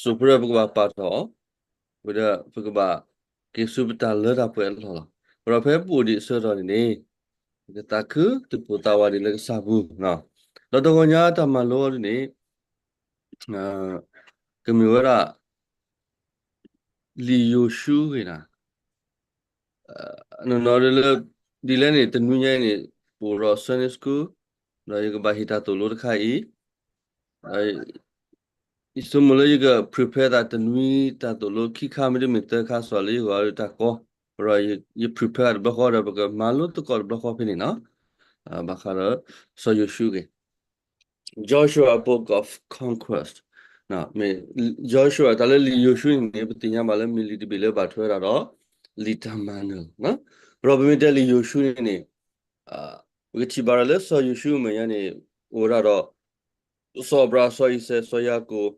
စိၢ်ဖိဒီးပကဘၣ်ပာ်ထီၣ်အီၤ, ဝံၤဒီးပကဘၣ်က့ၤဆူပတၢ်လၢတၢ်ပှဲၤအလီၢ်လီၤ. ဒီးဖဲပအိၣ်ဒံးအဆၢကတီၢ်န့ၣ်န့ၣ်, ပကသးခုတပူၤသးဝးဒံးလၢကစၢ်ပူၤ, ဒီးတဂီၤညါတၢ်မၤလိအီၤဒ်န့ၣ်, ကမ့ၢ်ဝဲဒၣ် လံာ်ယိၤၡူအဂ့ၢ်န့ၣ်, နီၢ်နီၢ်ဒ်လၢ, ဒ်လဲၣ်န့ၣ် တနွံညါအံၤန့ၣ် ပအိၣ်ဒီး Sunday School, ဒီးယကဘၣ်ဟ့ၣ်တၢ်သိၣ်လိတခါအံၤ, ယဆိကမိၣ်လၢယက prepare သးတနွံတၢ်သိၣ်လိခံခါ မ့တမ့ၢ်သၢခါ စီၤလၢယဂီၢ်တၢ်ကီ, ဒီးယ prepare တဘျီဃီဒီး ပကမၤလိသကိးတဘျီဃီဖဲန့ၣ်နီၤ, ဘၣ်ဃးဒီး စီၤယိၤၡူအဂ့ၢ် Joshua Book of Conquest, မ့ၢ် Joshua တၢ်လၢလံာ်ယိၤၡူန့ၣ်န့ၣ် ပသ့ၣ်ညါဘၣ်လၢမ့ၢ်လံာ်တဘ့ၣ်လၢဘၣ်ထွဲဝဲဒၣ်ဒီး လံာ်တၢ်မၤနၢၤလီၤ. ဒီးပမ့ၢ်တဲလံာ်ယိၤၡူန့ၣ်န့ၣ်, ပကထံၣ်ဘၣ်ဒီးလၢစီၤယိၤၡူအမဲာ်ညါန့ၣ် အိၣ်ဝဲဒၣ်ဒီး စီၤအၤဘြၤဟၣ်, စီၤအံၤစဲး, စီၤယၤကိာ်,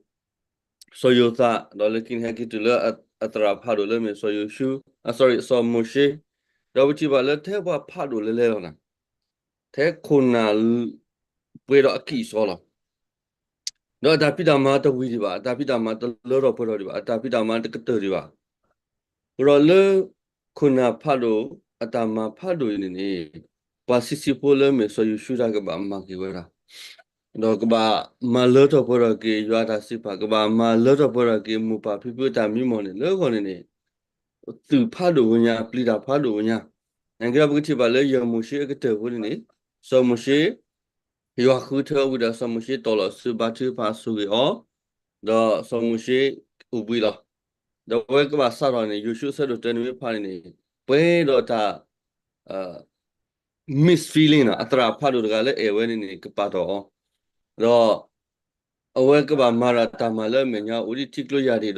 စီၤယိၤသး, ဒီးလၢခံန့ၣ်ဟဲက့ၤတုၤလၢအသရၣ်ဖးဒိၣ်လၢမ့ၢ်စီၤယိၤၡူ, အ sorry, စီၤမိၤၡ့, ဒီးပထံၣ်ဘၣ်လၢထဲပှၤဖးဒိၣ်လဲၤလဲၤလီၤနၤ, ထဲခိၣ်နၢ်ပှဲၤဒီးအကံၢ်အစီလီၤ. ဒီးအတၢ်ဖံးတၢ်မၤတဝံၤဒံးဘၣ်, အတၢ်ဖံးတၢ်မၤတလၢထီၣ်ပှဲၤထီၣ်ဒံးဘၣ်, အတၢ်ဖံးတၢ်မၤတကတၢၢ်ဒံးဘၣ်. ဒီးလၢခိၣ်နၢ်ဖးဒိၣ် အတၢ်မၤဖးဒိၣ်အံၤန့ၣ်န့ၣ်, ပှၤဆံးဆံးဖိလၢမ့ၢ်စီၤယိၤၡူတၢ်ကဘၣ်မၤက့ၤဝဲဒၣ်, ဒီးကဘၣ်မၤလၢထီၣ်ပှဲၤထီၣ်က့ၤယွၤအတၢ်စံးပာ်, ကဘၣ်မၤလၢထီၣ်ပှဲၤထီၣ်က့ၤမိၢ်ပၢ်ဖံဖုအတၢ်မံမီၢ်န့ၣ် လၢအဂီၢ်န့ၣ်န့ၣ် သုးဖးဒိၣ်ဝဲညါ, ပျံၤတၢ်ဖးဒိၣ်ဝဲညါ. နာ်က့ဒီးပကထံၣ်ဘၣ်လၢယဲၢ်မိၤၡ့အကတၢၢ်ဖိန့ၣ်န့ၣ်, စီၤမိၤၡ့ ယွၤဃုထၢဝံၤဒီး စီၤမိၤၡ့တီၢ်လီၤဆူဘါထုကဖၣ်ဆိၣ်ဂ့ၤအီၤ, ဒီးစီၤမိၤၡ့အိၣ်ဘှံးလီၤ. ဒီးအဝဲကဘၣ်စးထီၣ်န့ၣ် ယိၤၡူအဆၢဒိၣ်တၢန့ၣ်မ့ၢ်ဖးန့ၣ်န့ၣ်, ပှဲၤဒီးတၢ် mixed feeling နီၤ, အသရၣ်ဖးဒိၣ်တဂၤလၢအဲၣ်ဝဲန့ၣ်န့ၣ် ကပာ်ထီၣ်အီၤ, ဒီး အဝဲကဘၣ်မၤတၢ်တၢ်မၤလၢအမဲာ်ညါအိၣ်ဒံးထံကျိယၢ်ဒံးဒီး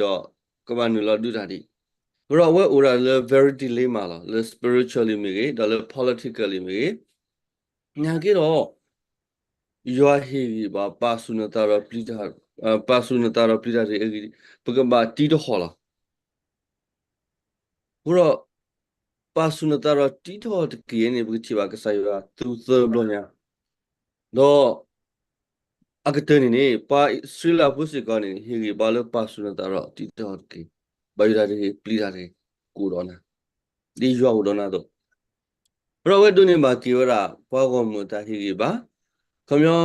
ကဘၣ်နုာ်လီၤဒုးတၢ်ဒံး, ဒီးအဝဲအိၣ်ဒၣ်လၢ very dilemma လီၤ, လၢ spiritually မ့ၢ်ဂ့ၤ, ဒီးလၢ politically မ့ၢ်ဂ့ၤ, နာ်က့ဒီး ယွၤဟ့ၣ်ဂံၢ်ဘၣ် ပာ်ဆူၣ်နသးဒီးပျံၤတၢ်, ပာ်ဆူၣ်နသးဒီးပျံၤတၢ်တဂ့ၤ, ပကဘၣ်တံးတဟီၣ်လီၤ. အဃိဒီး ပာ်ဆူၣ်နသးဒီးတံးတဟီၣ်တက့ၢ်န့ၣ် ပကထံၣ်ဘၣ်ကစၢ်ယွၤသူသၢဘျီညါ, ဒီး အကတၢၢ်န့ၣ်န့ၣ် ပှၤအံၣ်စရ့လးဖိစ့ၢ်ကီးန့ၣ် ဟ့ၣ်ဂံၢ်ဘါလၢပာ်ဆူၣ်နသးဒီးတံးတဟီၣ်တက့ၢ်, ဘၣ်ယိၣ်တၢ်တဂ့ၤ ပျံၤတၢ်တဂ့ၤ ကအိၣ်ဒီးနၤ, ဒ်ယွၤအိၣ်ဒီးနၤအသိး, ဒီးအဝဲဒိးန့ၢ်ဘၣ်က့ၤဝဲဒၣ် ပှၤဂီၢ်မုၢ်အတၢ်ဟ့ၣ်ဂံၢ်ဘါ, ခီပညီ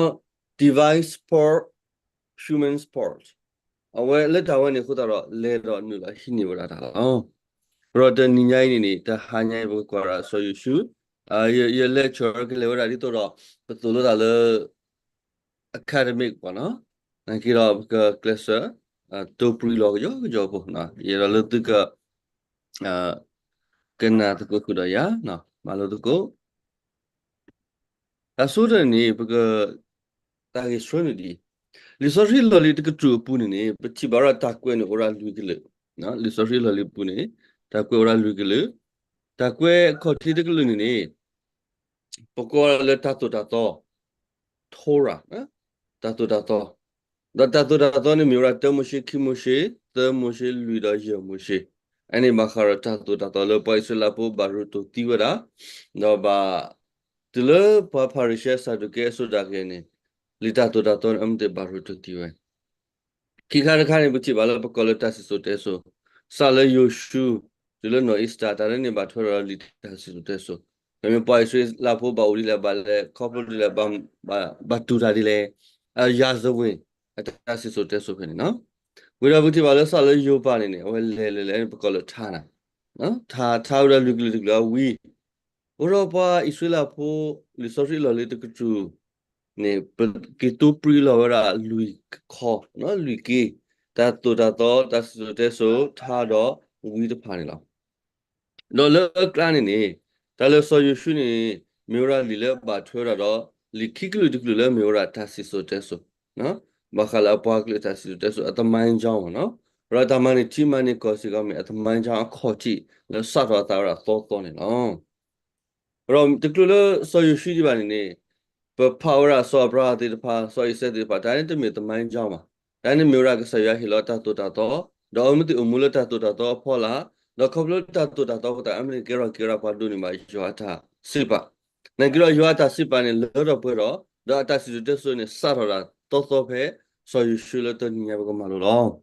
divine support, human support, အဝဲလၢတၢ်ဝဲန့ၣ်အဃိသတးဒီး လဲၤဒီးနုာ်လီၤဟံးန့ၢ်ဝဲဒၣ်တၢ်လီၤ. ဒီးတနံၤညါအံၤန့ၣ်န့ၣ် တဟါညါအံၤ ပကကွၢ်ဒၣ်စီၤယိၤၡူ, ယ lecture ကလဲၤဝဲဒၣ်ဒ်သိးဒီး ပသိၣ်လိတၢ်လၢ academic ပှၤနီၤ, နာ်က့ဒီးပကကျဲးစၢး တိပြံလီၤကယီကယီဖိ, ယအဲၣ်ဒိးလၢသုက ကနၣ်သကိးဃုာ်ဒီးယၤ, မၤလိသကိး တၢ်ဆိကတၢၢ်န့ၣ် ပက တၢ်ဂ့ၢ်ဆှၢနုာ်ဒ်အံၤ, လံာ်စီဆှံလီၢ်လံၤတကတြူၢ်အပူၤန့ၣ်န့ၣ် ပထံၣ်ဘၣ်ဝဲဒၣ်တၢ်ကွဲးန့ၣ်အိၣ်ဝဲဒၣ်လွံၢ်ကလုာ်, လံာ်စီဆှံလီၢ်လံၤအပူၤန့ၣ် တၢ်ကွဲးအိၣ်ဝဲဒၣ်လွံၢ်ကလုာ်, တၢ်ကွဲးအခီၣ်ထံးတကလုာ်န့ၣ်န့ၣ် ပကိးလၢတၢ်သိၣ်တၢ်သီ Torah, တၢ်သိၣ်တၢ်သီ, ဒီးတၢ်သိၣ်တၢ်သီန့ၣ်မ့ၢ်ဝဲဒၣ် တၢမိၤၡ့, ခံမိၤၡ့, သၢမိၤၡ့, လွံၢ်ဒီးယဲၢ်မိၤၡ့, အန့ၣ်ဘၣ်ဃးဒီးတၢ်သိၣ်တၢ်သီလၢပှၤအံၣ်စရ့လးဖိဘၣ်ရူၤတိၢ်သံဝဲဒၣ်, ဒီးဘၣ် တုၤလၢပှၤဖၤရံၤၡဲစၤဒူၤကဲအစိၤဒၣ်ကဲန့ၣ်, လံာ်တၢ်သိၣ်တၢ်သီန့ၣ် အမ့ၢ်သ့ၣ်ဘၣ်ရူၤတိၢ်သံဝဲ ခံခါတခါန့ၣ် ပထံၣ်ဘၣ်လၢပကိးလၢတၢ်စံၣ်စိၤတဲစိၤ, စးလၢယိၤၡူ တုၤလၢနီၢ်အ့ၤစတၢၣ် တၢ်လၢန့ၣ်ဘၣ်ထွဲဒီးလံာ်တၢ်စံၣ်စိၤတဲစိၤ, မ့မ့ၢ်ပှၤအံၣ်စရ့လးဖိဘၣ်အိၣ်ဒ်လဲၣ်ဘၣ်လဲၣ် ခီဖျိဒ်လဲၣ် ဘၣ်တူၢ်တၢ်ဒ်လဲၣ်, အရာဇဝင် အတၢ်စံၣ်စိၤတဲစိၤဖဲန့ၣ်နီၤ, ဝံၤဒီးပထံၣ်ဘၣ်လၢစးလၢယိၤပၤန့ၣ်န့ၣ် အဝဲလဲၤလဲၤလဲၤန့ၣ် ပကိးလၢထါနၤ, ထါ ထါဝဲဒၣ်လွံၢ်ကလုာ်တကလုာ်အဝံၤ အဃိဒီးပှၤအံၣ်စရ့လးဖိ လံာ်စီဆှံလီၢ်လံၤတကတြူၢ်န့ၣ် ပက့ၤတိပြံလီၤဝဲဒၣ်လွံၢ်ခီ, လွံၢ်က့, တၢ်သိၣ်တၢ်သီ တၢ်စံၣ်စိၤတဲစိၤ ထါဒီးဝံတဖၣ်န့ၣ်လီၤ. ဒီးလၢအကျါန့ၣ်န့ၣ် တၢ်လၢစီၤယိၤၡူန့ၣ် မ့ၢ်ဝဲဒၣ်လံာ်လၢဘၣ်ထွဲဝဲဒၣ်ဒီး လံာ်ခံကလုာ်တကလုာ်လၢမ့ၢ်ဝဲဒၣ်တၢ်စံၣ်စိၤတဲစိၤ, ဘၣ်ဃးလၢအပှၤကလုာ်တၢ်စံၣ်စိၤတဲစိၤ အသမိုင်းကြောင်းမ့ၢ်နီၤ, ဒီးတၢ်မၤန့ၢ်ထံမၤန့ၢ်ကီၢ်စ့ၢ်ကီးမ့ၢ် အသမိုင်းကြောင်း အခီၣ်ထံး လၢစးထီၣ်အသးဝဲဒၣ်သီသီန့ၣ်လီၤ. ဒီးတချုးလၢစီၤယိၤၡူဒံးဘၣ်န့ၣ်န့ၣ်, ပဖးဝဲဒၣ်စီၤအၤဘြၤဟၣ်သ့ၣ်တဖၣ် စီၤအံၤစဲးသ့ၣ်တဖၣ် တၢ်န့ၣ်တမ့ၢ်သမိုင်းကြောင်းဘၣ်. တၢ်န့ၣ်မ့ၢ်ဝဲဒၣ်ကစၢ်ယွၤဟ့ၣ်လီၤတၢ်သိၣ်တၢ်သီ, ဒီးအဝဲမ့ၢ်သ့ၣ်အိၣ်မူလၢတၢ်သိၣ်တၢ်သီအဖီလာ်, ဒီးခီဖျိလၢတၢ်သိၣ်တၢ်သီအဃိသတး အမ့ၢ်ကဲထီၣ်ကဲထီၣ်ပှၤဒိးန့ၢ်ဘၣ်ယွၤအတၢ်စံးပာ်. နာ်က့ဒီးယွၤအတၢ်စံးပာ်န့ၣ်လၢထီၣ်ပှဲၤထီၣ်, ဒီးအတၢ်စံၣ်စိၤတဲစိၤန့ၣ် စးထီၣ်ဒၣ်သီသီဖဲ စီၤယိၤၡူလၢတနံၤညါပကမၤလိလီၤ.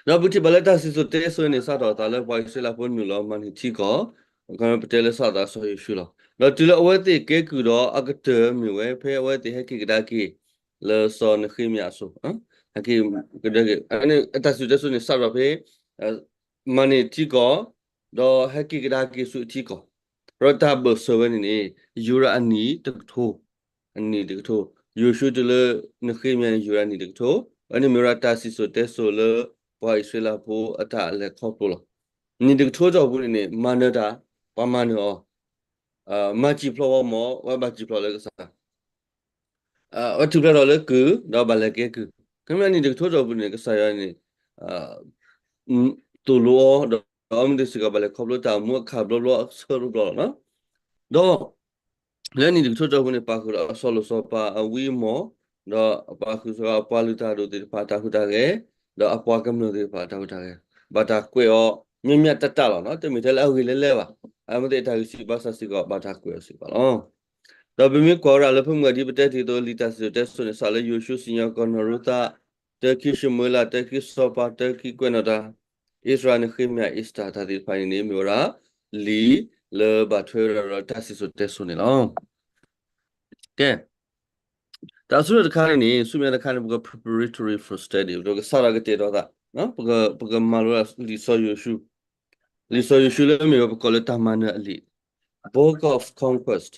ဒီးပထံၣ်ဘၣ်လၢတၢ်စံၣ်စိၤတဲစိၤန့ၣ် စးထီၣ်အသးလၢပှၤအံၣ်စရ့လးဖိနုာ်လီၤမၤန့ၢ်ထံကီၢ်, ပတဲလၢစးထီၣ်အသးစီၤယိၤၡူလီၤ. ဒီးတုၤလၢအဝဲသ့ၣ်ကဲကုၢ်ဒီးအကတၢၢ်မ့ၢ်ဝဲ ဖဲအဝဲသ့ၣ်ဟဲက့ၤကဒါက့ၤ လၢစီၤနဃ့မယၤအစိၤ, ဟဲက့ၤကဒါက့ၤ အတၢ်စံၣ်စိၤတဲစိၤန့ၣ် စးထီၣ်ဖဲ မၤန့ၢ်ထံကီၢ်, ဒီးဟဲက့ၤကဒါက့ၤဆူအထံကီၢ်, ဒီးတၢ်ဘၢၣ်စၢၤဝဲန့ၣ်န့ၣ် ယူၤဒၣ်အနံၣ်တကထိ အနံၣ်တကထိ, ယိၤၡူတုၤလၢနဃ့မယၤန့ၣ် ယူၤဒၣ်အနံၣ်တကထိ, အဝဲန့ၣ်မ့ၢ်ဝဲဒၣ်တၢ်စံၣ်စိၤတဲစိၤလၢ ပှၤအံၣ်စရ့လးဖိအတၢ်လဲၤခီဖျိလီၤ. နံၣ်တကထိအတီၢ်ပူၤန့ၣ်န့ၣ် မၤနၢၤတၢ်, ပှၤမၤနၢၤအီၤ, မၤစံၣ်ဖျိးဝဲမ့ၢ် ဝဲဘၣ်စံၣ်ဖျိးလၢကစၢ် အဝဲထူၣ်ဖျဲးထီၣ်လၢကုၢ်, ဒီးဘၣ်လဲၤကဲကုၢ်, ခီမ့ၢ်နံၣ်တကထိအတီၢ်ပူၤန့ၣ် ကစၢ်ယွၤန့ၣ် သိၣ်လိအီၤ, ဒီးအဝဲသ့ၣ်စ့ၢ်ကီးဘၣ်လဲၤခီဖျိတၢ်အိၣ်မူအခးဘျီဘျီ ဆၢဘျီဘျီလီၤ. ဒီး လၢနံၣ်တကထိအတီၢ်ပူၤန့ၣ် ပာ်ဃုာ်ဒီးအစီၤလိၣ်စီၤပၤအဝံအမီၢ်, ဒီးပာ်ဃုာ်စ့ၢ်ကီးအပှၤလုၢ်တၢ်ဒိၣ်သ့ၣ်တဖၣ်အတၢ်ဟူးတၢ်ဂဲၤ, ဒီးအပှၤကမျၢၢ်သ့ၣ်တဖၣ်အတၢ်ဟူးတၢ်ဂဲၤ, ဘၣ်တၢ်ကွဲးအီၤ မ့ၢ်မ့ၢ်တၢ်တၢ်လီၤ, တမ့ၢ်ထဲလၢအဂ့ၤလၢလဲၢ်ဘၣ်, အဝဲသ့ၣ်အတၢ်ဂံၢ်စၢ်ဘါစၢ်စ့ၢ်ကီး ဘၣ်တၢ်ကွဲးအီၤစ့ၢ်ကီးလီၤ. ဒီးပမ့ၢ်ကွၢ်ဝဲဒၣ်လၢဖဲမုၢ်ဂီၤဒ်ပတဲတ့ၢ်အသိး လံာ်တၢ်စံၣ်စိၤတဲစိၤန့ၣ် စးလၢယိၤၡူ စံၣ်ညီၣ်ကွီၢ်နီၢ်ရူၤသး, တၢခံၡမူၤအ့လး, တၢခံစီၤပၤ, တၢခံကွဲးနီၣ်တၢ်, အ့စြၤ, နဃ့မယၤ, အ့စတၢ် တၢ်သ့ၣ်တဖၣ်န့ၣ်န့ၣ် မ့ၢ်ဝဲဒၣ်လံာ်လၢဘၣ်ထွဲဝဲဒၣ်ဒီးတၢ်စံၣ်စိၤတဲစိၤန့ၣ်လီၤ. ကဲ, တၢ်ဆူၣ်ထီၣ်တခါန့ၣ်န့ၣ် ဆူမဲာ်ညါတခါန့ၣ် ပက preparatory for study ပကစးထီၣ်ကတဲာ်ကတီၤသး, ပကမၤလိလံာ်စီၤယိၤၡူ, လံာ်စီၤယိၤၡူလၢမ့ၢ်ဝဲပကိးလၢတၢ်မၤနၢၤအလံာ်, Book of Conquest.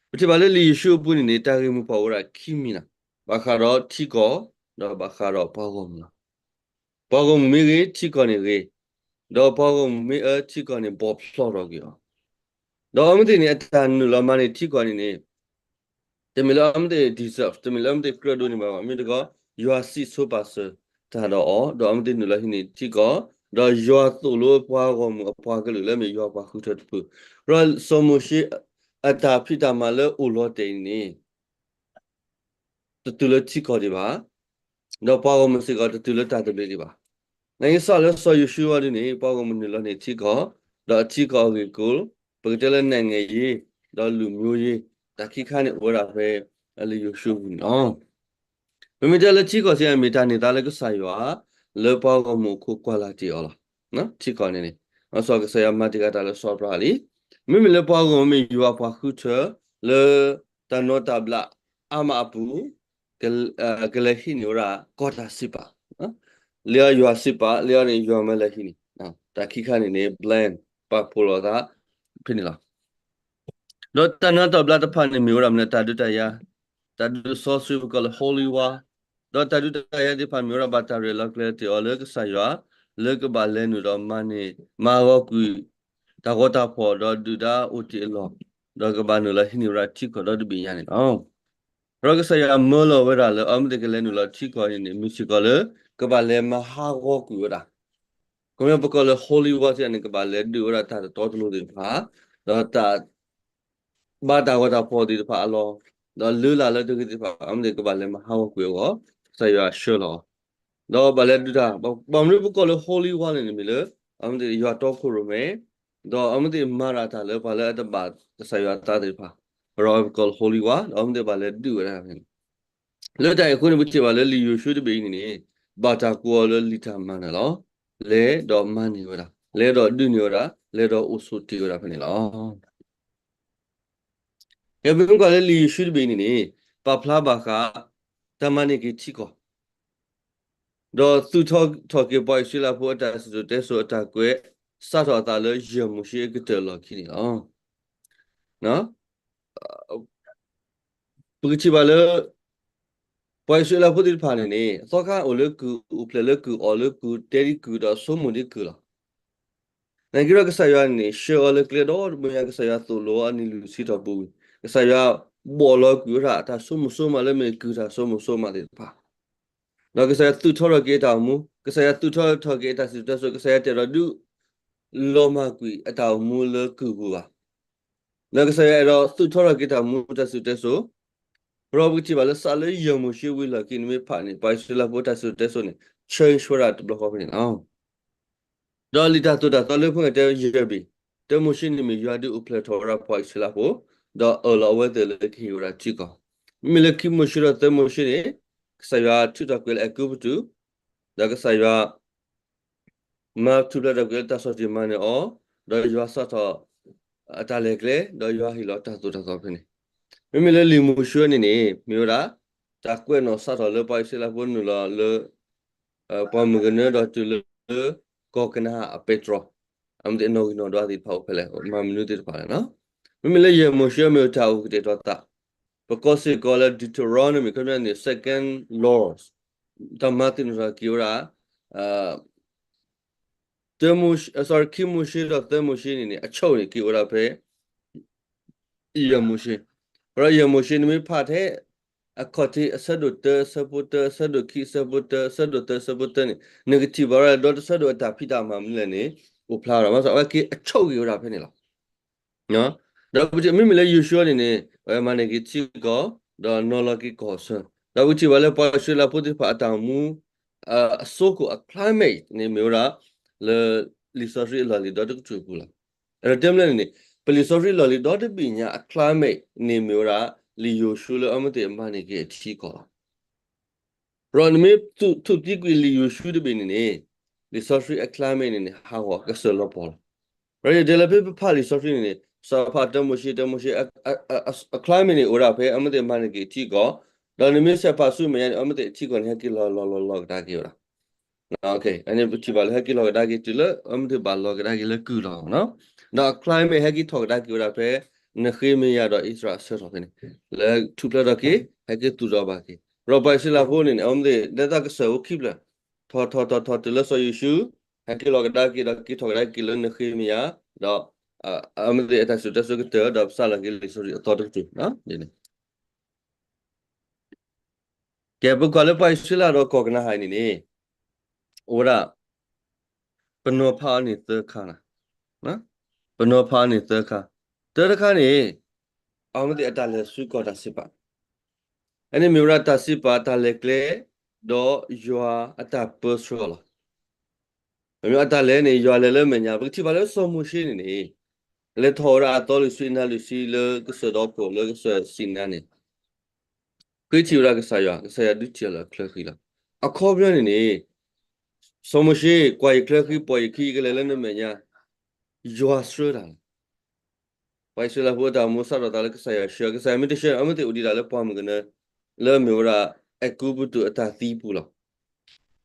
ပထံၣ်ဘၣ်လၢလံာ်ယိၤၡူအပူၤန့ၣ်န့ၣ် တၢ်ဂ့ၢ်မိၢ်ပှၢ်အိၣ်ဝဲဒၣ်ခံမံၤလီၤ. ဘၣ်ဃးဒီးထံကီၢ်, ဒီးဘၣ်ဃးဒီးပှၤဂီၢ်မုၢ်လီၤ. ပှၤဂီၢ်မုၢ်မ့ၢ်ဂ့ၤ, ထံကီၢ်န့ၣ်ဂ့ၤ, ဒီးပှၤဂီၢ်မုၢ်မ့ၢ်အၢ ထံကီၢ်န့ၣ်ဘီၣ်ဖျီၣ်ထီၣ်က့ၤအီၤ. ဒီးအဝဲသ့ၣ်န့ၣ် အတၢ်နုာ်လီၤမၤန့ၢ်ထံကီၢ်န့ၣ်န့ၣ် တမ့ၢ်လၢအဝဲသ့ၣ် deserve, တမ့ၢ်လၢအဝဲသ့ၣ်ကြၢးဒိးန့ၢ်ဘၣ်ဘၣ်, မ့ၢ်တခီ ယွၤစံၣ်စိၤပာ်စၢၤတၢ်ဒီးအီၤ, ဒီးအဝဲသ့ၣ်နုာ်လီၤဟံးန့ၢ်ထံကီၢ်, ဒီးယွၤသိၣ်လိပှၤဂီၢ်မုၢ်အပှၤကလုာ်လၢမ့ၢ်ယွၤပှၤဃုထၢတဖု, ဒီးစီၤမိၤၡ့အတၢ်ဖံးတၢ်မၤလၢအိၣ်လီၤတဲာ်အံၤန့ၣ် တတုၤလၢထံကီၢ်ဒံးဘၣ်, ဒီးပှၤဂီၢ်မုၢ်စ့ၢ်ကီးတတုၤလၢတၢ်သဘျ့ဒံးဘၣ်. နာ်က့စးလၢစီၤယိၤၡူအံၤဒ်န့ၣ် ပှၤဂီၢ်မုၢ်နုာ်လီၤန့ၢ်ထံကီၢ်, ဒီးအထံကီၢ်အဂ့ၢ်ကိၣ်, ပကတဲလၢ နိုင်ငံရေး, ဒီးလူမျိုးရေး, တၢ်ခံခါန့ၣ်အိၣ်ဝဲဒၣ်ဖဲလံာ်ယိၤၡူအပူၤန့ၣ်လီၤ. ပမ့ၢ်တဲလၢထံကီၢ်စ့ၢ်ကီး မ့ၢ်တၢ်န့ၢ်သါလၢကစၢ်ယွၤ လၢပှၤဂီၢ်မုၢ်အခိၣ်ကွၢ်လၢ်တ့ၢ်အီၤလီၤ. ထံကီၢ်န့ၣ်န့ၣ် အစီၤကစၢ်ယွၤမၤတ့ၢ်က့ၤတၢ်လၢစီၤအၤဘြၤဟၣ်လံ. မ့မ့ၢ်လၢပှၤဂီၢ်မုၢ်မ့ၢ်ယွၤပှၤဃုထၢ လၢတၢ်နီတၢ်ဘျးအါမးအပူၤ ကလဲၤဟံးန့ၢ်ဝဲဒၣ်ကီၢ်တၢ်စံးပာ်, လၢယွၤစံးပာ် လၢအန့ၣ်ယွၤမၢလဲၤဟံးန့ၢ်, တၢ်ခံခါန့ၣ်န့ၣ် blend ပာ်ဖှိၣ်လိာ်သးဖဲန့ၣ်လီၤ. ဒီးတၢ်နီတၢ်ဘျးတဖၣ်န့ၣ်မ့ၢ်ဝဲဒၣ်မနုၤ တၢ်ဒုးတၢ်ယၤ, တၢ်ဒုးစီဆှံပကိးလၢ holy war, ဒီးတၢ်ဒုးတၢ်ယၤသ့ၣ်တဖၣ်မ့ၢ်ဝဲဒၣ်ဘၣ်တၢ်ရဲၣ်လီၤကျဲၤတ့ၢ်အီၤလၢကစၢ်ယွၤ လၢကဘၣ်လဲၤနုာ်ဒီးမၤန့ၢ် မၤဟးဂီၤကွံာ် တၢ်ဂီၤတၢ်ဖီၣ်ဒီးဒုၣ်ဒါအိၣ်တ့ၢ်အလီၢ်, ဒီးကဘၣ်နုာ်လီၤဟံးန့ၢ်ဝဲဒၣ်ထံကီၢ်ဒီတဘ့ၣ်ညါန့ၣ်လီၤ. ဒီးကစၢ်ယွၤမၢလီၤဝဲဒၣ်လၢအဝဲသ့ၣ်ကလဲၤနုာ်လီၤထံကီၢ်န့ၣ်န့ၣ် မ့ၢ်စ့ၢ်ကီးလၢ ကဘၣ်လဲၤမၤဟးဂီၤကွံာ်ဝဲဒၣ် ခီမ့ၢ်ပကိးလၢ holy war စ့ၢ်န့ၣ် ကဘၣ်လဲၤဒုးဝဲဒၣ်တၢ်တတီတလိၤသ့ၣ်တဖၣ်, ဒီးတၢ် ဘၣ်တၢ်ဂီၤတၢ်ဖီၣ်သ့ၣ်တဖၣ်အလီၢ်, ဒီးလၢလာ်လၢတဂ့ၤသ့ၣ်တဖၣ် အဝဲသ့ၣ်ကဘၣ်လဲၤမၤဟးဂီၤကွံာ်အဂီၢ်, ကစၢ်ယွၤဆှၢလီၤအီၤ, ဒီးဘၣ်လဲၤဒုးတၢ်, ဘၣ်မနုၤပကိးလၢ holy war န့ၣ်န့ၣ်မ့ၢ်လၢ အဝဲသ့ၣ်ယွၤတီခိၣ်ရိၣ်မဲ, ဒီးအဝဲသ့ၣ်မၤတၢ်တၢ်လၢပှၤလၢအတဘၣ်ကစၢ်ယွၤအသးသ့ၣ်တဖၣ်, ဒီးပကိးလၢ holy war ဒီးအဝဲသ့ၣ်ဘၣ်လဲၤဒုးဝဲဒၣ်ဖဲန့ၣ် လၢတၢ်အံၤအဃိန့ၣ် ပထံၣ်ဘၣ်လၢလံာ်ယိၤၡူတဘ့ၣ်အံၤန့ၣ်န့ၣ် ဘၣ်တၢ်ကိးအီၤလၢလံာ်တၢ်မၤနၢၤလီၤ. လဲၤဒီးမၤန့ၢ်ဝဲဒၣ်, လဲၤဒီးဒုးန့ၢ်ဝဲဒၣ်, လဲၤဒီးအိၣ်ဆိးတ့ၢ်ဝဲဒၣ်ဖဲန့ၣ်လီၤ. ကဲ ပမ့ၢ်ကွၢ်လၢလံာ်ယိၤၡူတဘ့ၣ်အံၤန့ၣ်န့ၣ် ပာ်ဖျါဘၣ်ဃး တၢ်မၤန့ၢ်က့ၤထံကီၢ် ဒီးသူၣ်ထီၣ်ထီၣ်က့ၤပှၤအံၣ်စရ့လးဖိအတၢ်စံၣ်စိၤတဲစိၤအတၢ်ကွဲး စးထီၣ်အသးလၢယဲၢ်မိၤၡ့အကတၢၢ်လီၢ်ခံန့ၣ်လီၤ. ပကထံၣ်ဘၣ်လၢ ပှၤအံၣ်စရ့လးဖိသ့ၣ်တဖၣ်န့ၣ်န့ၣ် အသီခါအိၣ်လၢကုၢ်, အိၣ်ဖျဲၣ်လၢကုၢ်, အီၣ်လၢကုၢ်, တဲဒံးကုၢ်, ဒီးဆိကမိၣ်ဒံးကုၢ်လီၤ. နာ်က့ဒီးကစၢ်ယွၤန့ၣ် ဆှၢအီၤလၢကျဲဒီဘိညါ, ကစၢ်ယွၤသိၣ်လိအီၤအနံၣ်လွံၢ်ဆံတီၢ်ပူၤ, ကစၢ်ယွၤဘီၣ်လီၤကွံာ်ဝဲဒၣ် တၢ်ဆိကမိၣ်ဆိကမးလၢမ့ၢ်ကုၢ်တၢ်ဆိကမိၣ်ဆိကမးသ့ၣ်တဖၣ်, ဒီးကစၢ်ယွၤသူၣ်ထီထီၣ်က့ၤအတၢ်အိၣ်မူ, ကစၢ်ယွၤသူၣ်ထီထီၣ်က့ၤအတၢ်စံၣ်စိၤတဲစိၤ, ကစၢ်ယွၤတအဲၣ်ဒိးဒုးလီၤမၢ်ကွံာ်အတၢ်အိၣ်မူလၢကုၢ်ပူၤဘၣ်. ဒီးကစၢ်ယွၤအဲၣ်ဒိးသူၣ်ထီထီၣ်က့ၤတၢ်အိၣ်မူတၢ်စံၣ်စိၤတဲစိၤ, ဒီးပကထံၣ်ဘၣ်လၢစးလၢယဲၢ်မိၤၡ့ဝံၤလီၢ်ခံန့ၣ်မ့ၢ်ဖးန့ၣ် ပှၤအံၣ်စရ့လးဖိတၢ်စံၣ်စိၤတဲစိၤန့ၣ် change ဝဲဒၣ်တဘျီဃီဖဲန့ၣ်လီၤ. ဒီးလံာ်တၢ်သိၣ်တၢ်သီလၢဖိၣ်ဃဲတဲယဲၢ်ဘ့ၣ်, တၢမိၤၡ့န့ၣ်မ့ၢ် ယွၤဒုးအိၣ်ဖျဲၣ်ထီၣ်ဝဲဒၣ်ပှၤအံၣ်စရ့လးဖိ, ဒီးအၢၣ်လီၤအဝဲသ့ၣ်လၢကဟ့ၣ်ဝဲဒၣ်ထံကီၢ်. မ့မ့ၢ်လၢခံမိၤၡ့ဒီးသၢမိၤၡ့န့ၣ် ကစၢ်ယွၤထုးထီၣ်ကွံာ်လၢအဲၤကူပတူး, ဒီးကစၢ်ယွၤ မၤထူၣ်ဖျဲးထီၣ်ကွံာ်လၢတၢ်ဆီၣ်တံၢ်မၤနၢၤအီၤ, ဒီးယွၤစးထီၣ်အတၢ်လဲၤကျဲ, ဒီးယွၤဟ့ၣ်လီၤတၢ်သိၣ်တၢ်သီဖဲန့ၣ်. မ့မ့ၢ်လၢလံာ်မိၤၡ့န့ၣ်န့ၣ် မ့ၢ်ဝဲဒၣ် တၢ်ကွဲးနီၣ်စးထီၣ်လၢပှၤအံၣ်စရ့လးဖိနုာ်လီၤလၢ ပှၢ်မုၢ်ကနၢဒီးတုၤလၢ ကီၢ်ကနၤအၣ်အပဲတြီ, အမ့ၢ်သ့ၣ်နီၣ်ဂံၢ်နီၣ်ဒွးသ့ၣ်တဖၣ်အိၣ်ဖဲလဲၣ်, မၤမနုၤသ့ၣ်တဖၣ်လဲၣ်နီၤ. မ့မ့ၢ်လၢယဲၢ်မိၤၡ့မ့ၢ်တၢ်အိၣ်ကတဲာ်တီသး, ပကိးစ့ၢ်ကီးလၢ Deuteronomy ခီပညီန့ၣ် Second Laws, တၢ်မၤသ့ၣ်နီၣ်ထီၣ်က့ၤဝဲဒၣ် တၢမိၤၡ့, sorry, ခံမိၤၡ့ဒီးသၢမိၤၡ့န့ၣ်န့ၣ် အဆိၣ်န့ၣ်က့ၤဝဲဒၣ်ဖဲ ယဲၢ်မိၤၡ့, ဒီးယဲၢ်မိၤၡ့န့ၣ်မ့ၢ်ဖးထဲ အခီၣ်ထံးအဆၢဒိၣ်တၢ အဆၢဖိတၢ အဆၢဒိၣ်ခံအဆၢဖိတၢ အဆၢဒိၣ်သၢအဆၢဖိတၢန့ၣ် နကထံၣ်ဘၣ်ဝဲဒၣ်ဒီးတဆၢဒိၣ်အတၢ်ဖံးတၢ်မၤမနုၤလဲၣ်န့ၣ် အိၣ်ဖျါဝဲဒၣ်, ဘၣ်ဆၣ်အဝဲက့ၤအဆိၣ်က့ၤဝဲဒၣ်ဖဲန့ၣ်လီၤ. ဒီးပထံၣ်မ့မ့ၢ်လၢယိၤၡူန့ၣ်န့ၣ် အဝဲမၤန့ၢ်က့ၤထံကီၢ် ဒီးနီၤလီၤက့ၤကီၢ်ဆၢ, ဒီးပထံၣ်ဘၣ်လၢပှၤအံၣ်စရ့လးဖိသ့ၣ်တဖၣ်အတၢ်အိၣ်မူ အစိကမီၤ အ climate န့ၣ်မ့ၢ်ဝဲဒၣ် လၢလံာ်စီဆှံအလီၢ်လံၤဒီတကတြူၢ်အပူၤလီၤ. အတၢ်တဲမလဲၣ်န့ၣ်န့ၣ် ပလံာ်စီဆှံအလီၢ်လံၤဒီတဘ့ၣ်ညါအ climate န့ၣ်မ့ၢ်ဝဲဒၣ် လံာ်ယိၤၡူလၢအမ့ၢ်သ့ၣ်မၤန့ၢ်က့ၤအထံကီၢ်လီၤ. ဒီးနမ့ၢ်ထူၣ်သံကွံာ်လံာ်ယိၤၡူတဘ့ၣ်န့ၣ်န့ၣ် လံာ်စီဆှံအ climate န့ၣ်န့ၣ် ဟးဂီၤကစၢၢ်လီၤပှီၢ်လီၤ. ဒီးယတဲလၢဖဲပဖးလံာ်စီဆှံန့ၣ်န့ၣ် စးဖးတၢမိၤၡ့ တၢမိၤၡ့ အ climate န့ၣ် အိၣ်ဒၣ်ဖဲအမ့ၢ်သ့ၣ်မၤန့ၢ်က့ၤထံကီၢ်, ဒီးနမ့ၢ်ဆဲးဖးဆူမဲာ်ညါန့ၣ် အမ့ၢ်သ့ၣ်ထံကီၢ်န့ၣ် ဟဲက့ၤလီၤလီၤလီၤလီၤကဒါက့ၤဝဲဒၣ် အန့ၣ်ပထံၣ်ဘၣ်လၢဟဲက့ၤလီၤကဒါက့ၤတုၤလၢ အမ့ၢ်သ့ၣ်ဘၣ်လီၤကဒါက့ၤလၢကုၢ်လီၤနီၤ. ဒီးအ climate ဟဲက့ၤထီၣ်ကဒါက့ၤဝဲဒၣ်ဖဲ နဃ့မယၤဒီးအံၣ်စရ့လးအဆၢထီၣ်ဖဲန့ၣ် လၢထူၣ်ဖျဲးထီၣ်က့ၤ ဟဲက့ၤသူၣ်ထီၣ်ဘၣ်က့ၤ. ဒီးပှၤအံၣ်စရ့လးဖိန့ၣ်န့ၣ် အမ့ၢ်သ့ၣ်ဒ်သိးကစၢၢ်ဖိခံဖျၢၣ် ထီၣ်ထီၣ်ထီၣ်ထီၣ်တုၤလၢစီၤယိၤၡူ ဟဲက့ၤလီၤကဒါက့ၤဒီးက့ၤထီၣ်ကဒါက့ၤလၢနဃ့မယၤ, ဒီး အမ့ၢ်သ့ၣ်အတၢ်စံၣ်စိၤတဲစိၤကတၢၢ် ဒီးပစးလီၤက့ၤလံာ်စီဆှံအသီတကတြူၢ် ကဲ ပကွၢ်လၢပှၤအံၣ်စရ့လးဒီးကီၢ်ကနၤအၣ်အံၤန့ၣ်န့ၣ် အိၣ်ဝဲဒၣ် ပနီၤဖးအီၤန့ၣ်သၢခါ, ပနီၤဖးအီၤန့ၣ်သၢခါ, တၢတခါန့ၣ် အမ့ၢ်သ့ၣ်အတၢ်လဲၤဆူကီၢ်တၢ်စံးပာ်, အန့ၣ်မ့ၢ်ဝဲဒၣ်တၢ်စံးပာ်တၢ်လဲၤကျဲ ဒီးယွၤအတၢ်ပၢဆှၢအီၤလီၤ. အတၢ်လဲၤန့ၣ် ယွၤလဲၤလၢမဲာ်ညါ ပကထံၣ်ဘၣ်လၢစီၤမိၤၡ့န့ၣ်န့ၣ် လဲၤထီၣ်ဝဲဒၣ်အသီလွံၢ်ဆံနၤလွံၢ်ဆံလၢကစၢၢ်ဒီခိၣ်လၢကစၢၢ်စံးနါန့ၣ် ဃ့ထံၣ်ဝဲဒၣ်ကစၢ်ယွၤ, ကစၢ်ယွၤဒုးထံၣ်အီၤလၢအချၢဃံလီၤ. အခီပညီန့ၣ်န့ၣ် စီၤမိၤၡ့ ကွၢ်ယချၢဃံ ပိာ်ယခံ ယကလဲၤလၢနမဲာ်ညါ, ယွၤဆှၢတၢ်လီၤ. ပှၤအံၣ်စရ့လးဖိအတၢ်အိၣ်မူစးထီၣ်သးလၢကစၢ်ယွၤဆှၢ, ကစၢ်ယွၤမ့ၢ်တဆှၢန့ၣ် အမ့ၢ်သ့ၣ်အိၣ်ဒံးဒၣ်လၢပှၢ်မုၢ်ကနၢ လၢအမ့ၢ်ဝဲဒၣ် အဲၤကူပတူးအတၢ်သံပူၤလီၤ.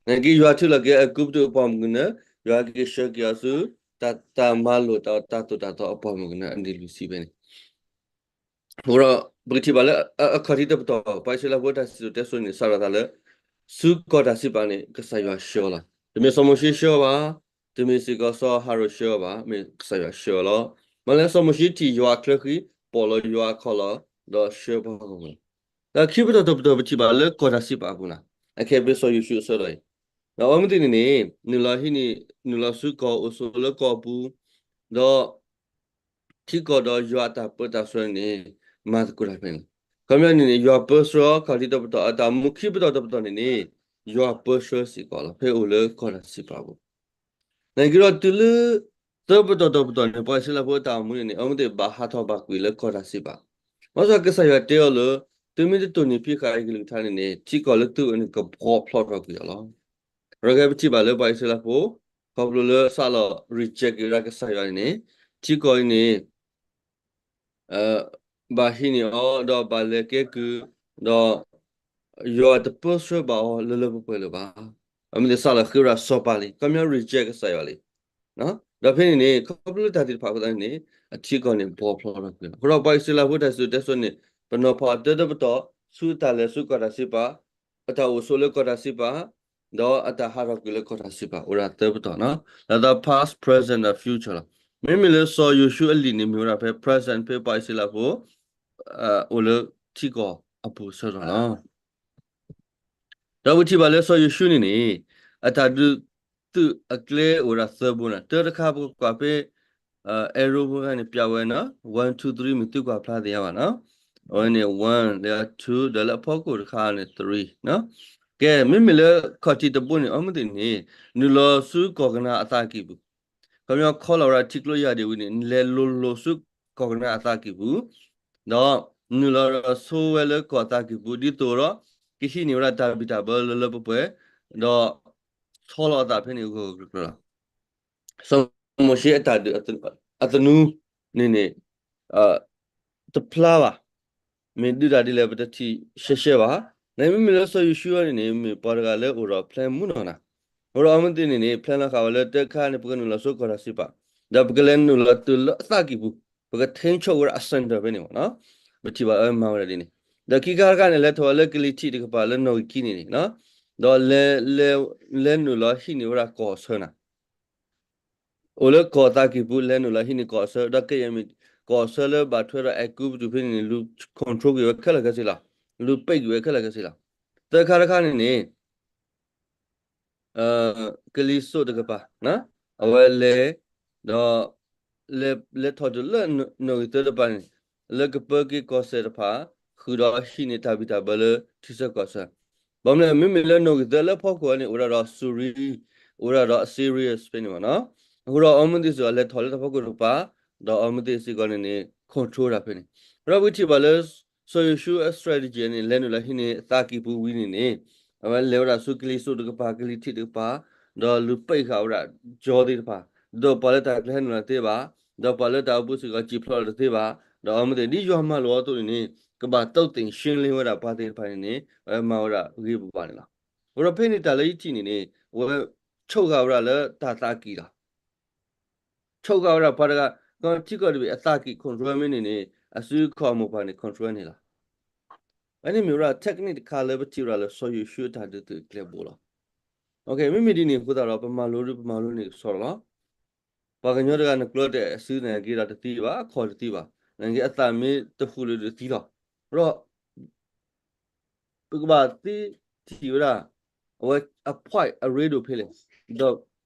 နာ်က့ ယွၤထုးလီၤက့ၤအဲၤကူပတူးအပှၢ်မုၢ်ကနၢ, ယွၤက့ၤဆှၢက့ၤအီၤဆူ တၢ်မၤလိာ်တၢ်သိၣ်တၢ်သီအပှၢ်မုၢ်ကနၢ အနံၣ်လွံၢ်ဆံဖဲန့ၣ် အဃိဒီး ပကထံၣ်ဘၣ်လၢအခီၣ်ထံးတပတီၢ် ပှၤအံၣ်စရ့လးဖိတၢ်စံၣ်စိၤတဲစိၤန့ၣ် စးထီၣ်သးလၢ ဆူကီၢ်တၢ်စံးပာ်န့ၣ် ကစၢ်ယွၤဆှၢအီၤလီၤ. တမ့ၢ်စီၤမိၤၡ့ဆှၢအီၤဘၣ်, တမ့ၢ်စ့ၢ်ကီးစီၤအၤဟရိၣ်ဆှၢအီၤဘၣ်, မ့ၢ်ကစၢ်ယွၤဆှၢအီၤလီၤ. မ့ၢ်လၢစီၤမိၤၡ့ထံၣ်ယွၤအချၢဃံ, ပိာ်လီၤယွၤအခီၣ်လီၤ, ဒီးဆှၢပှၤဂီၢ်မုၢ်လီၤ. ဒီးခံပတီၢ်တပတီၢ်ပထံၣ်ဘၣ်လၢကီၢ်တၢ်စံးပာ်အပူၤန့ၣ် အခဲအံၤဖဲစီၤယိၤၡူအဆၢထီၣ်အံၤ, ဒီးအဝဲမ့ၢ်သ့ၣ်န့ၣ်န့ၣ် နုာ်လီၤဟံးန့ၢ် နုာ်လီၤဆူကီၢ်အိၣ်ဆိးလၢကီၢ်ပူၤ, ဒီး ထံကီၢ်ဒီးယွၤအတၢ်ပၢတၢ်ဆှၢန့ၣ် မၤသကိးတၢ်ဖဲန့ၣ်လီၤ. ခီပညီန့ၣ်န့ၣ် ယွၤပၢဆှၢအခီၣ်ထံးတပတီၢ် အတၢ်မူခံပတီၢ်တပတီၢ်န့ၣ်န့ၣ် ယွၤပၢဆှၢစ့ၢ်ကီးလီၤ ဖဲအိၣ်လၢကီၢ်တၢ်စံးပာ်အပူၤ. နာ်က့ဒီးတုၤလၢ သၢပတီၢ်တပတီၢ်န့ၣ် ပှၤအံၣ်စရ့လးဖိအတၢ်အိၣ်မူန့ၣ်န့ၣ် အဝဲသ့ၣ်ဘၣ်ဟးထီၣ်ဘၣ်ကွံာ်လၢကီၢ်တၢ်စံးပာ်, ဘၣ်ဆၣ်ကစၢ်ယွၤတဲအီၤလၢ သုမ့ၢ်တတိၢ်နီၣ်ဖံးဃာ်ယကလုၢ်ကထါန့ၣ်န့ၣ် ထံကီၢ်လၢသုအိၣ်န့ၣ် ကဘှီဖျိးထီၣ်ကွံာ်အီၤလီၤ. ဒီးခဲအံၤပထံၣ်ဘၣ်လၢပှၤအံၣ်စရ့လးဖိ ခီဖျိလၢစးလီၤ reject က့ၤဝဲဒၣ်ကစၢ်ယွၤန့ၣ်န့ၣ် ထံကီၢ်အံၤန့ၣ် ဘၣ်ဟံးန့ၢ်အီၤ ဒီးဘၣ်လဲၤကဲကုၢ်, ဒီး ယွၤတပၢဆှၢဘၣ်အီၤလၢလၢပှဲၤပှဲၤလၢၤဘၣ်. အမ့ၢ်သ့ၣ်စးလီၤဃ့ဝဲဒၣ်စီၤပၤလံ, ခီပညီ reject ကစၢ်ယွၤလံ. ဒီးဖဲန့ၣ်န့ၣ် ခီဖျိလၢတၢ်သ့ၣ်တဖၣ်အဃိသတးန့ၣ်န့ၣ် အထံကီၢ်န့ၣ်ဘှီဖျိးထီၣ်ကွံာ်လီၤ. အဃိဒီးပှၤအံၣ်စရ့လးဖိတၢ်စံၣ်စိၤတဲစိၤန့ၣ် ပနီၤဖးအီၤတၢတပတီၢ် ဆူတၢ်လဲၤဆူကီၢ်တၢ်စံးပာ်, အတၢ်အိၣ်ဆိးလၢကီၢ်တၢ်စံးပာ် ဒီးအတၢ်ဟးထီၣ်ကွံာ်လၢကီၢ်တၢ်စံးပာ် အိၣ်ဒၣ်သၢပတီၢ်နီၤ, လၢ past, present ဒီး future လီၤ. မ့မ့ၢ်လၢစီၤယိၤၡူအလံာ်န့ၣ် မ့ၢ်ဝဲဒၣ်ဖဲ present ဖဲပှၤအံၣ်စရ့လးဖိ အိၣ်လၢထံကီၢ်အပူၤအဆၢထီၣ်လီၤ. ဒီးပထံၣ်ဘၣ်လၢစီၤယိၤၡူန့ၣ်န့ၣ် အတၢ်ဒုးသုးအကျဲအိၣ်ဝဲဒၣ်သၢဘိနီၤ, တၢတခါပကကွၢ်ဖဲ arrow ဖိခါန့ၣ် ပျးဝဲနီၤ one two three မ့ၢ်သုကွၢ်ဖျါသ့ၣ်ညါဘၣ်နီၤ, အဝဲန့ၣ် one လၢ two ဒီးလၢအဖီခိၣ်တခါန့ၣ် three နီၤ, ကဲ မ့မ့ၢ်လၢခီၣ်ထံးတဘိန့ၣ် အမ့ၢ်သ့ၣ်န့ၣ် နုာ်လီၤဆူကီၢ်ကနၤအသးကံၢ်ပူၤ, ခီပညီခီလီၤဝဲဒၣ်ထံကျိယၢ်ဒံၣ်ဝံၤန့ၣ် နလဲၤလိၤလိၤဆူကီၢ်ကနၤအသးကံၢ်ပူၤ, ဒီးနုာ်လီၤဒီးဆိဝဲလၢကီၢ်အသးကံၢ်ပူၤ ဒ်သိးဒီး ကဟံးန့ၢ်ဝဲဒၣ်တၢ်ဘံၣ်တၢ်ဘၢလၢလၢပှဲၤပှဲၤ, ဒီးဆီလီၤအသးဖဲန့ၣ်ဂၢၢ်ဂၢၢ်ကျၢၤကျၢၤလီၤ. စီၤမိၤၡ့အတၢ်ဒုးအသနူန့ၣ်န့ၣ် တဖျါဘၣ်. မ့ၢ်ဒုးတၢ်ဒ်လဲၣ် ပတထံၣ်ရှဲရှဲဘၣ်. နမ့မ့ၢ်လၢစီၤယိၤၡူန့ၣ်န့ၣ် မ့ၢ်ပှၤတဂၤလၢအိၣ်ဒီး plan မူနီၢ်နၤ, အိၣ်ဒီးအီမသ့ၣ်န့ၣ်န့ၣ် plan လီၤဃာ်ဝဲလၢတၢ်ခါန့ၣ် ပကနုာ်လီၤဆူကီၢ်တၢ်စံးပာ်, ဒီးပကလဲၤနုာ်လီၤတုၤလၢအသးကံၢ်ပူၤ, ပကထိန်းချုပ်ဝဲဒၣ်အ center ဖဲန့ၣ်မ့ၢ်နီၤ. ပထံၣ်ဘၣ်အဝဲမၤဝဲဒၣ်ဒ်န့ၣ်, ဒီးခံခါတခါန့ၣ် လဲၤထီၣ်ဝဲလၢကလံၤထံးတကပၤလၢနီၣ်ဂံၢ်ခံန့ၣ်န့ၣ်, ဒီး လဲၤနုာ်လီၤဟံးန့ၢ်ဝဲဒၣ်ကီၢ်အဆၢနၤ အိၣ်လၢကီၢ်သးကံၢ်ပူၤ လဲၤနုာ်လီၤဟံးန့ၢ်ကီၢ်အဆၢ, ဒီးကယဲၢ်မ့ၢ်ကီၢ်အဆၢလၢဘၣ်ထွဲဒီးအဲၤကူပတူးဖဲန့ၣ်န့ၣ် လူၤ control ကွံာ်ဝဲခဲလၢာ်ခဲဆ့လီၤ. လူၤပိတ်ကွံာ်ဝဲခဲလၢာ်ခဲဆ့လီၤ. သၢခါတခါန့ၣ်န့ၣ် ကလံၤစိးတကပၤ အဝဲလဲၤ ဒီး လဲၤထီၣ်တုၤလၢနီၣ်ဂံၢ်သၢတကပၤန့ၣ် လၢကပၢက့ၤကီၢ်စဲၣ်တဖၣ် ဃုာ်ဒီးဟံးန့ၢ်တၢ်ဘံၣ်တၢ်ဘၢလၢထံဆၢကီၢ်ဆၢ, ဘၣ်မနုၤလဲၣ် မ့မ့ၢ်လၢနီၣ်ဂံၢ်သၢလၢဖီခိၣ်ဝဲန့ၣ် အိၣ်ဝဲဒၣ်ဒီး Syria, အိၣ်ဝဲဒၣ်ဒီး Assyria ဖဲန့ၣ်မ့ၢ်နီၤ. အဃိဒီးအီမသ့ၣ်စ့ၢ်ကီးလဲၤထီၣ်လၢတၢ်ဖီခိၣ်တကပၤ, ဒီးအီမသ့ၣ်စ့ၢ်ကီးန့ၣ်န့ၣ် control တၢ်ဖဲန့ၣ်, ဒီးပထံၣ်ဘၣ်လၢ စီၤယိၤၡူအ strategy န့ၣ် လဲၤနုာ်လီၤဟံးန့ၢ်အသးကံၢ်ပူၤဝံၤန့ၣ်န့ၣ်, အဝဲလဲၤဝဲဒၣ်ဆူကလံၤစိးတကပၤ ကလံၤထံးတကပၤ, ဒီးလူၤပိတ်ဃာ်ဝဲဒၣ်ကီၢ်သ့ၣ်တဖၣ်, ဒီးပှၤလၢတၢ်ကျဲၤဟဲနုာ်လီၤတသ့ဘၣ်, ဒီးပှၤလၢတၢ်အိၣ်ဖှိၣ်စ့ၢ်ကီးစံၣ်ဖျိးလီၤတသ့ဘၣ်, ဒီးအီမသ့ၣ် ဒ်ယွၤမၤလိာ်အသိးန့ၣ်န့ၣ် ကဘၣ် သုတ်သင်ရှင်းလင်း ဝဲဒၣ်ပှၤသ့ၣ်တဖၣ်န့ၣ်န့ၣ် အဝဲမၤဝဲဒၣ်ဂ့ၤဘၣ်ဘၣ်န့ၣ်လီၤ. အဃိဒီးဖဲန့ၣ်တၢ်လၢယထံၣ်န့ၣ်န့ၣ် အဝဲ ဆိၣ်ဂ့ၤဝဲဒၣ်လၢတၢ်သးကံၢ်လီၤ. ဆိၣ်ဂ့ၤဝဲဒၣ်ပှၤတဂၤ ကထံကီၢ်တဘ့ၣ်အသးကံၢ် control မ့ၢ်န့ၣ်န့ၣ် အစုအခီၣ်အမိၢ်ပှၢ်န့ၣ် control န့ၣ်လီၤ. အဝဲန့ၣ်မ့ၢ်ဝဲဒၣ် technique တခါလၢပထံၣ်ဝဲဒၣ်လၢ စီၤယိၤၡူအတၢ်ဒုးသုးအကျဲဘိလီၤ. မ့မ့ၢ်ဒ်န့ၣ်အဃိသတးဒီး ပမၤလိဒုးပမၤလိန့ၣ်ကစီဒီလီၤ. ပှၤကညီတဂၤနကျၢၤတဲာ်စုသနာ်က့ဒီးတသံဘၣ်, အခီၣ်တသံဘၣ်, နာ်က့အသးမ့ၢ်တဟူးလၢၤဒီးသံလီၤ. ဒီး ပကဘၣ်သ့ထံၣ်ဝဲဒၣ် အဝဲအ point အရ့ဒိၣ်ဖဲလဲၣ်, ဒီး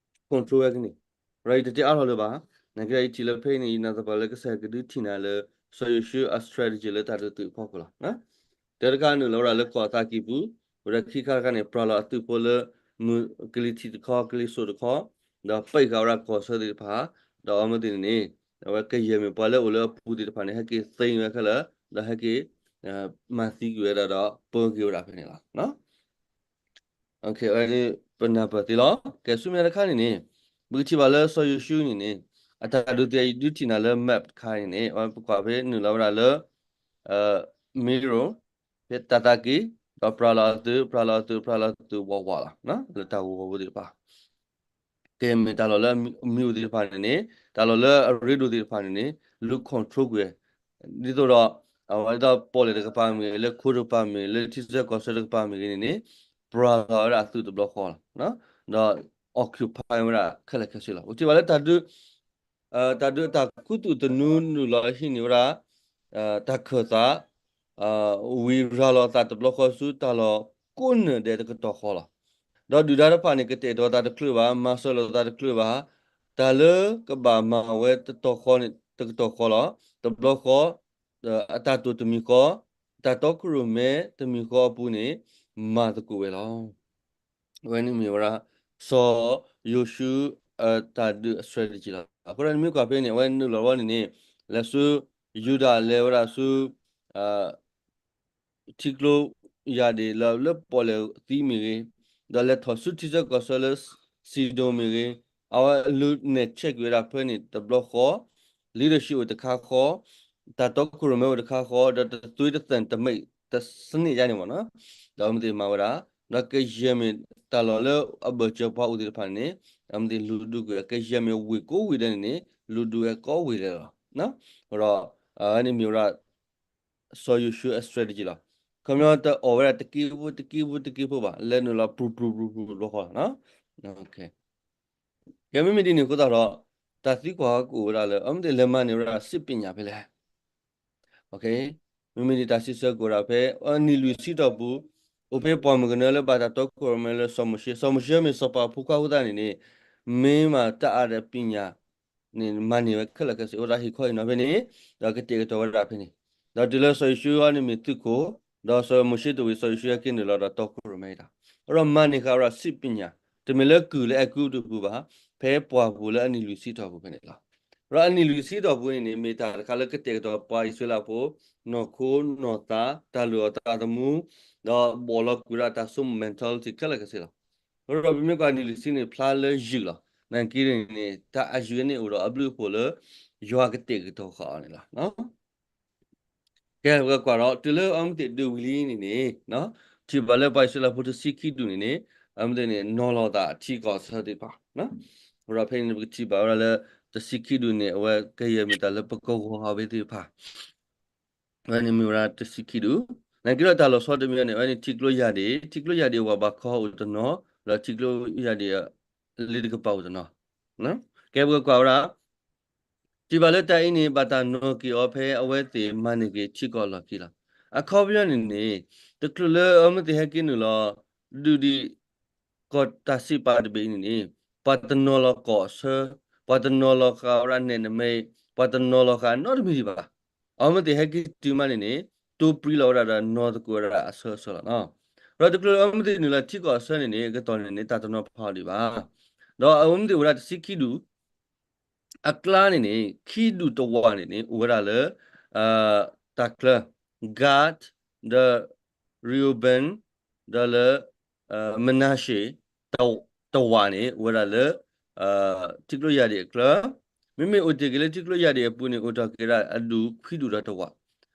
control ဝဲကန့ၣ်, ဒီးယတတဲအါထီၣ်လၢၤဘၣ်, နာ်က့ဒီးယထံၣ်လၢဖဲအံၤန့ၣ် ယနာ်သပှၢ်လၢကစၢ်ယွၤကဒုးထံၣ်နၤလၢ စီၤယိၤၡူအ strategy လၢတၢ်ဒုးသုးအဖီခိၣ်လီၤ. တၢတခါနုာ်လီၤဝဲဒၣ်လၢကီၢ်အသးကံၢ်ပူၤ, ဝဲဒၣ်ခံခါတခါန့ၣ် ပြၢလီၤအသုးဖိလၢ မုၢ်ကလံၤထံးတခီ ကလံၤစိးတခီ, ဒီးပိတ်ဃာ်ဝဲဒၣ်ကီၢ်ဆၢသ့ၣ်တဖၣ်, ဒီးအီမသ့ၣ်န့ၣ်န့ၣ် အဝဲကယဲၢ်မ့ၢ်ပှၤလၢအိၣ်လၢအပူၤသ့ၣ်တဖၣ်န့ၣ် ဟဲက့ၤသ့ဝဲခဲလၢာ်, ဒီးဟဲက့ၤ မၤသံကွံာ်ဝဲဒၣ်ဒီးပၢက့ၤဝဲဒၣ်ဖဲန့ၣ်လီၤ. အဝဲဒၣ်ပနၢ်ပၢၢ်သ့လီၤ. ကဲဆူမဲာ်ညါတခါန့ၣ်န့ၣ် ပကထံၣ်ဘၣ်လၢစီၤယိၤၡူန့ၣ်န့ၣ် အတၢ်ဒုးသုးအံၤဒုးထံၣ်နၤလၢ map တခါန့ၣ်န့ၣ် အဝဲပကွၢ်ဖဲနုာ်လီၤဝဲဒၣ်လၢ မ့ရိၣ် ဖဲတၢ်သးကံၢ်, ဒီးပြၢလီၤအသုး, ပြၢလီၤအသုး, ပြၢလီၤအသုးဝးဝးလီၤ, လၢတၢ်ဂီၤဂီၤဖိသ့ၣ်တဖၣ် ကဲမ့ၢ်တၢ်လီၢ်လၢအမံၤအိၣ်သ့ၣ်တဖၣ်န့ၣ်န့ၣ်, တၢ်လီၢ်လၢအရ့ဒိၣ်သ့ၣ်တဖၣ်န့ၣ်န့ၣ် လူၤ control ကွံာ်, ဒ်သိးဒီး အဝဲဒၣ်ပီၣ်လဲၣ်တကပၤမ့ၢ်ဂ့ၤ, လၢခိတကပၤမ့ၢ်ဂ့ၤ, လၢထံဆၢကီၢ်ဆၢတကပၤမ့ၢ်ဂ့ၤန့ၣ်န့ၣ် ပြၢလီၤဝဲဒၣ်အသုးတဘျီဃီလီၤ. ဒီး occupy ဝဲဒၣ်ခဲလၢာ်ခဲဆ့လီၤ. ပထံၣ်ဘၣ်လၢတၢ်ဒုး တၢ်ဒုးအတၢ်ခူသူၣ်သနူနုာ်လီၤဟံးန့ၢ်ဝဲဒၣ် တၢ်ခၢၣ်သး ဝံၤရၤလီၤအသးတဘျီဃီဆူတၢ်လီၢ်ကိးနၢ်ဒဲးတကတီၢ်ဃီလီၤ. ဒီးဒုၣ်ဒါတဖၣ်န့ၣ် ကတဲာ်ကတီၤသးတချုးဘၣ်, မၤစၢၤလိာ်သးတချုးဘၣ်, တၢ်လၢကဘၣ်မၤဝဲတကတီၢ်ဃီန့ၣ် တကတီၢ်ဃီလီၤ. တဘျီဃီ အတၢ်တိာ်တမံၤဃီ, တၢ်တီခိၣ်ရိၣ်မဲတမံၤဃီအပူၤန့ၣ် မၤသကိးဝဲလီၤ. အဝဲန့ၣ်မ့ၢ်ဝဲဒၣ် စီၤယိၤၡူ တၢ်ဒုးအ strategy လီၤ. အဃိဒီးနမ့ၢ်ကွၢ်ဖဲန့ၣ် အဝဲနုာ်လီၤဝဲန့ၣ်န့ၣ် လဲၤဆူ ယူဒၤ လဲၤဝဲဒၣ်ဆူ ထံကျိယၤဒ့ၣ်လၢ လၢပီၣ်လဲၣ်သံမ့ၢ်ဂ့ၤ, ဒီးလဲၤထီၣ်ဆူထံဆၢကီၢ်ဆၢလၢ စံဒိၣ်မ့ၢ်ဂ့ၤ, အဝဲလူၤနဲၣ် check ကွံာ်ဝဲဒၣ်ဖဲန့ၣ်တဘျီဃီ, leadership အိၣ်တခါဃီ, တၢ်တီခိၣ်ရိၣ်မဲအိၣ်တခါဃီ, ဒီးတသွံတသၢၣ်တမ့ၢ်တစနစ်ယါန့ၣ်မ့ၢ်နီၤ, ဒီးအဝဲသ့ၣ်မၤဝဲဒၣ်, ဒီးကယဲၢ်မ့ၢ်တၢ်လီၢ်လၢအဘၢၣ်စၢၤပှၤအိၣ်သ့ၣ်တဖၣ်န့ၣ်န့ၣ် အဝဲသ့ၣ်လူၤဒုးကွံာ်, ကယဲၢ်မ့ၢ်ဝ့ၢ်ကိးဝ့ၢ်ဒဲးန့ၣ်န့ၣ် လူၤဒုးဝဲကိးဝ့ၢ်ဒဲးလီၤ. ဒီး အဝဲန့ၣ်မ့ၢ်ဝဲဒၣ် စီၤယိၤၡူအ strategy လီၤ. ခီပညီတအီၣ်ဝဲဒၣ်တက့ဖိ တက့ဖိတက့ဖိဘၣ်, လဲၤနုာ်လီၤပြူၤပြူၤပြူၤပြူၤတဘျီဃီလီၤ. ကဲမ့မ့ၢ်ဒ်န့ၣ်အဃိသတးဒီး တၢ်သံကွၢ်ကအိၣ်ဝဲဒၣ်လၢ အဝဲသ့ၣ်လဲၤမၤန့ၢ်ဝဲဒၣ် စစ်ပညာ ဖဲလဲၣ်. မ့မ့ၢ်ဒ်တၢ်စံးဆၢကအိၣ်ဒၣ်ဖဲ အနံၣ်လွံၢ်ဆံတီၢ်ပူၤ, အိၣ်ဖဲပှၢ်မုၢ်ကနၢလၢဘၣ်တၢ်တီခိၣ်ရိၣ်မဲလၢစီၤမိၤၡ့, စီၤမိၤၡ့မ့ၢ်စီၤပၤဖိခွါအဃိသတးန့ၣ်န့ၣ် မ့ၢ်မးတၢ်အါဒၣ်ပညာ န့ၣ် မၤန့ၢ်ဝဲခဲလၢာ်ခဲဆ့ အိၣ်ဒၣ်ဟ့ၣ်ခီဟ့ၣ်နီၤဖဲန့ၣ်, ဒီးကတဲာ်ကတီၤဝဲဒၣ်ဖဲန့ၣ်, ဒီးတုၤလၢစီၤယိၤၡူအံၤန့ၣ်မ့ၢ်သုးခိၣ်, ဒီးစီၤမိၤၡ့တဝံၤ စီၤယိၤၡူဟဲက့ၤနုာ်လီၤဒီးတီခိၣ်ရိၣ်မဲတၢ်, ဒီးမၤန့ၢ်ဃာ်ဝဲဒၣ် စစ်ပညာ, တမ့ၢ်လၢကုၢ်လၢအဲၤကူပတူးပူၤဘၣ်, ဖဲပှၢ်ပူၤလၢအနံၣ်လွံၢ်ဆံတီၢ်ပူၤဖဲန့ၣ်လီၤ. ဒီးအနံၣ်လွံၢ်ဆံတီၢ်ပူၤန့ၣ်န့ၣ် မ့ၢ်တၢ်တခါလၢကတဲာ်ကတီၤပှၤအံၣ်စရ့လးဖိ နီၢ်ခိနီၢ်သး တၢ်လုၢ်အီၣ်သးသမူ, ဒီးဘီၣ်လီၤကွံာ်ဝဲဒၣ်တၢ်ဆိကမိၣ် mentality ခဲလၢာ်ခဲဆ့လီၤ. ဒီးပမ့ၢ်ကွၢ်နံၣ်လွံၢ်ဆံန့ၣ် ဖျါလၢယုၢ်လီၤ. နာ်က့န့ၣ်န့ၣ် တၢ်အယုၢ်န့ၣ်အိၣ်ဒီးအဘျုးအဖှိၣ်လၢ ယွၤကတဲာ်ကတီၤဃာ်အီၤန့ၣ်လီၤ. ကဲ ပကကွၢ်ဒီး တုၤလၢအဝဲသ့ၣ်ဒုးဝံၤလံန့ၣ်န့ၣ် ထံၣ်ဘၣ်လၢပှၤအံၣ်စရ့လးဖိတဆံခံဒူၣ်န့ၣ်န့ၣ် အဝဲသ့ၣ်န့ၣ် နီၤလီၤသးထံကီၢ်အဆၢသ့ၣ်တဖၣ်, အဃိဒီးဖဲန့ၣ် ပကထံၣ်ဘၣ်ဝဲဒၣ်လၢ တဆံခံဒူၣ်န့ၣ် အဝဲကယဲၢ်မ့ၢ်တၢ်လၢပကဝီၤအီၤဝဲသ့ၣ်တဖၣ် အဝဲန့ၣ်မ့ၢ်ဝဲဒၣ်တဆံခံဒူၣ်, နာ်က့ဒီးတၢ်လီၤဆီတမံၤန့ၣ် အဝဲန့ၣ်ထံကျိယၢ်ဒ့ၣ်, ထံကျိယၢ်ဒ့ၣ်ဝးဘးခီအိၣ်တနီၤ, ဒီးထံကျိယၢ်ဒ့ၣ် လ့တကပၤအိၣ်တနီၤ, ကဲပကကွၢ်ဝဲဒၣ် ထံၣ်ဘၣ်လၢတၢ်အံၤန့ၣ် ဘၣ်တၢ်နီၤက့ၤအီၤဖဲအဝဲသ့ၣ်မၤန့ၢ်က့ၤထံကီၢ်လီၢ်ခံလီၤ. အခီပညီန့ၣ်န့ၣ် တချုးလၢအဝဲသ့ၣ်ဟဲက့ၤနုာ်လီၤ ဒုးဒံး ကီၢ်တၢ်စံးပာ်တဘ့ၣ်အံၤန့ၣ်န့ၣ် ပှၤတနီၤလီၤကီၢ်အဆၢ, ပှၤတနီၤလီၤဃာ်ဝဲဒၣ်နဲၣ်နမဲ, ပှၤတနီၤလီၤဃာ်နီတမံၤဒံးဘၣ်. အဝဲသ့ၣ်ဟဲက့ၤတုၤမးန့ၣ်န့ၣ် တိၢ်ပြံလီၤဝဲဒၣ်ဒီးနီၤသကိးဝဲဒၣ်အဆၢအဆၢလီၤ. ဒီးတချုးလၢအဝဲသ့ၣ်နုာ်လီၤထံကီၢ်အဆၢန့ၣ်န့ၣ် အကတီၢ်န့ၣ်န့ၣ် တၢ်တနီၤဖးအီၤဒံးဘၣ်. ဒီးအဝဲသ့ၣ်အိၣ်ဝဲဒၣ်တဆံခံဒူၣ် အကျါန့ၣ်န့ၣ် ခံဒူၣ်တဝာ်န့ၣ်န့ၣ် အိၣ်ဝဲဒၣ်လၢ တၢ်ချၢ Gad ဒီး Reuben ဒီးလၢ Menashe တဝာ်န့ၣ် အိၣ်ဝဲဒၣ်လၢ ထံကျိယၢ်ဒ့ၣ်အချၢ, မ့မ့ၢ်အိၣ်တ့ၢ်က့ၤလၢထံကျိယၢ်ဒ့ၣ်အပူၤန့ၣ် အိၣ်ထီၣ်က့ၤဒၣ်အဒူၣ်ခွံဒူၣ်ဒီးတဝာ်,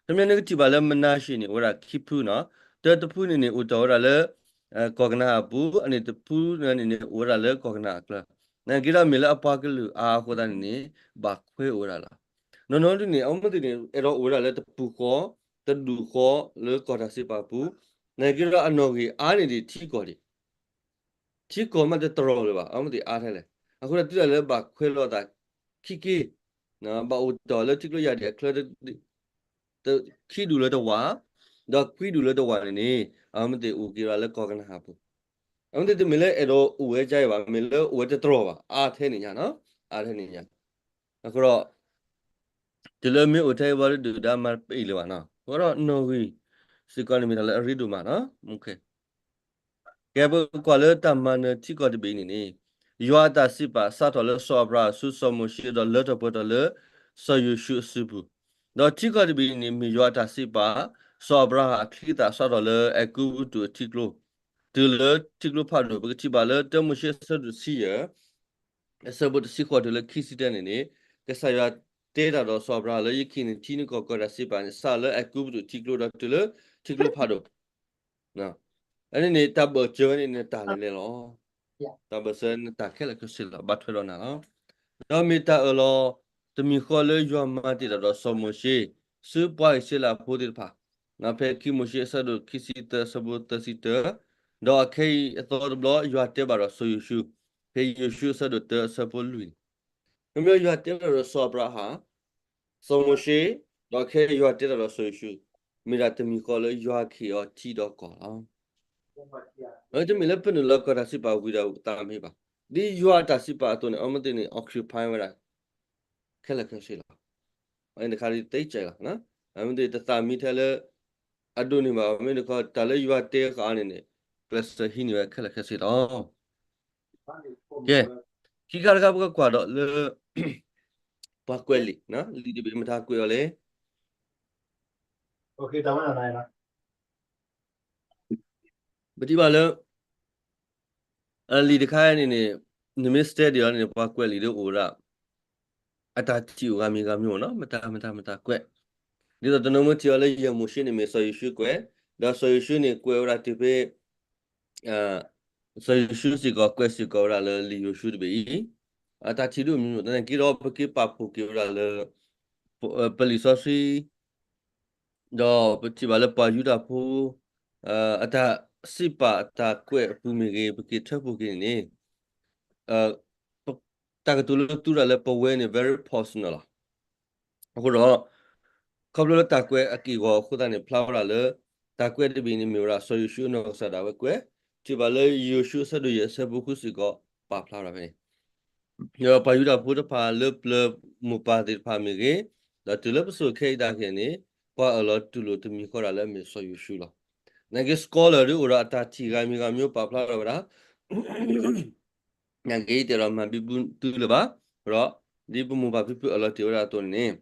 ခီပညီန့ၣ်ကထံၣ်ဘၣ်လၢ Menashe န့ၣ် အိၣ်ဝဲဒၣ်ခံဖုနီၤ, တၢတဖုန့ၣ်န့ၣ် အိၣ်တ့ၢ်ဝဲဒၣ်လၢ ကီၢ်ကနၤအၣ်အပူၤ, အန့ၣ်တဖုန့ၣ်န့ၣ် အိၣ်ဝဲဒၣ်လၢကီၢ်ကနၤအကျါ, နာ်က့ဒီးမ့ၢ်လၢအပှၤကလုာ်အါအဃိသတးန့ၣ်န့ၣ် ဘၣ်ခွဲအိၣ်ဝဲဒၣ်လီၤ. နီၢ်နီၢ်ဒ်န့ၣ် အဝဲသ့ၣ်န့ၣ် အဲၣ်ဒိးအိၣ်ဝဲဒၣ်လၢတပူၤဃီ, တဒူၣ်ဃီလၢကီၢ်တၢ်စံးပာ်အပူၤ, နာ်က့ဒီးအနီၣ်ဂံၢ်အါန့ၢ်ဒံးထံကီၢ်ဒံး ထံကီၢ်မးတတြီၢ်လၢၤဘၣ်, အဝဲသ့ၣ်အါထဲလဲၣ်. အဃိဒီးတုၤဒၣ်လၢဘၣ်ခွဲလိာ်သးခံက့, ဘၣ်အိၣ်တ့ၢ်လၢထံကျိယၢ်ဒ့ၣ်အချၢ ခံဒူၣ်လၢတဝာ်, ဒီးခွံဒူၣ်လၢတဝာ်န့ၣ်န့ၣ် အဝဲသ့ၣ်အိၣ်က့ၤဝဲဒၣ်လၢကီၢ်ကနၤအၣ်အပူၤ, အဝဲသ့ၣ်တမ့ၢ်လၢအဲၣ်ဒိးအိၣ်ဝဲဒ်အံၤဘၣ်, မ့ၢ်လၢအိၣ်ဝဲတတြီၢ်ဘၣ်, အါထဲန့ၣ်ညါ, အါထဲန့ၣ်ညါ, အဃိဒီး တုၤလၢမ့ၢ်အိၣ်ထဲအံၤဘၣ်ဒီးဒုၣ်ဒါမၤတပ့ၢ်လၢၤဘၣ်နီၤ, အဃိဒီးနီၣ်ဂံၢ်စ့ၢ်ကီးန့ၣ်မ့ၢ်တၢ်လၢအရ့ဒိၣ်မးနီၤ, ကဲပကွၢ်လၢတၢ်မၤနၢၤထံကီၢ်တဘ့ၣ်အံၤန့ၣ်န့ၣ်, ယွၤအတၢ်စံးပာ်စးထီၣ်လၢစီၤအၤဘြၤဟၣ်ဆူစီၤမိၤၡ့ဒီးလၢထီၣ်ပှဲၤထီၣ်လၢ စီၤယိၤၡူအစုပူၤ, ဒီးထံကီၢ်တဘ့ၣ်အံၤန့ၣ် မ့ၢ်ယွၤအတၢ်စံးပာ် စီၤအၤဘြၤဟၣ်အချံအသၣ်စးထီၣ်လၢအဲၤကူပတူးအထံကျိ တုၤလၢထံကျိဖးဒိၣ်, ပကထံၣ်ဘၣ်လၢတၢမိၤၡ့အဆၢဒိၣ်တဆံယဲၢ် အဆၢဖိတဆံဃိးတုၤလၢခံဆံတၢန့ၣ်န့ၣ်, ကစၢ်ယွၤတဲတၢ်ဒီးစီၤအၤဘြၤဟၣ်လၢယကဟ့ၣ်နၤထံနကီၢ်ကီၢ်တၢ်စံးပာ်န့ၣ် စးလၢအဲၤကူပတူးထံကျိဒီးတုၤလၢထံကျိဖးဒိၣ်, အန့ၣ်န့ၣ် တၢ်ဘၢၣ်စၢၤဝဲန့ၣ်နတၢ်လဲၤလဲၤလီၤ. တၢ်ဘၢၣ်စၢၤနတၢ်ခဲလၢာ်ခဲဆ့လီၤ, ဘၣ်ထွဲဒီးနၤလီၤ. ဒီးမ့ၢ်တၢ်အၢၣ်လီၤတမံၤဃီလၢယွၤမၤတ့ၢ်တၢ်ဒီးစီၤမိၤၡ့ ဆူပှၤအံၣ်စရ့လးဖိသ့ၣ်တဖၣ်, ဖဲခံမိၤၡ့အဆၢဒိၣ်ခံဆံသၢအဆၢဖိသၢဆံတၢ, ဒီးအခဲအံၤအသီတဘျီ ယွၤတဲဘၣ်ဒီးစီၤယိၤၡူ, ဖဲယိၤၡူအဆၢဒိၣ်တၢအဆၢဖိလွံၢ်န့ၣ်, မ့မ့ၢ်ယွၤတဲဘၣ်ဒီးစီၤအၤဘြၤဟၣ် စီၤမိၤၡ့, ဒီးခဲအံၤယွၤတဲဘၣ်ဒီးစီၤယိၤၡူ, မ့ၢ်ဒၣ်တမံၤဃီလၢယွၤကဟ့ၣ်အီၤထံဒီးကီၢ်လီၤ. တမ့ၢ်လၢပနုာ်လီၤကီၢ်တၢ်စံးပာ်ဝံၤဒီးသးမ့ၢ်ဘၣ်. ဒ်ယွၤအတၢ်စံးပာ်အသိးန့ၣ် အဝဲသ့ၣ်န့ၣ် occupy ဝဲဒၣ် ခဲလၢာ်ခဲဆ့လီၤ. အဝဲန့ၣ်တခါဒ်တ့ၢ်ကဲလီၤ. အဝဲသ့ၣ်တသးမံထဲလၢ အဒိးန့ၢ်ဘၣ် မ့ၢ်တခီ တၢ်လၢယွၤတဲဃာ်န့ၣ်န့ၣ် ကျဲးစၢးဟံးန့ၢ်ဝဲခဲလၢာ်ခဲဆ့လီၤ. ကဲ, ခံခါတခါပကကွၢ်ဒီးလၢ ပှၤကွဲးလံာ်, လံာ်တဘ့ၣ်မတၤကွဲးအီၤလဲၣ်. ပထံၣ်ဘၣ်လၢ လံာ်တခါန့ၣ်န့ၣ် နမ့ၢ် study အီၤန့ၣ် ပှၤကွဲးလံာ်ဒီးအိၣ်ဝဲဒၣ် အတၢ်ထံၣ်အိၣ်ဂၤမံၤဂၤမံၤမ့ၢ်နီၤ, မတၤမတၤမတၤကွဲး. ဒ်သိးတနီၤမ့ၢ်ထံၣ်အီၤလၢယဲၢ်မိၤၡ့န့ၣ်မ့ၢ်စီၤယိၤၡူကွဲး, ဒီးစီၤယိၤၡူန့ၣ်ကွဲးဝဲဒၣ်တုၤဖဲ စီၤယိၤၡူစ့ၢ်ကီးကွဲးစ့ၢ်ကီးဝဲဒၣ်လၢလံာ်ယိၤၡူတဘ့ၣ်အံၤ, အတၢ်ထံၣ်ဒိၣ်မံၤမံၤ သနာ်က့ဒီး ပက့ၤပာ်ဖှိၣ်က့ၤဝဲဒၣ်လၢ ပလံာ်စီဆှံ, ဒီးပထံၣ်ဘၣ်လၢပှၤယူဒၤဖိ အတၢ်စံးပာ်အတၢ်ကွဲးအပူၤမ့ၢ်ဂ့ၤ ပက့ၤထၢဖှိၣ်က့ၤန့ၣ်န့ၣ် တၢ်ကတိၤလၢသူဝဲဒၣ်လၢပဝဲန့ၣ် very personal လီၤ. အဃိဒီး ခီဖျိလၢတၢ်ကွဲးအက့ၢ်အဂီၤအဃိသတးန့ၣ် ဖျါဝဲဒၣ်လၢ တၢ်ကွဲးတဘ့ၣ်န့ၣ်မ့ၢ်ဝဲဒၣ်စီၤယိၤၡူအနီၢ်ကစၢ်ဒၣ်ဝဲကွဲး, ထံၣ်ဘၣ်လၢယိၤၡူအဆၢဒိၣ်ယဲၢ်အဆၢဖိဃုစ့ၢ်ကီး ပာ်ဖျါဝဲဒၣ်ဖဲန့ၣ် ဒီးပှၤယူဒၤဖိတဖၣ်လၢပျၢၤမိၢ်ပၢ်သ့ၣ်တဖၣ်မ့ၢ်ဂ့ၤ, ဒီးတုၤလၢပစိၤခဲအံၤဒၣ်က့ၤန့ၣ် ပှၤအၢၣ်လီၤတူၢ်လိာ်တမံၤဃီဒၣ်လၢအမ့ၢ်စီၤယိၤၡူလီၤ. သနာ်က့ scholar ဒ်အိၣ်ဒီးအတၢ်ထံၣ်ဂၤမံၤဂၤမံၤပာ်ဖျါထီၣ်ဝဲဒၣ် သနာ်က့ ယတဲဒီးမၤဘံဘူသုလၢၤဘၣ်, ဒီးဒ်ပမိၢ်ပၢ်ဖံဖုအၢၣ်လီၤတ့ၢ်ဝဲဒၣ်အသိးန့ၣ်န့ၣ်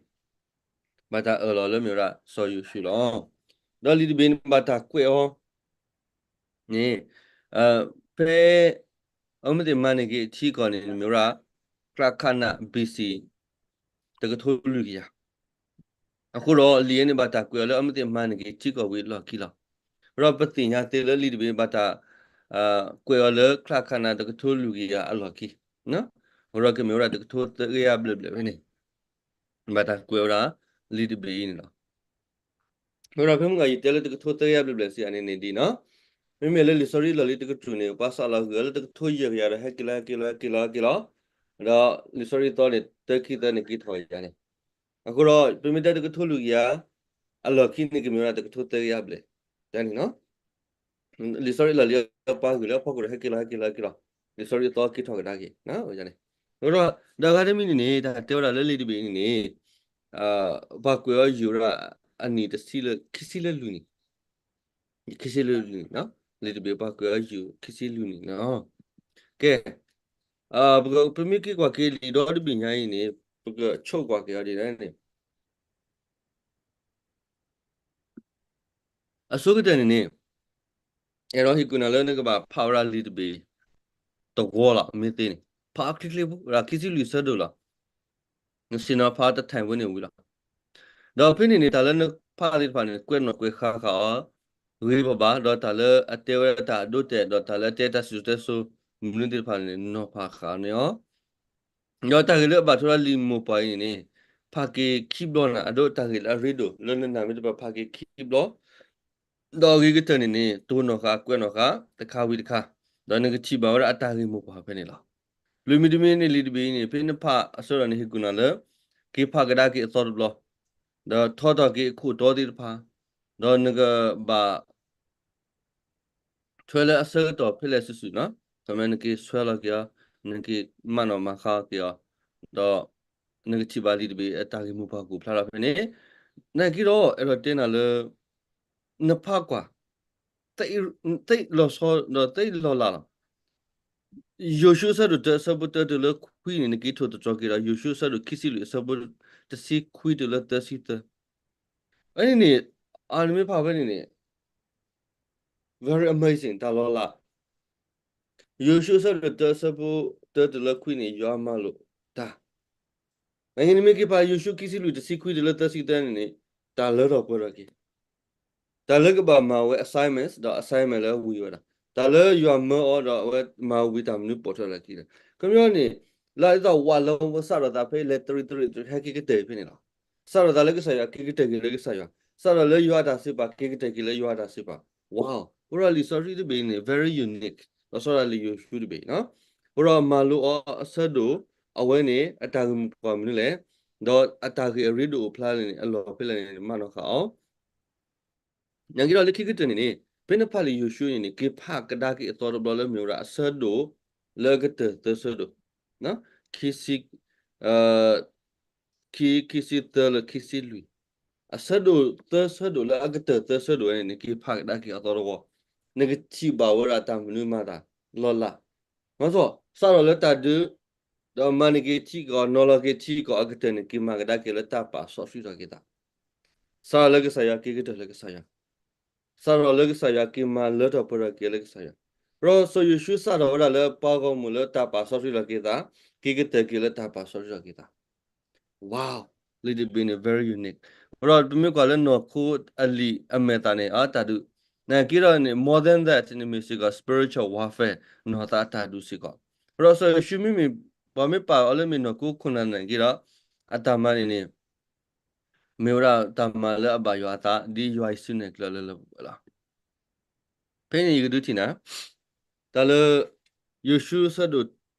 ဘၣ်တၢ်အၢၣ်လီၤလၢမ့ၢ်ဝဲဒၣ်စီၤယိၤၡူလီၤ. ဒီးလံာ်တဘ့ၣ်န့ၣ်ဘၣ်တၢ်ကွဲးအီၤန့ၣ် ဖဲ အဝဲသ့ၣ်မၤန့ၢ်က့ၤအထံကီၢ်န့ၣ် မ့ၢ်ဝဲဒၣ် ချါခးနး B C တကထိလွံၢ်ကယၤ. အဃိဒီးလံာ်အံၤန့ၣ် ဘၣ်တၢ်ကွဲးအီၤလၢအမ့ၢ်သ့ၣ်မၤန့ၢ်က့ၤထံကီၢ်ဝံၤအလီၢ်ခံလီၤ. အဃိဒီးပသ့ၣ်ညါသ့လၢလံာ်တဘ့ၣ်ဘၣ်တၢ် ကွဲးအီၤလၢချါခးနးတကထိလွံၢ်ကယၤအလီၢ်ခံ, အဃိဒီးကမ့ၢ်ဝဲဒၣ်တကထိသၢကယၤဘျဲၣ်ဘျဲၣ်ဖဲန့ၣ် ဘၣ်တၢ်ကွဲးဝဲဒၣ်လံာ်တဘ့ၣ်အံၤန့ၣ်လီၤ. အဃိဒီးဖဲမုၢ်ဂီၤယတဲလၢတကထိသၢကယၤဘျဲၣ်ဘျဲၣ်စံးအန့ၣ်န့ၣ်ဒ်နီၤ, မ့မ့ၢ်လၢလံာ်စီဆှံလီၢ်လံၤတကတြူၢ်န့ၣ် ပှၤစးလီၤဂုာ်အီၤလၢတကထိယဲၢ်ကယၤဒီးဟဲက့ၤလီၤ ဟဲက့ၤလီၤ ဟဲက့ၤလီၤ ဟဲက့ၤလီၤ, ဒီးလံာ်စီဆှံသီန့ၣ် တၢခံသၢန့ၣ်က့ၤထီၣ်ကယၤန့ၣ်, အဃိဒီးပမ့ၢ်တဲတကထိလွံၢ်ကယၤ အလီၢ်ခံန့ၣ်ကမ့ၢ်ဝဲဒၣ်တကထိသၢကယၤဘျဲၣ်, တၢ်န့ၣ်နီၤ လံာ်စီဆှံလီၢ်လံၤပှၤဂုာ်လၢအဖီခိၣ်ဒီး ဟဲက့ၤလီၤ ဟဲက့ၤလီၤ ဟဲက့ၤလီၤ, လံာ်စီဆှံအသီက့ၤထီၣ်ကဒါက့ၤ, အဃိဒီး ဒီးဂၤတမံၤန့ၣ်န့ၣ် တၢ်တဲဝဲဒၣ်လၢလံာ်တဘ့ၣ်အံၤန့ၣ်န့ၣ် ပှၤကွဲးအီၤယိာ်ဝဲဒၣ်အနံၣ်တဆံလၢ ခံဆံလၢလွံၢ်နံၣ်, ခံဆံလၢလွံၢ်နံၣ်, လံာ်တဘ့ၣ်ပှၤကွဲးအီၤယိာ်ခံဆံလွံၢ်နံၣ်နီၤ. ကဲ, ပမ့ၢ်က့ၤကွၢ်က့ၤလံာ်ဒီတဘ့ၣ်ညါအံၤန့ၣ် ပကဆိၣ်ကွၢ်က့ၤအီၤဒ်လဲၣ်န့ၣ် အဆိကတၢၢ်န့ၣ်န့ၣ် အဲၣ်ဒိးဟ့ၣ်ကူၣ်နၤလၢနကဘၣ်ဖးဝဲဒၣ်လံာ်တဘ့ၣ်တဝီလီၤ, မ့ၢ်သ့န့ၣ် ဖးအီၤချ့ချ့ဖိ, ဝဲဒၣ်ခံဆံလွံၢ်ဆၢဒိၣ်လီၤ. နဆ့ၣ်နီၤဖးအီၤတထၢၣ်ဝဲန့ၣ်ဝံၤလီၤ. ဒီးဖဲန့ၣ်န့ၣ် တၢ်လၢနဖးသ့ၣ်တဖၣ်န့ၣ် ကွဲးနီၣ်ကွဲးဃါဃာ်အီၤ ဂ့ၤဘၣ်ဘၣ်, ဒီးတၢ်လၢအတဲဝဲဒၣ်တၢ်အဒိအတဲာ် ဒီးတၢ်လၢအတဲတၢ်စံၣ်စိၤတဲစိၤမနုၤသ့ၣ်တဖၣ်န့ၣ် နီၤဖးဃာ်န့ၢ်အီၤ ဒီးတၢ်ဂ့ၢ်လၢအဘၣ်ထွဲဒီးလံာ်မိၢ်ပှၢ်အံၤန့ၣ်န့ၣ် ဖးက့ၤခံဘျီနၤ, အဒိတၢ်ဂ့ၢ်လၢအရ့ဒိၣ် လၢနနၢ်မ့ၢ်တပာ်ဖးက့ၤခံဘျီ, ဒီးအဂ့ၤကတၢၢ်န့ၣ်န့ၣ် တိၢ်နီၣ်ဃာ် ကွဲးနီၣ်ဃာ် တခါဝံၤတခါ, ဒီးနကထံၣ်ဘၣ်ဝဲဒၣ်အတၢ်ဂ့ၢ်မိၢ်ပှၢ်ဖဲန့ၣ်လီၤ. လွံၢ်မံၤတမံၤန့ၣ် လံာ်တဘ့ၣ်အံၤန့ၣ် ဖဲနဖးအဆၢဒီးန့ၣ် ဟ့ၣ်ကူၣ်နၤလၢ က့ၤဖးကဒါက့ၤအသီတဘျီ, ဒီးထီထီၣ်က့ၤအခိၣ်တီသ့ၣ်တဖၣ်, ဒီးနကဘၣ် ထွဲလၢအဆၢကတီၢ်ဖဲလဲၣ်စုာ်စုာ်နီၤ, ခီမ့ၢ်နက့ၤဆွဲလီၤက့ၤအီၤ, နက့ၤမၤနီၣ်မၤဃါက့ၤအီၤ, ဒီးနကထံၣ်ဘၣ်လံာ်တဘ့ၣ်အတၢ်ဂ့ၢ်မိၢ်ပှၢ်ကအိၣ်ဖျါထီၣ်ဖဲန့ၣ်, နာ်က့ဒီး အဲၣ်ဒိးတဲနၤလၢ နဖးကွၢ် သ့ၣ်လီၤဆီဒီးသ့ၣ်လီၤလးလီၤ. ယိၤၡူအဆၢဒိၣ်တၢအဆၢဖိတၢတုၤလၢခွံန့ၣ် နက့ၤထိၣ်သတြီၤက့ၤဒီး ယိၤၡူအဆၢဒိၣ်ခံဆံလွံၢ်အဆၢဖိတဆံခွံတုၤလၢသၢဆံသၢ, အန့ၣ်န့ၣ် အနမ့ၢ်ဖးဖဲန့ၣ်န့ၣ် very amazing တၢ်လီၤလး, ယိၤၡူအဆၢဒိၣ်တၢအဆၢဖိတၢတုၤလၢခွံန့ၣ် ယွၤမၤလိာ်တၢ်, နမ့ၢ်က့ၤဖးယိၤၡူခံဆံလွံၢ်တဆံခွံတုၤလၢသၢဆံသၢန့ၣ်န့ၣ် တၢ်လၢထီၣ်ပှဲၤထီၣ်က့ၤ တၢ်လၢကဘၣ်မၤဝဲ assignments ဒီး assignment လၢအဝံၤဝဲဒၣ်, တၢ်လၢယွၤမၢအီၤဒီးအဝဲမၤဝံၤတၢ်မနုၤပိာ်ထွဲလၢခံဒီး ခီပညီန့ၣ် လၢအသီဝးလၢဝဲစးထီၣ်သးဖဲလဲၤတရံးတရံးဟဲက့ၤကတၢၢ်ဖဲန့ၣ်လီၤ. စးထီၣ်သးလၢကစၢ်ယွၤက့ၤကတၢၢ်က့ၤလၢကစၢ်ယွၤ, စးထီၣ်လၢယွၤအတၢ်စံးပာ်က့ၤကတၢၢ်က့ၤလၢယွၤအတၢ်စံးပာ်, wow, အဃိဒီးလံာ်စီဆှံတဘ့ၣ်န့ၣ် very unique လီၤဆီဒၣ်လၢယိၤၡူတဘ့ၣ်နီၤ, အဃိဒီးမၤလိအီၤအဆၢဒိၣ် အဝဲန့ၣ် အတၢ်ဂ့ၢ်မိၢ်ပှၢ်မနုၤလဲၣ်, ဒီးအတၢ်ဂ့ၢ်အရ့ဒိၣ်အိၣ်ဖျါလဲၣ်န့ၣ် အလီၢ်ဖဲလဲၣ်န့ၣ် မၤနီၣ်ဃာ်အီၤ နာ်က့ဒီးလၢခံကတၢၢ်န့ၣ်န့ၣ် ဖဲနဖးလံာ်ယိၤၡူန့ၣ်န့ၣ် က့ၤဖးကဒါက့ၤအသီတဘျီလၢမ့ၢ်ဝဲဒၣ်အဆၢဒိၣ်လၢအကတၢၢ်သၢဆၢဒိၣ်, ခံဆံ, ခံ, ခံဆံသၢလၢခံဆံလွံၢ်, အဆၢဒိၣ်သၢဆၢဒိၣ်လၢအကတၢၢ်သၢဆၢဒိၣ်ဝဲန့ၣ်န့ၣ် က့ၤဖးကဒါက့ၤအသီတဝီ, နကထံၣ်ဘၣ်ဝဲဒၣ်တၢ်မနုၤမၤတၢ်လီၤလး, မ့ၢ်သီ စးထီၣ်လၢတၢ်ဒုး ဒီးမၤန့ၢ်က့ၤထံကီၢ် နီၤလီၤက့ၤထံကီၢ်အကတၢၢ်န့ၣ် က့ၤမၤကဒါက့ၤလၢတၢ်ပာ်စီဆှံထီၣ်က့ၤသး, စးထီၣ်လၢကစၢ်ယွၤက့ၤကတၢၢ်လၢကစၢ်ယွၤ, စးထီၣ်လၢကစၢ်ယွၤက့ၤမၤလၢထီၣ်ပှဲၤထီၣ်က့ၤလၢကစၢ်ယွၤ, ဒီးစီၤယိၤၡူစးထီၣ်ဝဲဒၣ်လၢပှၤဂီၢ်မုၢ်လၢတၢ်ပာ်စီဆှံလီၤက့ၤသး, က့ၤကတၢၢ်က့ၤလၢတၢ်ပာ်စီဆှံလီၤက့ၤသး wow, လံာ်တဘ့ၣ်န့ၣ် very unique, ဒီးပမ့ၢ်ကွၢ်လၢနီၢ်ခိအလံာ်အမဲာ်သၣ်န့ၣ် အတၢ်ဒုး, နာ်က့ဒီးန့ၣ် more than that န့ၣ်မ့ၢ်စ့ၢ်ကီး spiritual warfare နီၢ်သးအတၢ်ဒုးစ့ၢ်ကီး, ဒီးစီၤယိၤၡူမ့မ့ၢ် ပှၤမ့ၢ်ပာ်အီၤလၢမ့ၢ်နီၢ်ခိခိၣ်နၢ်နာ်က့ဒီး အတၢ်မၤန့ၣ်န့ၣ် မ့ၢ်ဝဲဒၣ်တၢ်မၤလၢအဘၣ်ယွၤအသး ဒ်ယွၤယစုနဲၣ်ကျဲလၢလၢပှဲၤပှဲၤလီၤ. ဖဲန့ၣ်ယကဒုးထံၣ်နၤ တၢ်လၢ ယိၤၡူအဆၢဒိၣ်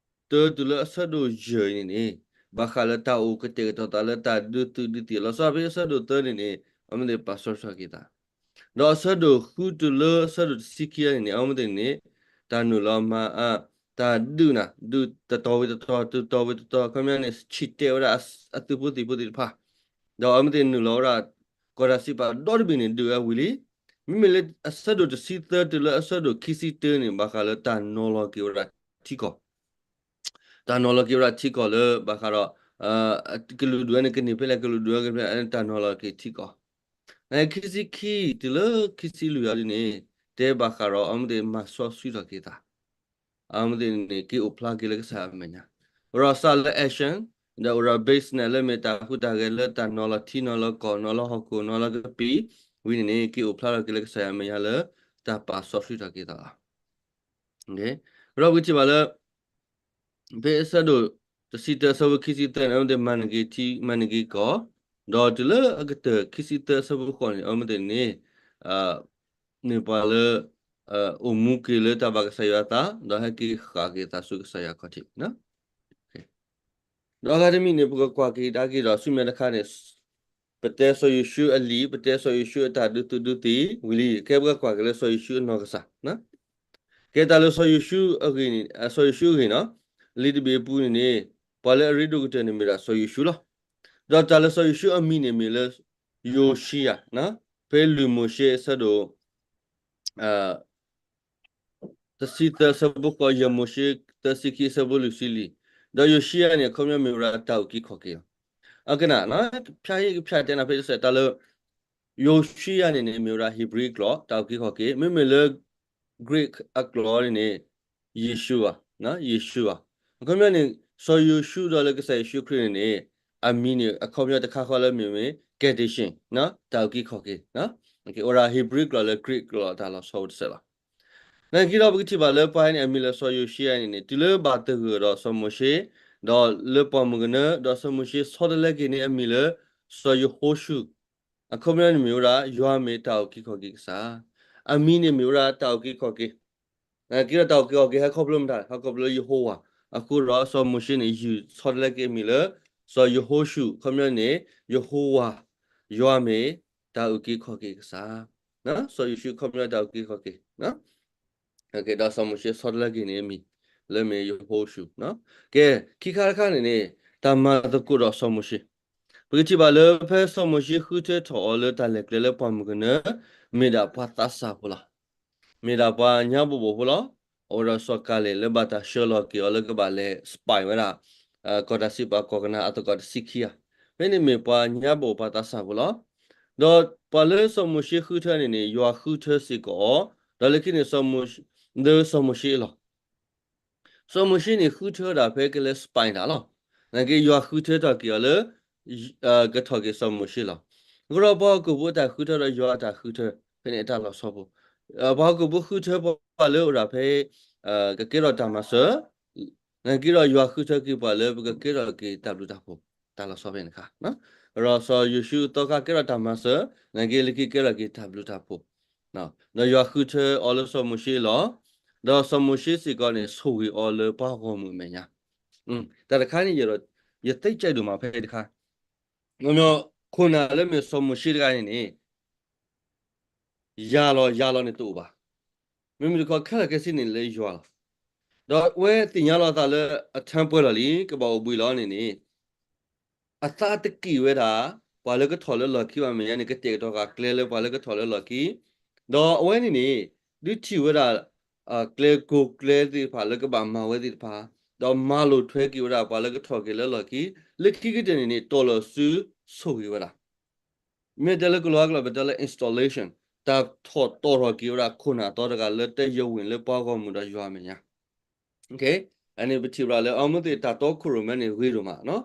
တၢတုၤလၢအဆၢဒိၣ်ယဲၢ်အံၤန့ၣ်န့ၣ် ဘၣ်ဃးလၢတၢ်အိၣ်ကတဲာ်ကတီၤသးလၢတၢ်ဒုးသုးဒုးသံၣ် လီၤဆီဖဲအဆၢဒိၣ်သၢန့ၣ်န့ၣ် အမ့ၢ်သ့ၣ်ပာ်စီဆှံက့ၤသး ဒီးအဆၢဒိၣ်ဃုတုၤလၢအဆၢဒိၣ်တဆံခံအံၤန့ၣ် အမ့ၢ်သ့ၣ်န့ၣ် တၢ်နုာ်လီၤမၤအါ တၢ်ဒုးနၤ ဒုးတတီၤဝံၤတတီၤ တတီၤဝံၤတတီၤ ခီပညီန့ၣ် ဆံၣ်တဲာ်ဝဲဒၣ်အသုးဖိသံၣ်ဖိသ့ၣ်တဖၣ် ဒီးအမ့ၢ်သ့ၣ်နုာ်လီၤဝဲဒၣ် ကီၢ်တၢ်စံးပာ်ဒီတဘ့ၣ်န့ၣ် ဒုးဝဲဝံၤလံ. မ့မ့ၢ်လၢအဆၢဒိၣ်တဆံသၢတုၤလၢအဆၢဒိၣ်ခံဆံတၢန့ၣ် ဘၣ်ဃးလၢတၢ်နီၤလီၤက့ၤဝဲဒၣ်ထံကီၢ် တၢ်နီၤလီၤက့ၤဝဲဒၣ်ထံကီၢ်လၢဘၣ်ဃးဒီး ကလုာ်ဒူၣ်ဝဲန့ၣ် ကန့ၢ်ဖဲလဲၣ် ကလုာ်ဒူၣ်ဝဲကဖဲလဲၣ် တၢ်နီၤလီၤက့ၤထံကီၢ် နခံဆံခံတုၤလၢခံဆံလွံၢ်အံၤဒ်န့ၣ် တဲဘၣ်ဃးဒီး အမ့ၢ်သ့ၣ်မၤစီဆှံထီၣ်က့ၤသး အမ့ၢ်သ့ၣ်န့ၣ် က့ၤအိၣ်ဖျါက့ၤလၢကစၢ်ယွၤအမဲာ်ညါ အိၣ်ဒီးစးလၢ action, ဒီးအိၣ်ဒီး business လၢမ့ၢ်တၢ်ဟူးတၢ်ဂဲၤလၢတၢ်နီၤလီၤထံနီၤလီၤကီၢ်နီၤလီၤဟီၣ်ခိၣ်နီၤလီၤကပံာ်, ဝံၤန့ၣ်န့ၣ် က့ၤအိၣ်ဖျါထီၣ်က့ၤလၢကစၢ်ယွၤအမဲာ်ညါလၢတၢ်ပာ်စီဆှံထီၣ်က့ၤသးလီၤ. ဒီးပကထံၣ်ဘၣ်လၢ ဖဲအဆၢဒိၣ်တဆံတၢ အဆၢဖိခံဆံသၢန့ၣ် အဝဲသ့ၣ်မၤန့ၢ်က့ၤထံ မၤန့ၢ်က့ၤကီၢ်, ဒီးတုၤလၢအကတၢၢ်ခံဆံသၢ အဆၢဖိဃိးန့ၣ် အဝဲသ့ၣ်န့ၣ် မ့ၢ်ပှၤလၢ အိၣ်မူက့ၤလၢတၢ်ဘၣ်ကစၢ်ယွၤအသး ဒီးဟဲက့ၤဃၣ်က့ၤသးဆူကစၢ်ယွၤအခီၣ်ထံး. ဒီးအဂၤတမံၤန့ၣ် ပကကွၢ်က့ၤဒၣ်က့ၤဒီးဆူမဲာ်တခါန့ၣ် ပတဲစီၤယိၤၡူအလံာ် ပတဲစီၤယိၤၡူအတၢ်ဒုးသုးဒုးသံဝံၤလံ ကဲပကကွၢ်က့ၤလၢစီၤယိၤၡူအနီၢ်ကစၢ် ကဲတၢ်လၢစီၤယိၤၡူအဂ့ၢ်န့ၣ် စီၤယိၤၡူအဂ့ၢ်နီၤ လံာ်တဘ့ၣ်အပူၤန့ၣ်န့ၣ် ပှၤလၢအရ့ဒိၣ်ကတၢၢ်န့ၣ်မ့ၢ်ဒၣ်စီၤယိၤၡူလီၤ. ဒီးတၢ်လၢစီၤယိၤၡူအမံၤန့ၣ်မ့ၢ်လၢ ယိၤၡံယၤ, ဖဲလွံၢ်မိၤၡ့အဆၢဒိၣ် တဆံသၢ အဆၢဖိဃိး, ယဲၢ်မိၤၡ့ သၢဆံခံ အဆၢဖိလွံၢ်ဆံလံ. ဒီးယိၤၡံယၤန့ၣ် အခီပညီမ့ၢ်ဝဲဒၣ်တၢ်အုၣ်က့ၤခီၣ်က့ၤလီၤ. အကနၣ် ဖၠါဟ့ၣ်ကဖၠါတဲနၤဖဲတစဲး တၢ်လၢ ယိၤၡံယၤန့ၣ်န့ၣ် မ့ၢ်ဝဲဒၣ် Hebrew ကျိာ် တၢ်အုၣ်က့ၤခီၣ်က့ၤ, မ့မ့ၢ်လၢ Greek အကျိာ်န့ၣ်န့ၣ် Yeshua, Yeshua. အခီပညီန့ၣ် စီၤယိၤၡူဒီးလၢကစၢ်ယ့ၣ်ၡူးခရံာ်န့ၣ်န့ၣ် အမံၤန့ၣ် အခီပညီတခါဃီလၢမ့ၢ်မ့ၢ် ကယ်တင်ရှင်, တၢ်အုၣ်က့ၤခီၣ်က့ၤ, အိၣ်ဒၣ် Hebrew ကျိာ်လၢ Greek ကျိာ်တၢ်လီၤဆီအိၣ်တစဲးလီၤ. နာ်က့ဒီးပကထံၣ်ဘၣ်လၢပှၤန့ၣ် အမံၤလၢစီၤယိၤၡံယၤန့ၣ်န့ၣ် တုၤလၢဘၣ်သဂၢၢ်ဒီးစီၤမိၤၡ့, ဒီးလၢပှၢ်မုၢ်ကနၢ, ဒီးစီၤမိၤၡ့ဆီတလဲက့ၤန့ၢ်အမံၤလၢ စီၤယဟိၤၡူး, အခီပညီန့ၣ်မ့ၢ်ဝဲဒၣ် ယွၤမ့ၢ်တၢ်အုၣ်က့ၤခီၣ်က့ၤကစၢ်, အမံၤန့ၣ်မ့ၢ်ဝဲဒၣ်တၢ်အုၣ်က့ၤခီၣ်က့ၤ နာ်က့ဒီးတၢ်အုၣ်က့ၤခီၣ်က့ၤဟဲခီဖျိမတၤ, ဟဲခီဖျိလၢယဟိဝၤ, အဃိဒီးစီၤမိၤၡ့န့ၣ် ယုၢ်ဆီတလဲက့ၤအမံၤလၢ စီၤယဟိၤၡူး, အခီပညီန့ၣ် ယဟိဝၤ, ယွၤမ့ၢ်တၢ်အုၣ်က့ၤခီၣ်က့ၤကစၢ်, စီၤယိၤၡူးအခီပညီတၢ်အုၣ်က့ၤခီၣ်က့ၤ ဒီးစီၤမိၤၡ့ဆီတလဲက့ၤန့ၢ်အမံၤ လၢမ့ၢ်ယဟိၤၡူး, ကဲ, ခံခါတခါန့ၣ်န့ၣ် တၢ်မၤသကိးဒီးစီၤမိၤၡ့, ပကထံၣ်ဘၣ်လၢဖဲစီၤမိၤၡ့ဃုထၢထီၣ်အီၤလၢတၢ်လဲၤကျဲလၢပှၢ်မုၢ်ကနၢ, မ့ၢ်ဒၣ်ပှၤသးစၢ်ဖိလီၤ. မ့ၢ်ဒၣ်ပှၤညါဘိးဘိးဖိလီၤ. အိၣ်ဒီးစီၤကၤလ့းလၢဘၣ်တၢ်ဆှၢလီၤက့ၤအီၤလၢကဘၣ်လဲၤ spy ဝဲဒၣ် ကီၢ်တၢ်စံးပာ်ကီၢ်ကနၤအသကိးတဆံခံဂၤ, ဖဲန့ၣ်မ့ၢ်ပှၤညါဘိးပှၤသးစၢ်ဖိလီၤ. ဒီးပှၤလၢစီၤမိၤၡ့ဃုထၢန့ၣ်န့ၣ် ယွၤဃုထၢစ့ၢ်ကီးအီၤ, ဒီးလၢခံန့ၣ် လၢစီၤမိၤၡ့အလီၢ် စီၤမိၤၡ့န့ၣ် ဃုထၢဒၣ်ဖဲကလဲၤ spy တၢ်လီၤ. နာ်က့ယွၤဃုထၢထီၣ်က့ၤအီၤလၢ ကထီၣ်က့ၤစီၤမိၤၡ့လီၤ. အဃိဒီးပှၤဟီၣ်ခိၣ်ဖိအတၢ်ဃုထၢဒီးယွၤအတၢ်ဃုထၢ ဖဲန့ၣ်အတၢ်လီၤဆီဖိ, ပှၤဟီၣ်ခိၣ်ဖိဃုထၢပှၤလၢအိၣ်ဒၣ်ဖဲ ကကဲထီၣ်တၢ်မၤစၢၤ, နာ်က့ဒီးယွၤဃုထၢက့ၤပှၤလၢပကကဲထီၣ်က့ၤတၢ်ဘျုးတၢ်ဖှိၣ်, တၢ်လီၤဆီဖဲန့ၣ်တခါ ဒီးစီၤယိၤၡူအသီခါကဲထီၣ်တၢ်မၤစၢၤ, နာ်က့လၢခံကဲထီၣ်က့ၤတၢ်ဘျုးတၢ်ဖှိၣ်, ဒီးယွၤဃုထၢအီၤလၢစီၤမိၤၡ့အလီၢ်, ဒီးစီၤမိၤၡ့စ့ၢ်ကီးန့ၣ် ဆိၣ်ဂ့ၤအီၤလၢပှၤဂီၢ်မုၢ်အမဲာ်ညါ, တၢ်တခါန့ၣ် ယသိၣ်ကဲဒိၣ်မးဖဲတခါ, မ့ၢ်ခိၣ်နၢ်လၢမ့ၢ်စီၤမိၤၡ့တဂၤန့ၣ်န့ၣ် ယၤလီၤယၤလီၤန့ၣ်တအိၣ်ဘၣ်. မ့မ့ၢ်တခီခဲလၢာ်ခဲဆ့န့ၣ်လၢယွၤလီၤ. ဒီးအဝဲသ့ၣ်ညါလီၤအသးလၢအထၢပှဲၤလီၤလံ ကဘၣ်အိၣ်ဘှံးလီၤန့ၣ်န့ၣ် အသးတကံၢ်ဝဲဒၣ် ပှၤလၢကထီၣ်လၢလီၢ်ခံဘၣ်မဲာ်ညါန့ၣ် ကတဲာ်ကတီၤဃာ်ကျဲလၢပှၤလၢကထီၣ်လၢလီၢ်ခံ, ဒီးအဝဲန့ၣ်န့ၣ် ဒုးထံၣ်ဝဲဒၣ် ကျဲကိးကျဲသ့ၣ်တဖၣ်လၢကဘၣ်မၤဝဲသ့ၣ်တဖၣ်, ဒီးမၤလိာ်ထွဲက့ၤဝဲဒၣ်ပှၤလၢကထီၣ်က့ၤလၢလီၢ်ခံ, လၢခံကတၢၢ်န့ၣ်န့ၣ် တီၢ်လီၤစုဆိၣ်ဂ့ၤဝဲဒၣ် မ့ၢ်တဲလၢကလီၤအကလီၢ် ပတဲလၢ installation တၢ်ထီၣ်တီၢ်ထီၣ်က့ၤဝဲဒၣ်ခိၣ်နၢ်အသီတဂၤလၢတယဝ့ၢ်လၢပှၤဂီၢ်မုၢ်ဒီးယွၤအမဲာ်ညါ, အန့ၣ်ပထံၣ်ဘၣ်လၢ အဝဲသ့ၣ်တၢ်တီခိၣ်ရိၣ်မဲန့ၣ်ဂ့ၤဒိၣ်မး,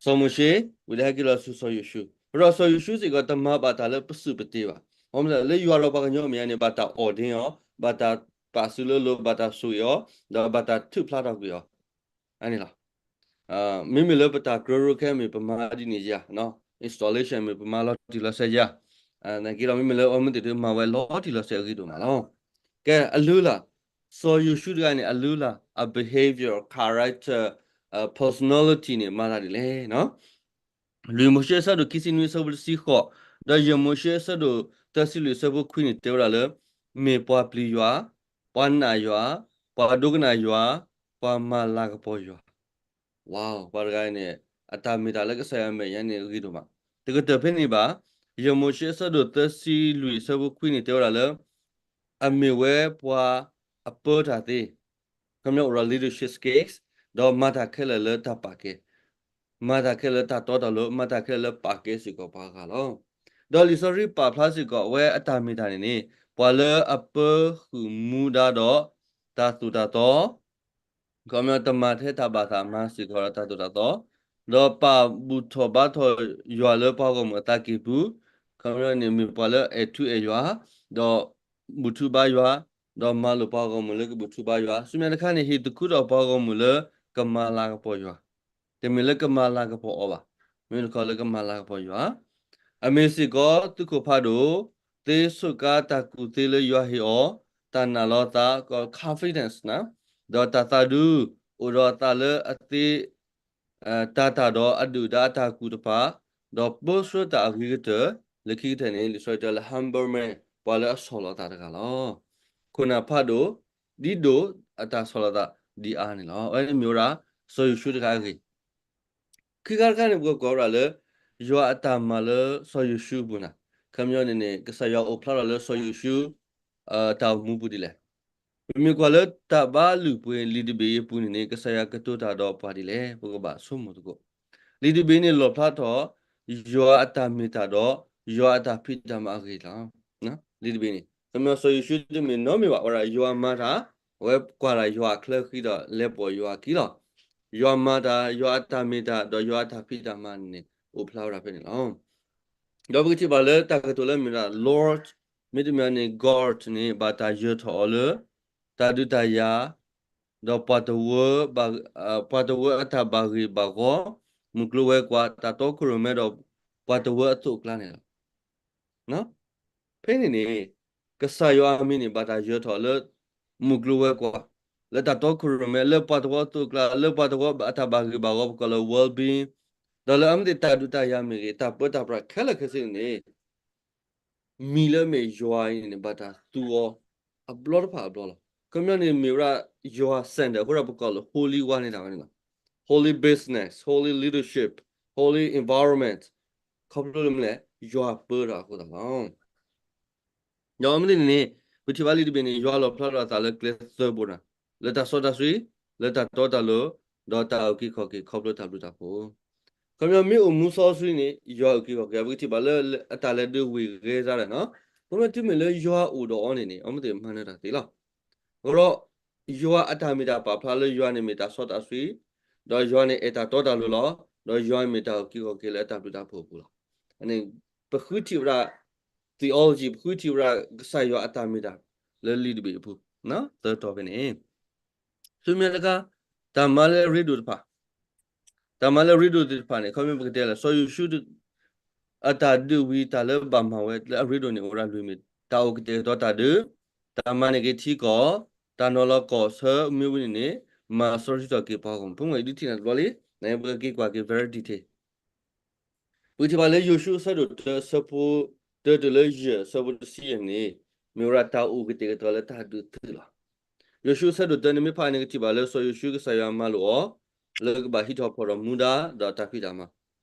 စီၤမိၤၡ့ ဝံၤဒီးဟဲက့ၤလီၤဆူစီၤယိၤၡူ, ဒီးစီၤယိၤၡူစ့ၢ်ကီးတမၤဘၣ်တၢ်လၢပစုၣ်ပတ့ဘၣ်, လၢယွၤဒီးပှၤကညီအမဲာ်ညါန့ၣ် ဘၣ်တၢ် ordain အီၤ, ဘၣ်တၢ်ပာ်စုလၢလိၤ, ဘၣ်တၢ်ဆိၣ်ဂ့ၤအီၤ, ဒီးဘၣ်တၢ်ထုးဖျါထီၣ်ကွံာ်အီၤ အန့ၣ်လီၤ. မ့မ့ၢ်လၢပတၢ်ကရၢကရိခဲမ့ၢ်ပမၤဒ်န့ၣ်ယါ, installation မ့ၢ်ပမၤလီၤတံၢ်လီၤဆဲးယါ, နာ်က့ဒီးမ့မ့ၢ်လၢအဝဲသ့ၣ်တမၤဝဲလီၤတံၢ်လီၤဆဲးအဂ့ၤဒိၣ်မးလီၤ. ကဲအလုၢ်အလၢ်, စီၤယိၤၡူတဂၤန့ၣ် အလုၢ်အလၢ်, အ behavior, character, personality န့ၣ် မၤသးဒ်လဲၣ် လွံၢ်မိၤၡ့အဆၢဒိၣ်ခံဆံနွံအဆၢဖိတဆံဃိး, ဒီးယဲၢ်မိၤၡ့အဆၢဒိၣ်သၢဆံလွံၢ်အဆၢဖိခွံန့ၣ် တဲဝဲဒၣ်လၢ မ့ၢ်ပှၤပျံၤယွၤ, ပှၤနာ်ယွၤ, ပှၤဒိကနၣ်ယွၤ, ပှၤမၤလၤကပီၤယွၤ, ဝါ ပှၤတဂၤန့ၣ် အတၢ်မ့ၢ်တၢ်လၢကစၢ်ယွၤမဲာ်ညါန့ၣ်ဂ့ၤဒိၣ်မး, တကတၢၢ်ဖဲန့ၣ်ဘၣ်, ယဲၢ်မိၤၡ့အဆၢဒိၣ်သၢဆံလွံၢ်အဆၢဖိခွံန့ၣ် တဲဝဲဒၣ်လၢ အမ့ၢ်ဝဲပှၤအပၢတၢ်သ့, ခီပညီအိၣ်ဒီး leadership skills, ဒီးမၤတၢ်ခဲလၢာ်လၢတၢ်ပာ်ကဲ, မၤတၢ်ခဲလၢာ်လၢတၢ်တီတၢ်လိၤ, မၤတၢ်ခဲလၢာ်လၢပာ်ကဲစ့ၢ်ကီးပှၤဂၤလီၤ. ဒီးလံာ်စီဆှံပာ်ဖျါစ့ၢ်ကီး အဝဲအတၢ်မ့ၢ်တၢ်န့ၣ်န့ၣ် ပှၤလၢအပၢဃုာ်မူဒါဒီး တၢ်သိၣ်တၢ်သီ ခီပညီတမၤထဲတၢ်ဘၣ်သး မၤစ့ၢ်ကီးဒီးတၢ်သိၣ်တၢ်သီ, ဒီးပာ်ဘူၣ်ထီၣ်ဘါထီၣ်ယွၤလၢပှၤဂီၢ်မုၢ်အသးကံၢ်ပူၤ, ခီပညီန့ၣ်မ့ၢ်ပှၤလၢအဲၣ်ထူအဲၣ်ယွၤ, ဒီးဘူၣ်ထူဘါယွၤ, ဒီးမၤလိာ်ပှၤဂီၢ်မုၢ်လၢကဘူၣ်ထူဘါယွၤ, ဆူမဲာ်ညါတခါန့ၣ် ဟ့ၣ်သခူထီၣ်ပှၤဂီၢ်မုၢ်လၢကမၤလၤကပီၤယွၤ, တမ့ၢ်လၢကမၤလၤကပီၤအီၤဘၣ်, မ့ၢ်တခီလၢကမၤလၤကပီၤယွၤ အမ့ၢ်စ့ၢ်ကီးသုးခိၣ်ဖးဒိၣ်, သ့ဆိးကါတၢ်ကူၣ်သ့လၢယွၤဟ့ၣ်အီၤ, တၢ်နာ်လီၤသး confidence န့ၣ်, ဒီးတၢ်သးဒူ, အိၣ်ဒီးအသးလၢအသ့, တၤတၢ်ဒီးအဒုၣ်ဒါအတၢ်ကူၣ်တဖၣ်, ဒီးပၢဆှၢတၢ်အဂ့ၤကတၢၢ်, လၢခံကတၢၢ်န့ၣ် လံာ်စီဆှံတဲလၢ humble man ပှၤလၢအဆီၣ်လီၤသးတဂၤလီၤ. ခိၣ်နၢ်ဖးဒိၣ်, ဒ်ဒိၣ်အတၢ်ဆီၣ်လီၤသးဒ်အါန့ၣ်လီၤ. အဝဲန့ၣ်မ့ၢ်ဝဲဒၣ် စီၤယိၤၡူတခါအဂ့ၢ် ခံခါတခါန့ၣ် ပကကွၢ်ဝဲဒၣ်လၢ ယွၤအတၢ်မၤလၢစီၤယိၤၡူအပူၤန့ၣ်, ခီပညီန့ၣ်န့ၣ် ကစၢ်ယွၤအိၣ်ဖျါထီၣ်လၢစီၤယိၤၡူ တၢ်အိၣ်မူပူၤဒ်လဲၣ်. ပမ့ၢ်ကွၢ်လၢတၢ်ဘါလုၢ်ပှ့ၤလံာ်တဘ့ၣ်အံၤအပူၤန့ၣ်န့ၣ် ကစၢ်ယွၤကတိၤတၢ်ဒီးပှၤဒ်လဲၣ် ပကဘၣ်ဆိကမိၣ်သကိး. လံာ်တဘ့ၣ်န့ၣ်လီၣ်ဖျါထီၣ် ယွၤအတၢ်မ့ၢ်တၢ်ဒီး ယွၤအတၢ်ဖံးတၢ်မၤအဂ့ၢ်လီၤ. လံာ်တဘ့ၣ်န့ၣ် ခီပညီစီၤယိၤၡူတမ့ၢ်နီတမံၤဘၣ်, အဝဲဒၣ်ယွၤမၤတၢ်, အဝဲကွၢ်တၢ်ယွၤအချၢဃံဒီးလဲၤပိာ်ယွၤအခံလီၤ. ယွၤမၤတၢ်, ယွၤအတၢ်မ့ၢ်တၢ် ဒီးယွၤအတၢ်ဖံးတၢ်မၤန့ၣ်န့ၣ် အိၣ်ဖျါဝဲဒၣ်ဖဲန့ၣ်လီၤ. ဒီးပကထံၣ်ဘၣ်လၢတၢ်ကတိၤလၢမ့ၢ်ဝဲဒၣ် Lord မ့တမ့ၢ်န့ၣ် God န့ၣ် ဘၣ်တၢ်ယၢၤထီၣ်အီၤလၢ တၢ်ဒုးတၢ်ယၤ, ဒီးပှၤတဝၢ, ပှၤတဝၢအတၢ်ဘၣ်ဂ့ၢ်ဘၣ်ဂီၤ, မုၢ်ကျိၤဝဲၤကွာ်, တၢ်တီခိၣ်ရိၣ်မဲဒီးပှၤတဝၢအသိးအကျါန့ၣ်လီၤ. ဖဲန့ၣ်န့ၣ် ကစၢ်ယွၤအမံၤန့ၣ် ဘၣ်တၢ်ယၢၤထီၣ်လၢ မုၢ်ကျိၤဝဲၤကွာ်, လၢတၢ်တီခိၣ်ရိၣ်မဲ, လၢပှၤတဝၢအသိးအကျါ, လၢပှၤတဝၢအတၢ်ဘၣ်ဂ့ၢ်ဘၣ်ဂီၤ ပကိးလၢ well-being, ဒီးလၢအမ့ၢ်သ့ၣ်တၢ်ဒုးတၢ်ယၤမ့ၢ်ဂ့ၤ, တၢ်ပၢတၢ်ပြးခဲလၢာ်ခဲဆ့န့ၣ်န့ၣ် မံၤလၢအမ့ၢ်ယွၤအံၤန့ၣ်န့ၣ် ဘၣ်တၢ်သူအီၤ အဘျီတဖၣ်အဘျီလီၤ. ခီပညီန့ၣ်မ့ၢ်ဝဲဒၣ်ယွၤ center အဃိဒီးပကိးလၢ holy one န့ၣ်တၢ်ဝဲန့ၣ်လီၤ. Holy business, holy leadership, holy environment ခီဖျိလၢမနုၤလဲၣ် ယွၤပၢတၢ်အဃိသတးလီၤ. ဒီးအမ့ၢ်သ့ၣ်န့ၣ်န့ၣ် ပထံၣ်ဘၣ်လံာ်တဘ့ၣ်န့ၣ် ယွၤလီၣ်ဖျါထီၣ်အသးလၢကျဲသၢဘိန့ၣ်, လၢတၢ်စီတၢ်ဆှံ, လၢတၢ်တီတၢ်လိၤ, ဒီးတၢ်အုၣ်က့ၤခီၣ်က့ၤခီဖျိတၢ်ဘျုးတၢ်ဖှိၣ်. ခီပညီမ့ၢ်အိၣ်မူစီဆှံန့ၣ် ယွၤအုၣ်က့ၤခီၣ်က့ၤ ပကထံၣ်ဘၣ်လၢအတၢ်လဲၤဒုးဝ့ၢ်ဂ့ၤစါဒၣ်န့ၣ်, ခီပညီတုၤမ့ၢ်လၢယွၤအိၣ်ဒီးအီၤန့ၣ်န့ၣ် အမ့ၢ်သ့ၣ်မၤနၢၤတၢ်သ့လီၤ. အဃိဒီး ယွၤအတၢ်မ့ၢ်တၢ်ပာ်ဖျါလၢယွၤန့ၣ်မ့ၢ်တၢ်စီတၢ်ဆှံ, ဒီးယွၤန့ၣ်အဲၣ်တၢ်တီတၢ်လိၤလီၤ, ဒီးယွၤမ့ၢ်တၢ်အုၣ်က့ၤခီၣ်က့ၤလၢအတၢ်ဘျုးတၢ်ဖှိၣ်အပူၤလီၤ. အန့ၣ် ပဃုထံၣ်ဝဲဒၣ် theology, ပဃုထံၣ်ဝဲဒၣ်ကစၢ်ယွၤအတၢ်မ့ၢ်တၢ်လၢလံာ်တဘ့ၣ်အပူၤ သၢတီၤဖဲန့ၣ် ဆူမဲာ်ညါတခါ တၢ်မၤလၢအရ့ဒိၣ်တဖၣ်, တၢ်မၤလၢအရ့ဒိၣ်သ့ၣ်တဖၣ်န့ၣ် ခီမ့ၢ်ပကတဲလၢ စီၤယိၤၡူ အတၢ်ဒုးဝံၤ တၢ်လၢဘၣ်မၤဝဲလၢအရ့ဒိၣ်န့ၣ် အိၣ်ဝဲဒၣ်လွံၢ်မံၤ, တၢ်အိၣ်ကတဲာ်ကတီၤတၢ်ဒုး, တၢ်မၤန့ၢ်က့ၤထံကီၢ်, တၢ်နီၤလီၤကီၢ်ဆၢမ့ၢ်ဝံၤန့ၣ်န့ၣ် မၤစီဆှံထီၣ်က့ၤပှၤဂီၢ်မုၢ်, ဖိမုၣ်အံၤဒုးထံၣ်နၤတဘျီလံ, နပကက့ၤကွၢ်က့ၤ very detail ပကထံၣ်ဘၣ်လၢယိၤၡူအဆၢဒိၣ်တၢ အဆၢဖိတၢတုၤလၢယဲၢ် အဆၢဖိတဆံယဲၢ်န့ၣ် မ့ၢ်ဝဲဒၣ်တၢ်အိၣ်ကတဲာ်ကတီၤလၢတၢ်ဒုးသုးလီၤ. ယိၤၡူအဆၢဒိၣ်တၢန့ၣ်မ့ၢ်ဖးန့ၣ် ကထံၣ်ဘၣ်လၢစီၤယိၤၡူကစၢ်ယွၤမၤလိာ်အီၤ လၢကဘၣ်ဟံးထီၣ်ဖီၣ်ထီၣ်မူဒါ ဒီးတၢ်ဖံးတၢ်မၤ,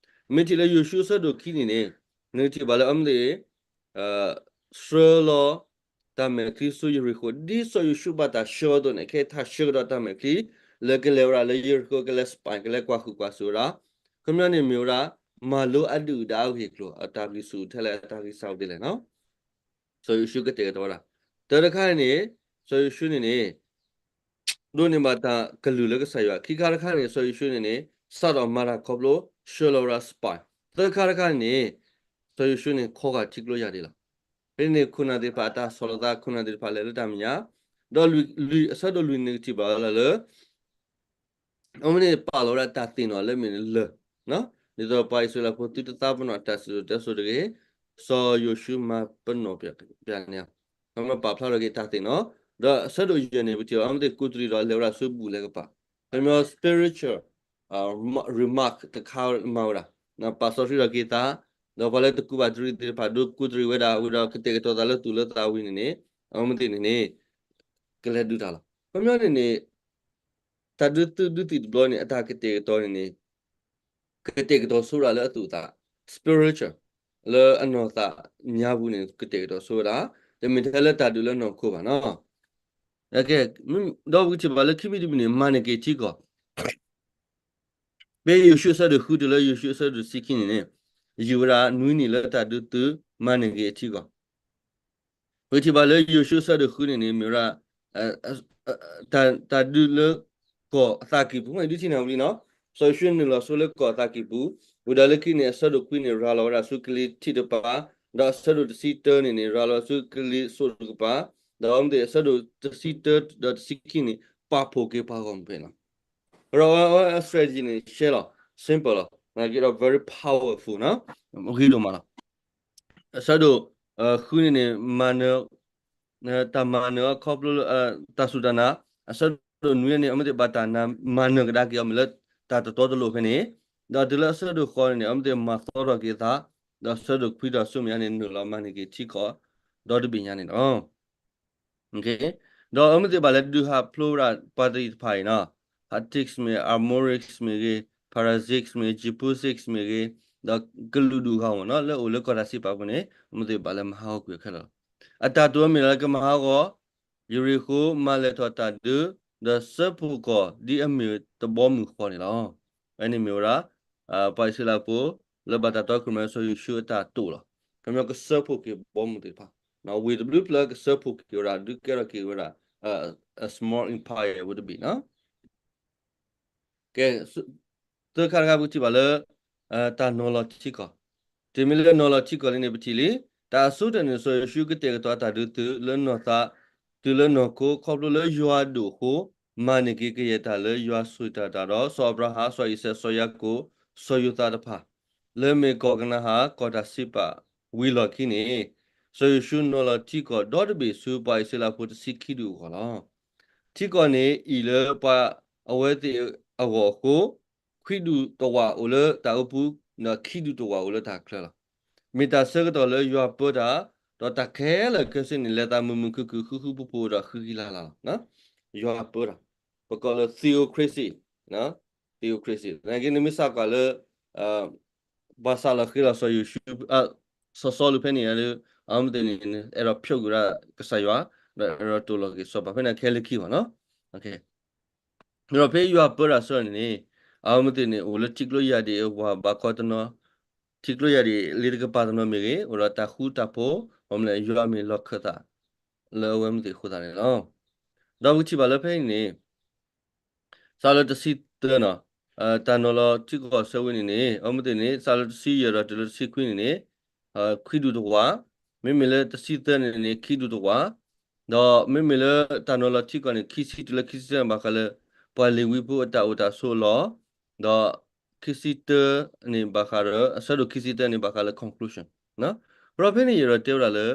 မ့ၢ်ထံၣ်လၢယိၤၡူအဆၢဒိၣ်ခံန့ၣ်န့ၣ် နကထံၣ်ဘၣ်လၢအမ့ၢ် ဆှၢလီၤ တၢ်မဲာ်ချံဆူယရံၣ်ခိၣ် ဒ်စီၤယိၤၡူဘၣ်တၢ်ဆှၢအသိးန့ၣ် ခဲအံၤတၢ်ဆှၢကဒီးတၢ်မဲာ်ချံ လၢကလဲၤဝဲဒၣ်လၢယရံၣ်ခိၣ် ကလဲၤ spy ကလဲၤကွၢ်ဃုာ်ကွၢ်စိဝဲဒၣ်, ခီပညီန့ၣ်မ့ၢ်ဝဲဒၣ် မၤလိအဒုၣ်အဒါအဂ့ၢ်အကျိၤ အတၢ်ဂံၢ်ဆူၣ်ထဲလဲၣ် အတၢ်ဂံၢ်စၢ်အိၣ်ဒ်လဲၣ်နီၤ စီၤယိၤၡူကတဲာ်ကတီၤဝဲဒၣ်, တၢတခါန့ၣ်န့ၣ် စီၤယိၤၡူန့ၣ်န့ၣ် ဒိးန့ၢ်ဘၣ်တၢ်ကလုၢ်လၢကစၢ်ယွၤ, ခံခါတခါန့ၣ် စီၤယိၤၡူန့ၣ်န့ၣ် စးထီၣ်မၤတၢ်ခီဖျိ ဆှၢလီၤဝဲဒၣ် spy, သၢခါတခါန့ၣ်န့ၣ် စီၤယိၤၡူန့ၣ် ခီဂာ်ထံကျိယၢ်ဒ့လီၤ. ဖဲန့ၣ် ခိၣ်နၢ်သ့ၣ်တဖၣ် အတၢ်ဆီၣ်လီၤသး ခိၣ်နၢ်သ့ၣ်တဖၣ်လဲၤလၢတၢ်မဲာ်ညါ, ဒီးလွံၢ် လွံၢ် အဆၢဒိၣ်လွံၢ်န့ၣ် ကထံၣ်ဘၣ်လၢ အဝဲန့ၣ်ပာ်လီၤဝဲဒၣ်တၢ်သ့ၣ်နီၣ်လၢမ့ၢ်လၢာ်, ဒ်သိးပှၤအံၣ်စရ့လးဖိသုတသးပ့ၤနီၣ်တၢ်စံၣ်စိၤတဲစိၤတဂ့ၤ, စီၤယိၤၡူမၤပ့ၤနီၣ်ပှၤန့ၣ်, ပာ်ဖျါထီၣ်က့ၤတၢ်သ့ၣ်နီၣ်, ဒီးအဆၢဒိၣ်ယဲၢ်န့ၣ် ပထံၣ်ဘၣ်အဝဲသ့ၣ်ကူးတရံးဒီးလဲၤဝဲဒၣ်ဆူဘူၣ်လဲၤကပၤ, ခီပညီ spiritual remark တခါမၤဝဲဒၣ်, ပာ်စီဆှံထီၣ်က့ၤသး, ဒီးပှၤလၢတကူးဘၣ်တရံးသ့ၣ်တဖၣ် ဒိးကူးတရံးဝဲဒၣ်ဝံၤဒီး ကတဲာ်ကတီၤသးလၢသူၣ်လၢသးဝံၤန့ၣ်န့ၣ်, အဝဲသ့ၣ်န့ၣ်န့ၣ် ကလဲၤဒုးတၢ်လီၤ. ခီပညီန့ၣ်န့ၣ် တၢ်ဒုးသုးဒုးသံၣ်တဘျီန့ၣ် အတၢ်ကတဲာ်ကတီၤန့ၣ်န့ၣ် ကတဲာ်ကတီၤဆိဝဲဒၣ်လၢအသူၣ်အသး spiritual လၢအနီၢ်သးညါပူၤန့ၣ် ကတဲာ်ကတီၤဆိဝဲဒၣ်, တမ့ၢ်ထဲလၢတၢ်ဒုးလၢနီၢ်ခိဘၣ်နီၤ. ဒီးပကထံၣ်ဘၣ်လၢခံမံၤတမံၤန့ၣ် မၤန့ၢ်က့ၤထံကီၢ် ဖဲယိၤၡူအဆၢဒိၣ်ဃုတုၤလၢယိၤၡူအဆၢဒိၣ်တဆံခံန့ၣ်န့ၣ် ယံာ်ဝဲဒၣ်နွံနံၣ်လၢတၢ်ဒုးသုး မၤန့ၢ်က့ၤအထံကီၢ်, ပကထံၣ်ဘၣ်လၢယိၤၡူအဆၢဒိၣ်ဃုန့ၣ်န့ၣ် မ့ၢ်ဝဲဒၣ် တၢ်ဒုးလၢ ကီၢ်အသးကံၢ်ပူၤ ဒုးထံၣ်န့ၣ်ဝံၤလံနီၤ, စီၤယိၤၡူန့ၣ်နုာ်လီၤဆိလၢကီၢ်အသးကံၢ်ပူၤ, ဝံၤဒီးလၢခံန့ၣ် အဆၢဒိၣ်ခွံန့ၣ် ရၤလီၤဝဲဒၣ်ဆူကလံၤထံးတပၤ, ဒီးအဆၢဒိၣ်တဆံတၢန့ၣ်န့ၣ် ရၤလီၤဆူကလံၤစိးတကပၤ, ဒီးအဝဲသ့ၣ်အဆၢဒိၣ်တဆံတၢဒီးတဆံခံန့ၣ် ပာ်ဖှိၣ်က့ၤပှၤဂီၢ်မုၢ်ဖဲန့ၣ်လီၤ. ဒီးအဝဲ strategy န့ၣ် ရှဲလီၤ simple လီၤ, နာ်က့ဒီး very powerful နီၤ, ဂ့ၤဒိၣ်မးလီၤ. အဆၢဒိၣ် ဃုန့ၣ်န့ၣ် မၤနၢၤ တၢ်မၤနၢၤအီၤခီဖျိလၢ တၢ်စူၢ်တၢ်နာ်, အဆၢဒိၣ်နွံန့ၣ် အဝဲသ့ၣ်ဘၣ်တၢ်မၤနၢၤကဒါက့ၤအီၤမ့ၢ်လၢ တၢ်တတီတလိၤဖဲန့ၣ်, ဒီးတုၤလၢအဆၢဒိၣ်ဃိးန့ၣ်န့ၣ် အဝဲသ့ၣ်မၤသီထီၣ်က့ၤအသး, ဒီးအဆၢဒိၣ်ခွံဒီးဆူမဲာ်ညါန့ၣ် နုာ်လီၤမၤန့ၢ်က့ၤထံကီၢ် ဒီတဘ့ၣ်ညါန့ၣ်လီၤ. ဒီးအဝဲသ့ၣ်ဘၣ်လဲၤဒုးဟးဖျိဝဲဒၣ်ပှၤတယံၤတဖၣ်အံၤနီၤ, Hittites မ့ၢ်ဂ့ၤ, Amorites မ့ၢ်ဂ့ၤ, Perizzites မ့ၢ်ဂ့ၤ, Jebusites မ့ၢ်ဂ့ၤ, ဒီးကလုာ်ဒူၣ်အဂၤမ့ၢ်နီၤ လၢအိၣ်လၢကီၢ်တၢ်စံးပာ်ပူၤန့ၣ် အဝဲသ့ၣ်ဘၣ်လဲၤမၤဟးဂီၤကွံာ်ခဲလၢာ်လီၤ. အတၢ်တိာ်အမ့ၢ်လၢကမၤဟးဂီၤ ယရံၣ်ဃိၤ မၤလဲၢ်ထီၣ်တၢ်ဒုး ဒီးစၢဖှိၣ်ကီၢ်ဒ်အမ့ၢ်တဘီမုၢ်ဃီန့ၣ်လီၤ. အဝဲန့ၣ်မ့ၢ်ဝဲဒၣ် ပှၤအံၣ်စရ့လးဖိ လၢဘၣ်တၢ်တီခိၣ်ရိၣ်မဲစီၤယိၤၡူအတၢ်တိာ်လီၤ. ခီပညီကစၢဖှိၣ်က့ၤဘီမုၢ်သ့ၣ်တဖၣ်, ဝ့ၢ်တဘျုးဖျၢၣ်ကစၢဖှိၣ်က့ၤဝဲဒၣ် ဒုးကဲထီၣ်က့ၤဝဲဒၣ် a small empire ဝဲတဘ့ၣ်နီၤ. ကဲ, သၢခါတခါပကထံၣ်ဘၣ်လၢ တၢ်နီၤလီၤထံကီၢ်, တုၤမ့ၢ်လၢနီၤလီၤထံကီၢ်လံန့ၣ် ပထံၣ်လံ, တၢ်အဆိကတၢၢ်န့ၣ် စီၤယိၤၡူကတဲာ်ကတီၤအတၢ်ဒုးသုးလၢနီၢ်သး, တုၤလၢနီၢ်ခိ ခီဖျိလၢယွၤအဒိၣ်အဃိ, မၤန့ၢ်က့ၤကယဲၢ်တၢ်လၢယွၤဆိၣ်ဂ့ၤတၢ်ဒီး စီၤအၤဘြၤဟၣ်, စီၤအံၤစဲး, စီၤယၤကိာ်, စီၤယိၤသးတဖၣ်, လၢမ့ၢ်ကီၢ်ကနၤဧၣ် ကီၢ်တၢ်စံးပာ်ဝံၤလီၢ်ခံန့ၣ်, စီၤယိၤၡူနီၤလီၤထံကီၢ်ဒီတဘ့ၣ်ဆူပှၤအံၣ်စရ့လးဖိတဆံခံဒူၣ်အဂီၢ်လီၤ. ထံကီၢ်န့ၣ်အံၣ်လၢပှၤအဝဲသ့ၣ်အဂီၢ်အဃိ, ခွံဒူၣ်တဝာ်အိၣ်လၢတၢ်အိပူၤ, ဒီးခံဒူၣ်တဝာ်အိၣ်လၢတၢ်ချၢလီၤ. မ့ၢ်တၢ်ဆၢကတီၢ်လၢယွၤပၢတၢ်, ဒီးတၢ်ခဲလၢာ်ခဲဆ့န့ၣ် လဲၤသးမုာ်မုာ်ခုၣ်ခုၣ် ဃုဃုဖိဖိဒီးဃံဃံလၤလၤလီၤ. ယွၤပၢတၢ်, ပကိးလၢ theocracy, theocracy နာ်က့ နမ့ၢ်စးကွၢ်လၢ ပှၤစးလီၤဃ့လီၤစီၤယိၤၡူ, စီၤစီလူးဖဲန့ၣ်ဒီး အဝဲသ့ၣ်န့ၣ် အဲၣ်ဒိးဖျိးကွံာ်ဝဲဒၣ်ကစၢ်ယွၤ, ဒီးအဲၣ်ဒိးတိာ်လီၤက့ၤစီၤပၤ ဖဲန့ၣ်ခဲလၢာ်ခံဘၣ်နီၤ. ဒီးဖဲယွၤပၢတၢ်ဆၢန့ၣ်န့ၣ်, အဝဲသ့ၣ်န့ၣ် အိၣ်လၢထံကျိယၢ်ဒံးအဝၤဘးခီတနီၤ, ထံကျိယၢ်ဒံးလ့တကပၤတနီၤမ့ၢ်ဂ့ၤ, အိၣ်ဒီးတၢ်ဃူတၢ်ဖိး, မ့ၢ်လၢယွၤမ့ၢ်လီၢ်ခၢၣ်သး လၢအဝဲသ့ၣ်အဃိသတးန့ၣ်လီၤ. ဒီးပကထံၣ်ဘၣ်လၢဖဲအံၤန့ၣ် စးလၢတဆံသၢနီၤ, တၢ်နီၤလီၤထံကီၢ်ဆၢဝဲန့ၣ်န့ၣ် အဝဲသ့ၣ်န့ၣ် စးလၢတဆံယဲၢ်ဒီးတုၤလၢတဆံခွံန့ၣ်န့ၣ်, ခွံဒူၣ်တဝာ်, မ့မ့ၢ်လၢတဆံသၢန့ၣ်န့ၣ် ခံဒူၣ်တဝာ်, ဒီးမ့မ့ၢ်လၢတၢ်နီၤလီၤထံကီၢ်န့ၣ် ခံဆံတုၤလၢခံဆံသၢန့ၣ် ဘၣ်ဃးလၢ ပှၤလ့ၤဝံဖိအတၢ်အိၣ်တၢ်ဆိးအလီၢ်, ဒီးခံဆံတၢန့ၣ် ဘၣ်ဃးဒီး အဆၢဒိၣ်ခံဆံတၢန့ၣ် ဘၣ်ဃးလၢ conclusion ဒီးဖဲန့ၣ်ယအဲၣ်ဒိးတဲဝဲဒၣ်လၢ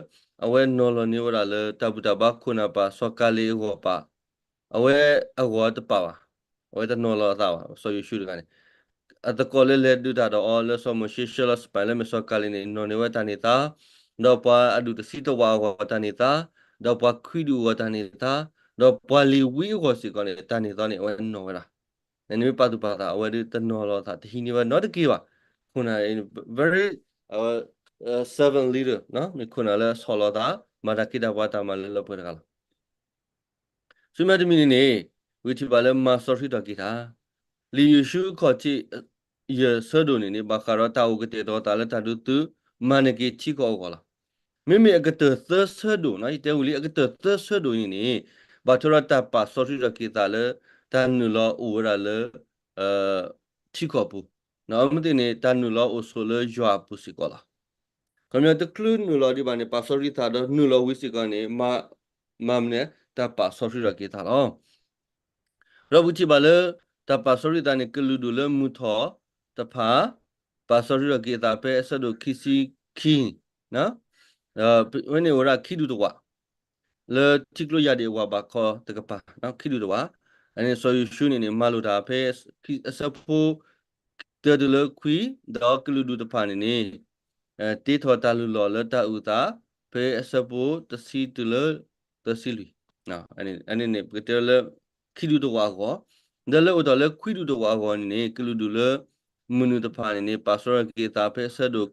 အဝဲနီၤလီၤန့ၢ်ဝဲဒၣ်လၢတၢ်ဘူၣ်တၢ်ဘါခိၣ်နၢ်ပၢ်စီၤကၤလ့းအဂီၢ်ပၣ်, အဝဲအဂီၢ်တပၣ်ဘၣ်, အဝဲတနီၤလီၤအသးဘၣ် စီၤယိၤၡူတဂၤန့ၣ်, အသကိးလၢလဲၤဒုးတၢ်ဒီးအီၤလၢစီၤမိၤၡ့ဆှၢလီၤစပံးလၢမ့ၢ်စီၤကၤလ့းန့ၣ် နီၤန့ၢ်ဝဲတၢ်န့ၢ်သါ, ဒီးပှၤအဒူၣ်တဆံတဝာ်အဂီၢ်တၢ်န့ၢ်သါ, ဒီးပှၤခွံဒူၣ်အဂီၢ်တၢ်န့ၢ်သါ, ဒီးပှၤလ့ၤဝံအဂီၢ်စ့ၢ်ကီးန့ၣ် တၢ်န့ၢ်သါန့ၣ် အဝဲနီၤဝဲဒၣ် နမ့ၢ်ပာ်သူၣ်ပာ်သး အဝဲဒၣ်တနီၤလီၤသး တဟံးန့ၢ်ဝဲနီတက့ၢ်ဘၣ်. ခိၣ်နၢ် very servant leader မ့ၢ်ခိၣ်နၢ်လၢအဆီၣ်လီၤသး မၤတၢ်ခ့တၢ်ပှၤတၢ်မၤလၢလၢပှဲၤတဂၤလီၤ. ဆူမဲာ်တမံၤန့ၣ်န့ၣ် ပထံၣ်ဘၣ်လၢမၤစီဆှံထီၣ်က့ၤတၢ် လံာ်ယိၤၡူအခီၣ်ထံး ယဲၢ်ဆၢဒိၣ်န့ၣ်န့ၣ် ဘၣ်ဃးဒီးတၢ်အိၣ်ကတဲာ်ကတီၤသးလၢတၢ်ဒုးသုး မၤန့ၢ်က့ၤထံကီၢ်အဂီၢ်လီၤ. မ့မ့ၢ်အကတၢၢ်သၢဆၢဒိၣ်နီၤ ယတဲဝံၤလံ အကတၢၢ်သၢဆၢဒိၣ်န့ၣ်န့ၣ် ဘၣ်ထွဲဒီးတၢ်ပာ်စီဆှံထီၣ်က့ၤသးလၢ တၢ်နုာ်လီၤအိၣ်ဝဲဒၣ်လၢ ထံကီၢ်ပူၤ, အဝဲသ့ၣ်န့ၣ် တၢ်နုာ်လီၤအိၣ်ဆိးလၢယွၤအပူၤစ့ၢ်ကီးလီၤ. ခီပညီတချုးနုာ်လီၤဒံးဘၣ်န့ၣ် ပာ်စီဆှံသးဒီးနုာ်လီၤဝံၤစ့ၢ်ကီးန့ၣ် မၤမနုၤ တၢ်ပာ်စီဆှံထီၣ်က့ၤသးလီၤ. ဒီးပထံၣ်ဘၣ်လၢ တၢ်ပာ်စီဆှံသးန့ၣ် ကလုာ်ဒူၣ်လၢမုၢ်ထီၣ်တဖၣ် ပာ်စီဆှံထီၣ်က့ၤအသးဖဲအဆၢဒိၣ်ခံဆံခံ, ဝဲန့ၣ်အိၣ်ဝဲဒၣ်ခံဒူၣ်တဝာ် လၢထံကျိယၢ်ဒံးအဝၤဘးခီတကပၤ ခံဒူၣ်တဝာ်, အန့ၣ်စီၤယိၤၡူန့ၣ်န့ၣ် မၤလိာ်တၢ်ဖဲအဆၢဖိ တၢတုၤလၢခွံ, ဒီးကလုာ်ဒူၣ်တဖၣ်န့ၣ်န့ၣ် တ့ထီၣ်တၢ်လုၢ်လီၢ်လၢတၢ်အုၣ်သး ဖဲအဆၢဖိတဆံတုၤလၢသၢဆံလွံၢ်, အန့ၣ်န့ၣ် ပကတဲလၢ ခံဒူၣ်တဝာ်အဂီၢ်, ဒီးလၢအိၣ်တီၢ်လၢခွံဒူၣ်တဝာ်အဂီၢ်န့ၣ်န့ၣ် ကလုာ်ဒူၣ်လၢ မုၢ်နုာ်တဖၣ်န့ၣ်န့ၣ် ပာ်စီဆှံက့ၤသးဖဲအဆၢဒိၣ်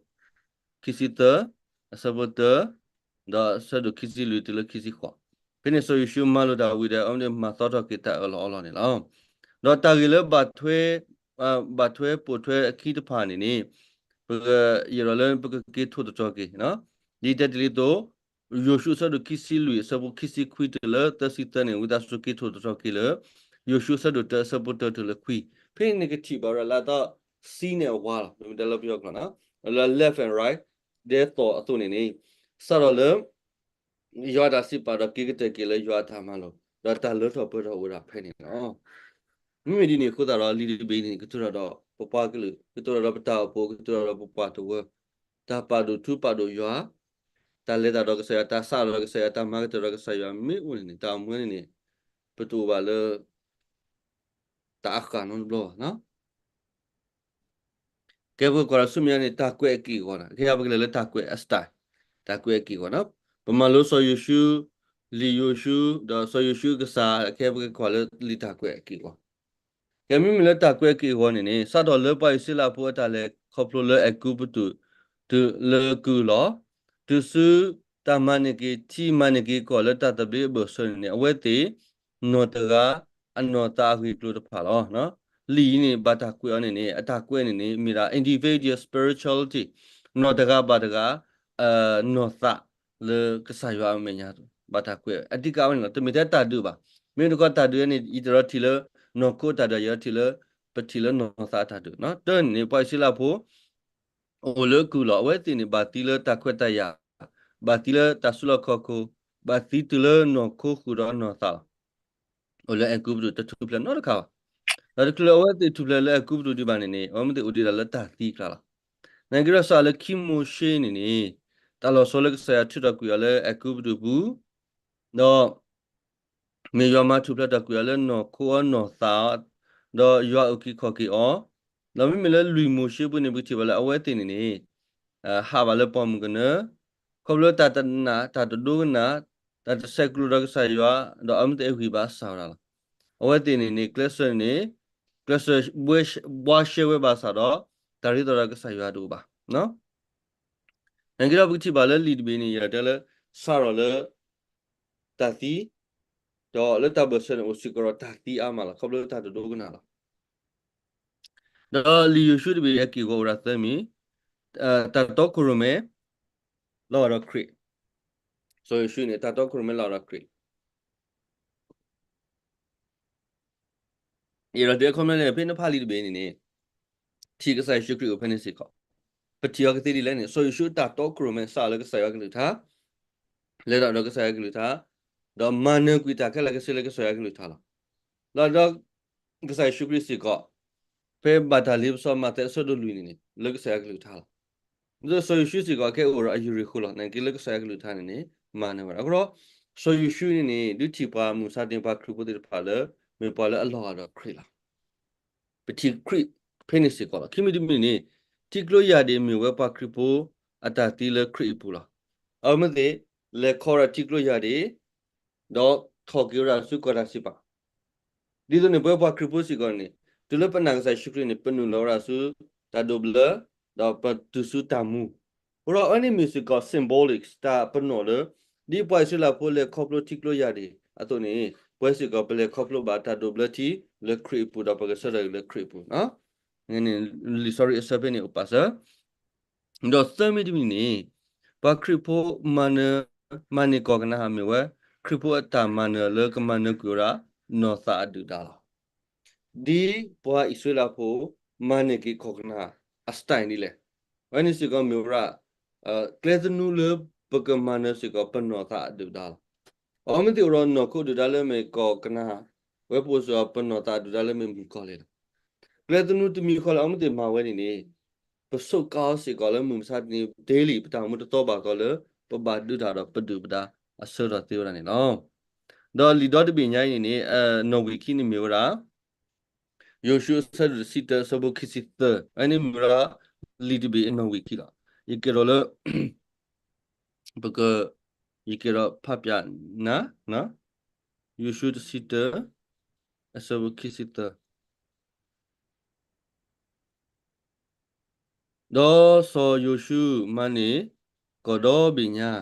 ခံဆံသၢ, အဆၢဖိတၢ, ဒီးအဆၢဒိၣ်ခံဆံလွံၢ်တုၤလၢခံဆံဃိး, ဖဲန့ၣ်စီၤယိၤၡူမၤလိာ်တၢ်ဝံၤဒီး အဝဲန့ၣ်မၤသီထီၣ်က့ၤတၢ်အၢၣ်လီၤအီလီၤန့ၣ်လီၤ. ဒီးတၢ်ဂ့ၢ်လၢ ဘၣ်ထွဲပိာ်ထွဲအခံတဖၣ်န့ၣ်န့ၣ် ပက ယအဲၣ်ဒိးလၢပကက့ၤထိၣ်သတြီၤက့ၤ, ဒ်တဲတ့ၢ်လံအသိး ယိၤၡူအဆၢဒိၣ်ခံဆံလွံၢ် အဆၢဖိခံဆံခွံတုၤလၢသၢဆံသၢန့ၣ် ဝံသးစူၤက့ၤထိၣ်သတြီၤက့ၤလၢ ယိၤၡူအဆၢဒိၣ်တၢအဆၢဖိတၢတုၤလၢခွံ, ဖဲန့ၣ်န့ၣ်ကထံၣ်ဘၣ်ဝဲဒၣ်လၢအသီ ဆံးန့ၣ်အဝါလီၤ, မ့ၢ်တဲလၢပယီၤကျိာ်န့ၣ်, လၢ left and right ဒဲသိးအသိးန့ၣ်န့ၣ်, စးထီၣ်လၢ ယွၤအတၢ်စံးပာ်ဒီးက့ၤကတၢၢ်က့ၤလၢယွၤအတၢ်မၤလိာ်, ဒီးတၢ်လၢထီၣ်ပှဲၤထီၣ်အိၣ်ဝဲဒၣ်ဖဲန့ၣ်လီၤ. မ့မ့ၢ်ဒ်န့ၣ်အဃိသတးဒီး လံာ်တဘ့ၣ်န့ၣ် ကတိၤတၢ်ဒီးပပှၤကလုာ်, ကတိၤတၢ်ဒီးပတၢ်အိၣ်ဖှိၣ်, ကတိၤတၢ်ဒီးပပှၤတဝၢ, တၢ်ပာ်ဒိၣ်ထူပာ်ဒိၣ်ယွၤ, တၢ်လဲၤတၢ်ဒီးကစၢ်ယွၤ, တၢ်စးထီၣ်ဒီးကစၢ်ယွၤ, တၢ်မၤကတၢၢ်ဒီးကစၢ်ယွၤ မ့ၢ်အိၣ်န့ၣ်န့ၣ် တၢ်အိၣ်မူန့ၣ်န့ၣ် ပတအိၣ်ဘၣ်လၢ တၢ်အဃၣ်နီတဘျီဘၣ်. ကဲပကကွၢ်ဒီးဆူမဲာ်ညါန့ၣ် တၢ်ကွဲးအက့ၢ်အဂီၤန့ၣ်, ကဲပကလဲၤလၢတၢ်ကွဲးအ style, တၢ်ကွဲးအက့ၢ်အဂီၤန့ၣ်, ပမၤလိစီၤယိၤၡူ, လံာ်ယိၤၡူ, ဒီးစီၤယိၤၡူအကစၢ်, ကဲပကကွၢ်လၢလံာ်တၢ်ကွဲးအက့ၢ်အဂီၤ. ကဲမ့မ့ၢ်လၢတၢ်ကွဲးအက့ၢ်အဂီၤန့ၣ်န့ၣ် စးထီၣ်လၢပှၤအံၣ်စရ့လးဖိအတၢ်လဲၤခီဖျိလၢအဲၤကူပတူး တုၤလၢကုၢ်လီၤ, တုၤဆူ တၢ်မၤန့ၢ်က့ၤထံမၤန့ၢ်က့ၤကီၢ်လၢတၢ်သဘျ့အဘၢၣ်စၢၤန့ၣ်န့ၣ် အဝဲသ့ၣ် နီၢ်တဂၤ အနီၢ်သးအဂ့ၢ်ကျိၤတဖၣ်လီၤ. လံာ်အံၤန့ၣ် ဘၣ်တၢ်ကွဲးအီၤန့ၣ်န့ၣ် အတၢ်ကွဲးန့ၣ်န့ၣ် မ့ၢ်ဒၣ် individual spirituality, နီၢ်တဂၤဘၣ်တဂၤ နီၢ်သးလၢကစၢ်ယွၤအမဲာ်ညါ ဘၣ်တၢ်ကွဲး အဓိကဝဲန့ၣ်လီၤ. တမ့ၢ်ထဲတၢ်ဒုးဘၣ်. မ့ၢ်တခီတၢ်ဒုးန့ၣ် ယတရီထံၣ်လၢ နီၢ်ခိတၢ်ဒုး ယထံၣ်လၢ ပထံၣ်လၢနီၢ်သးအတၢ်ဒုး. တၢ်န့ၣ်န့ၣ် ပှၤအံၣ်စရ့လးဖိ အိၣ်လၢကုၢ်လီၤ. အဝဲသ့ၣ်န့ၣ် ဘၣ်သံလၢတၢ်ခွဲးတၢ်ယာ်, ဘၣ်သံလၢတၢ်စုလီၢ်ခီၣ်ခိၣ်, ဘၣ်သံတုၤလၢနီၢ်ခိဃုာ်ဒီးနီၢ်သးလီၤ. အိၣ်လၢအဲၤကူပတူးတထူၣ်ဖျဲးနီတခါဘၣ်. ဒီးတချုးလၢအဝဲသ့ၣ်ထူၣ်ဖျဲးလၢအဲၤကူပတူးဒံးဘၣ်န့ၣ်န့ၣ် အဝဲသ့ၣ်အိၣ်ဒံးဒၣ်လၢတၢ်သံအကျါလီၤ. နာ်က့ဒီးစးလၢခံမိၤၡ့န့ၣ်န့ၣ် တၢ်လီၤဆီလၢကစၢ်ယွၤထုးထီၣ်ကွံာ်အီၤလၢအဲၤကူပတူးပူၤ, ဒီး မ့ၢ်ယွၤမၤထူၣ်ဖျဲးထီၣ်ကွံာ်အီၤလၢနီၢ်ခိအီၤနီၢ်သးအီၤ, ဒီးယွၤအုၣ်က့ၤခီၣ်က့ၤအီၤ, ဒီးမ့မ့ၢ်လၢလွံၢ်မိၤၡ့ပူၤန့ၣ် ပကထံၣ်ဘၣ်လၢအဝဲသ့ၣ်န့ၣ်န့ၣ် ဟးဘၣ်လၢပှၢ်မုၢ်ကနၢ, ခီဖျိတၢ်တနာ် တၢ်တဒိကနၣ်, တၢ်တဆဲးကျိးဒီးကစၢ်ယွၤ, ဒီးအဝဲသ့ၣ်အဂံၢ်ဘါစၢ်ဝဲဒၣ်လီၤ. အဝဲသ့ၣ်န့ၣ်န့ၣ် ကျဲးစၢးန့ၣ် ကျဲးစၢးဘှါရှဲဝဲဘၣ်ဆၣ်ဒီး တၢ်ရ့လိာ်ဒီးကစၢ်ယွၤတအိၣ်ဘၣ်. နာ်က့ဒီးပကထံၣ်ဘၣ်လၢလံာ်တဘ့ၣ်န့ၣ် ယတဲလၢ စးထီၣ်လၢ တၢ်သံ, ဒီးလၢတၢ်ဘၢၣ်စၢၤန့ၣ် အိၣ်စ့ၢ်ကီးဒီးတၢ်သံအါမးလီၤ. ခီဖျိလၢတၢ်တဒိကနၣ်လီၤ. ဒီးလံာ်ယိၤၡူတဘ့ၣ်အက့ၢ်အဂီၤအိၣ်ဒၣ်သၢမံၤ, တၢ်တီခိၣ်ရိၣ်မဲ လီၤဂာ်ဒီးခရံာ်, စီၤယိၤၡူန့ၣ် တၢ်တီခိၣ်ရိၣ်မဲလီၤဂာ်ဒီးခရံာ် ယဒီးတဲခီပညီန့ၣ် ဖဲနဖးလံာ်တဘ့ၣ်န့ၣ်န့ၣ် ထံၣ်ကစၢ်ယ့ၣ်ၡူးခရံာ်အိၣ်ဖဲန့ၣ်စ့ၢ်ကီး, ပထံၣ်အီၤကသ့ဒ်လဲၣ်န့ၣ် စီၤယိၤၡူအတၢ်တီခိၣ်ရိၣ်မဲစးလၢကစၢ်ယွၤကလုၢ်ကထါ, လဲၤဒီးကစၢ်ယွၤကလုၢ်ကထါ, ဒီးမၤနၢၤကွံာ်တၢ်ခဲလၢာ်ခဲဆ့လၢကစၢ်ယွၤကလုၢ်ကထါလီၤ. လီၤဒီး ကစၢ်ယ့ၣ်ၡူးခရံာ်စ့ၢ်ကီး ဖဲဘၣ်တၢ်လ့ပစီမၤသဲအဆၢဒိၣ်လွံၢ်န့ၣ်န့ၣ် လၢကစၢ်ယွၤကလုၢ်ကထါလီၤ. ဒီးစီၤယိၤၡူစ့ၢ်ကီး ကဟဲအိၣ်ဒီးအယရံၣ်ဃိလီၤ. နာ်က့လၢကစၢ်ယွၤကလုၢ်ကထါန့ၣ်န့ၣ် မၤနၢၤဝဲဒၣ်. အဃိဒီး စီၤယိၤၡူန့ၣ်န့ၣ် ဒုးထံၣ်ပှၤမုၢ်မဆါတနံၤ ပှၤခရံာ်ဖိသ့ၣ်တဖၣ်လၢ မ့ၢ်ပှၤလၢအလီၤဂာ်ဒီးခရံာ်လီၤ. ပထံၣ်ခရံာ်ဖဲန့ၣ်စ့ၢ်ကီးလီၤ. ခံမံၤတမံၤန့ၣ် ထံကျိယၢ်ဒံးမ့ၢ်ဝဲပှၤခရံာ်ဖိအတၢ်သံလၢခရံာ်အပူၤလီၤ. အဝဲသ့ၣ် လဲၤခီဝဲဒၣ်ထံကျိယၢ်ဒံး ဒီးထီၣ်က့ၤဝဲဒၣ်ဆူကီၢ်တၢ်စံးပာ် ဒ်သိးန့ၣ် ပဝဲပှၤခရံာ်ဖိစ့ၢ်ကီးန့ၣ် တုၤလၢပနာ်ကစၢ်ယ့ၣ်ၡူးခရံာ်န့ၣ် ပနုာ်လီၤဝဲဒၣ်ဆူ တၢ်ဒိးဘျၢ ဒီးပတုၤဆူတၢ်မူ. အဃိဒီးအဝဲန့ၣ်မ့ၢ်စ့ၢ်ကီး symbolics တၢ်ပနီၣ်လၢ ဒ်ပှၤအံၣ်စရ့လးဖိလဲၤခီဖျိထံကျိယၢ်ဒံးအသိးန့ၣ် ပဝဲစ့ၢ်ကီးပလဲၤခီဖျိဘၣ်တၢ်ဒိးဘျၢထံလၢခရံာ်အပူၤ ဒီးပကဆၢထၢၣ်က့ၤလၢခရံာ်အပူၤန့ၣ် လံာ်စီဆှံအဆၢဖဲန့ၣ်အိၣ်ပာ်စၢၤ ဒီးသၢမံၤတမံၤန့ၣ် ပှၤခရံာ်ဖိမၤနၢၤ မၤန့ၢ်ကီၢ်ကနၤဧၣ်မ့ၢ်ဝဲ ခရံာ်ဖိအတၢ်မၤနၢၤလၢကမၤနၢၤကွံာ်ဝဲဒၣ် နီၢ်သးအဒုၣ်ဒါလီၤ. ဒ်ပှၤအံၣ်စရ့လးဖိ မၤန့ၢ်က့ၤကီၢ်ကနၤဧၣ် အ style ဒ်လဲၣ်. အဝဲန့ၣ်စ့ၢ်ကီးမ့ၢ်ဝဲဒၣ် ကျဲသနူလၢပကမၤနၢၤစ့ၢ်ကီး ပနီၢ်သးအဒုၣ်ဒါလီၤ. အဝဲမ့ၢ်သ့ၣ်အိၣ်ဒီးနီၢ်ခိဒုၣ်ဒါလၢမ့ၢ်ကီၢ်ကနၤဧၣ် ဝဲပအိၣ်စ့ၢ်ကီးပနီၢ်သးအဒုၣ်ဒါလၢမ့ၢ်မုၣ်ကီၢ်လံလီၤ. ကျဲသနူတမံၤဃီလၢအဝဲမ့ၢ်သ့ၣ်မၤဝဲန့ၣ်န့ၣ် ပဆိးကါအီၤစ့ၢ်ကီးလၢမုၢ်မဆါတနံၤ daily ပတၢ်အိၣ်မူတသီဘၣ်သီလၢ ပဘၣ်ဒုးတၢ်ဒီးပဒုၣ်ပဒါအဆၢထီၣ်သ့ဝဲဒၣ်န့ၣ်လီၤ. ဒီးလံာ်ဒီတဘ့ၣ်ညါအံၤန့ၣ်န့ၣ် နီၣ်ဝံာ်ခံန့ၣ်မ့ၢ်ဝဲဒၣ် ယိၤၡူအဆၢဒိၣ်တဆံတၢ အဆၢဖိခံဆံသၢ အဝဲန့ၣ်မ့ၢ်ဝဲဒၣ် လံာ်တဘ့ၣ်အနီၣ်ဝံာ်ခံလီၤ. ယကဲထီၣ်လၢ ပက ယကဲထီၣ်ဖးဖျါနၤ ယိၤၡူတဆံတၢ အဆၢဖိခံဆံသၢ ဒီးစီၤယိၤၡူမၤန့ၢ်ကီၢ်ဒီဘ့ၣ်ညါ,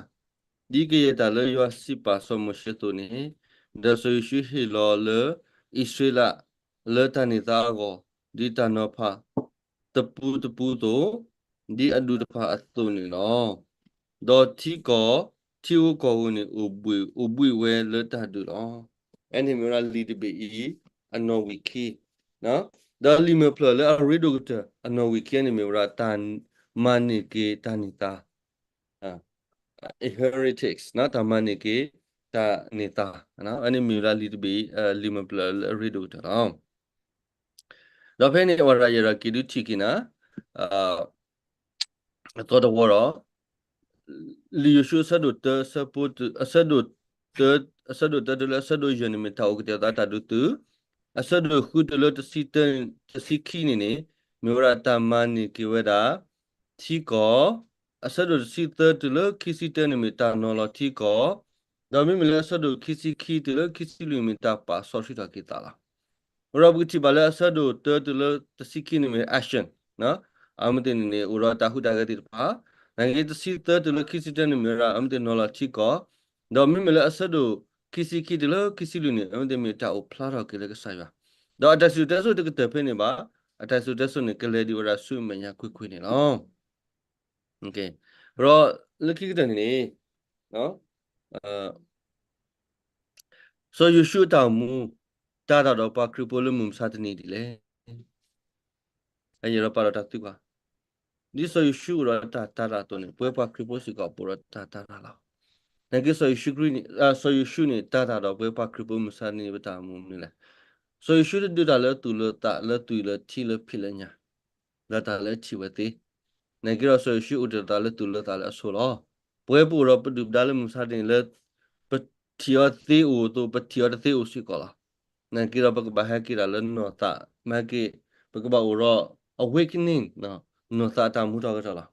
ဒ်ကယဲၢ်တၢ်လၢယွၤစံးပာ်စီၤမိၤၡ့အသိးန့ၣ်, ဒီးစီၤယိၤၡူဟ့ၣ်လီၤလၢအံၣ်စရ့လးလၢတၢ်န့ၢ်သါအဂီၢ်, ဒ်တၢ်နီၤဖးတပူၤတပူၤအသိး, ဒ်အဒူၣ်တဖၣ်အသိးန့ၣ်လီၤ. ဒီးထံကီၢ်, ထံဧိၤကီၢ်ဧိၤန့ၣ် အိၣ်ဘှံးဝဲလၢတၢ်ဒုးလီၤ. အဝဲန့ၣ်မ့ၢ်ဝဲဒၣ်လံာ်တဘ့ၣ်အံၤ အနီၣ်ဝံာ်ခံ, ဒီးလံာ်မဲာ်ဖျၢၣ်လၢအရ့ဒိၣ်ကတၢၢ်အနီၣ်ဝံာ်ခံန့ၣ်မ့ၢ်ဝဲဒၣ်တၢ်မၤန့ၢ်က့ၤတၢ်န့ၢ်သါ inheritance တၢ်မၤန့ၢ်က့ၤတၢ်န့ၢ်သါ, အန့ၣ်မ့ၢ်ဝဲဒၣ်လံာ်တဘ့ၣ် လံာ်မဲာ်ဖျၢၣ်လၢအရ့ဒိၣ်ကတၢၢ်လီၤ. ဒီးဖဲန့ၣ် အဝဲဒၣ်ယဲဒၣ်က့ၤဒုးထံၣ်က့ၤနၤ အသီတဝီဒီး လံာ်ယိၤၡူအဆၢဒိၣ်တၢ အဆၢဒိၣ်တၢ အဆၢဒိၣ်တၢတုၤလၢအဆၢဒိၣ်ယဲၢ်န့ၣ်မ့ၢ်တၢ်အိၣ်ကတဲာ်သးတၢ်ဒုးသုး, အဆၢဒိၣ်ဃုတုၤလၢတဆံခံန့ၣ်န့ၣ် မ့ၢ်ဝဲဒၣ်တၢ်မၤန့ၢ်က့ၤဝဲဒၣ် ထံကီၢ်, အဆၢဒိၣ်တဆံသၢတုၤလၢခံဆံတၢန့ၣ်မ့ၢ်တၢ်နီၤလီၤထံကီၢ်, ဒီးမ့မ့ၢ်လၢအဆၢဒိၣ်ခံဆံခံတုၤလၢခံဆံလွံၢ်မ့ၢ်တၢ်ပာ်စီဆှံထီၣ်က့ၤသးလီၤ. ဝဲဒီးပကထံၣ်ဘၣ်လၢအဆၢဒိၣ်တၢတုၤလၢတဆံခံန့ၣ်မ့ၢ် action, အမ့ၢ်သ့ၣ်န့ၣ်န့ၣ် အိၣ်ဒီးတၢ်ဟူးတၢ်ဂဲၤသ့ၣ်တဖၣ်, နာ်က့တဆံသၢတုၤလၢခံဆံတၢန့ၣ်မ့ၢ်ဝဲဒၣ် အမ့ၢ်သ့ၣ်နီၤလီၤထံကီၢ်, ဒီးမ့မ့ၢ်လၢအဆၢဒိၣ်ခံဆံခံတုၤလၢခံဆံလွံၢ်န့ၣ် အမ့ၢ်သ့ၣ်မ့ၢ်တၢ်အိၣ်ဖျါထီၣ်က့ၤလၢကစၢ်ယွၤ, ဒီးအတၢ်စံၣ်စိၤတဲစိၤတကတၢၢ်ဖဲန့ၣ်ဘၣ်, အတၢ်စံၣ်စိၤတဲစိၤန့ၣ် ကလဲၤဒံးဝဲဒၣ်ဆူမဲာ်ညါကွ့ၢ်ကွ့ၢ်န့ၣ်လီၤ. ဒီးလၢခံကတၢၢ်န့ၣ်န့ၣ် စီၤယိၤၡူအတၢ်အိၣ်မူ တၢ်တၢ်ဒီးပှၤခရံာ်ဖိလၢမုၢ်မဆါတနံၤဒ်လဲၣ်. ယဲဒီးပာ်ဒီးတၢ်သံကွၢ်, ဒ်စီၤယိၤၡူအိၣ်ဒီးတၢ်တၤတၢ်အသိးန့ၣ် ပဝဲပှၤခရံာ်ဖိစ့ၢ်ကီးပအိၣ်ဒီးတၢ်တၤတၢ်လီၤ. နာ်က့စီၤယိၤၡူခရံာ်, စီၤယိၤၡူန့ၣ် တၤတၢ်ဒီးပဝဲပှၤခရံာ်ဖိမုၢ်မဆါတနံၤပတၢ်အိၣ်မူမနုၤလဲၣ်. စီၤယိၤၡူတဒုးတၢ်လၢသူၣ်လၢသးလၢသွံၣ်လၢထံလၢဖံးလၢညၣ် လၢတၢ်လၢအထံၣ်ဝဲသ့, နာ်က့ဒီးစီၤယိၤၡူအိၣ်တ့ၢ်သးလၢသူၣ်လၢသးလၢအဆိလီၤ. ပဝဲပအိၣ်ဒီးပဒုၣ်ပဒါလၢမုၢ်မဆါတနံၤလၢ ပထံၣ်အီၤသ့အိၣ်အသိး ပထံၣ်အီၤတသ့အိၣ်စ့ၢ်ကီးလီၤ. နာ်က့ဒီးပကဘၣ်ဟဲက့ၤတၢ်လၢနီၢ်သး, မ့ၢ်ဟဲက့ၤ ပကဘၣ်အိၣ်ဒီး awakening နီၢ်သးအတၢ်မူထီၣ်ကထီၣ်လီၤ.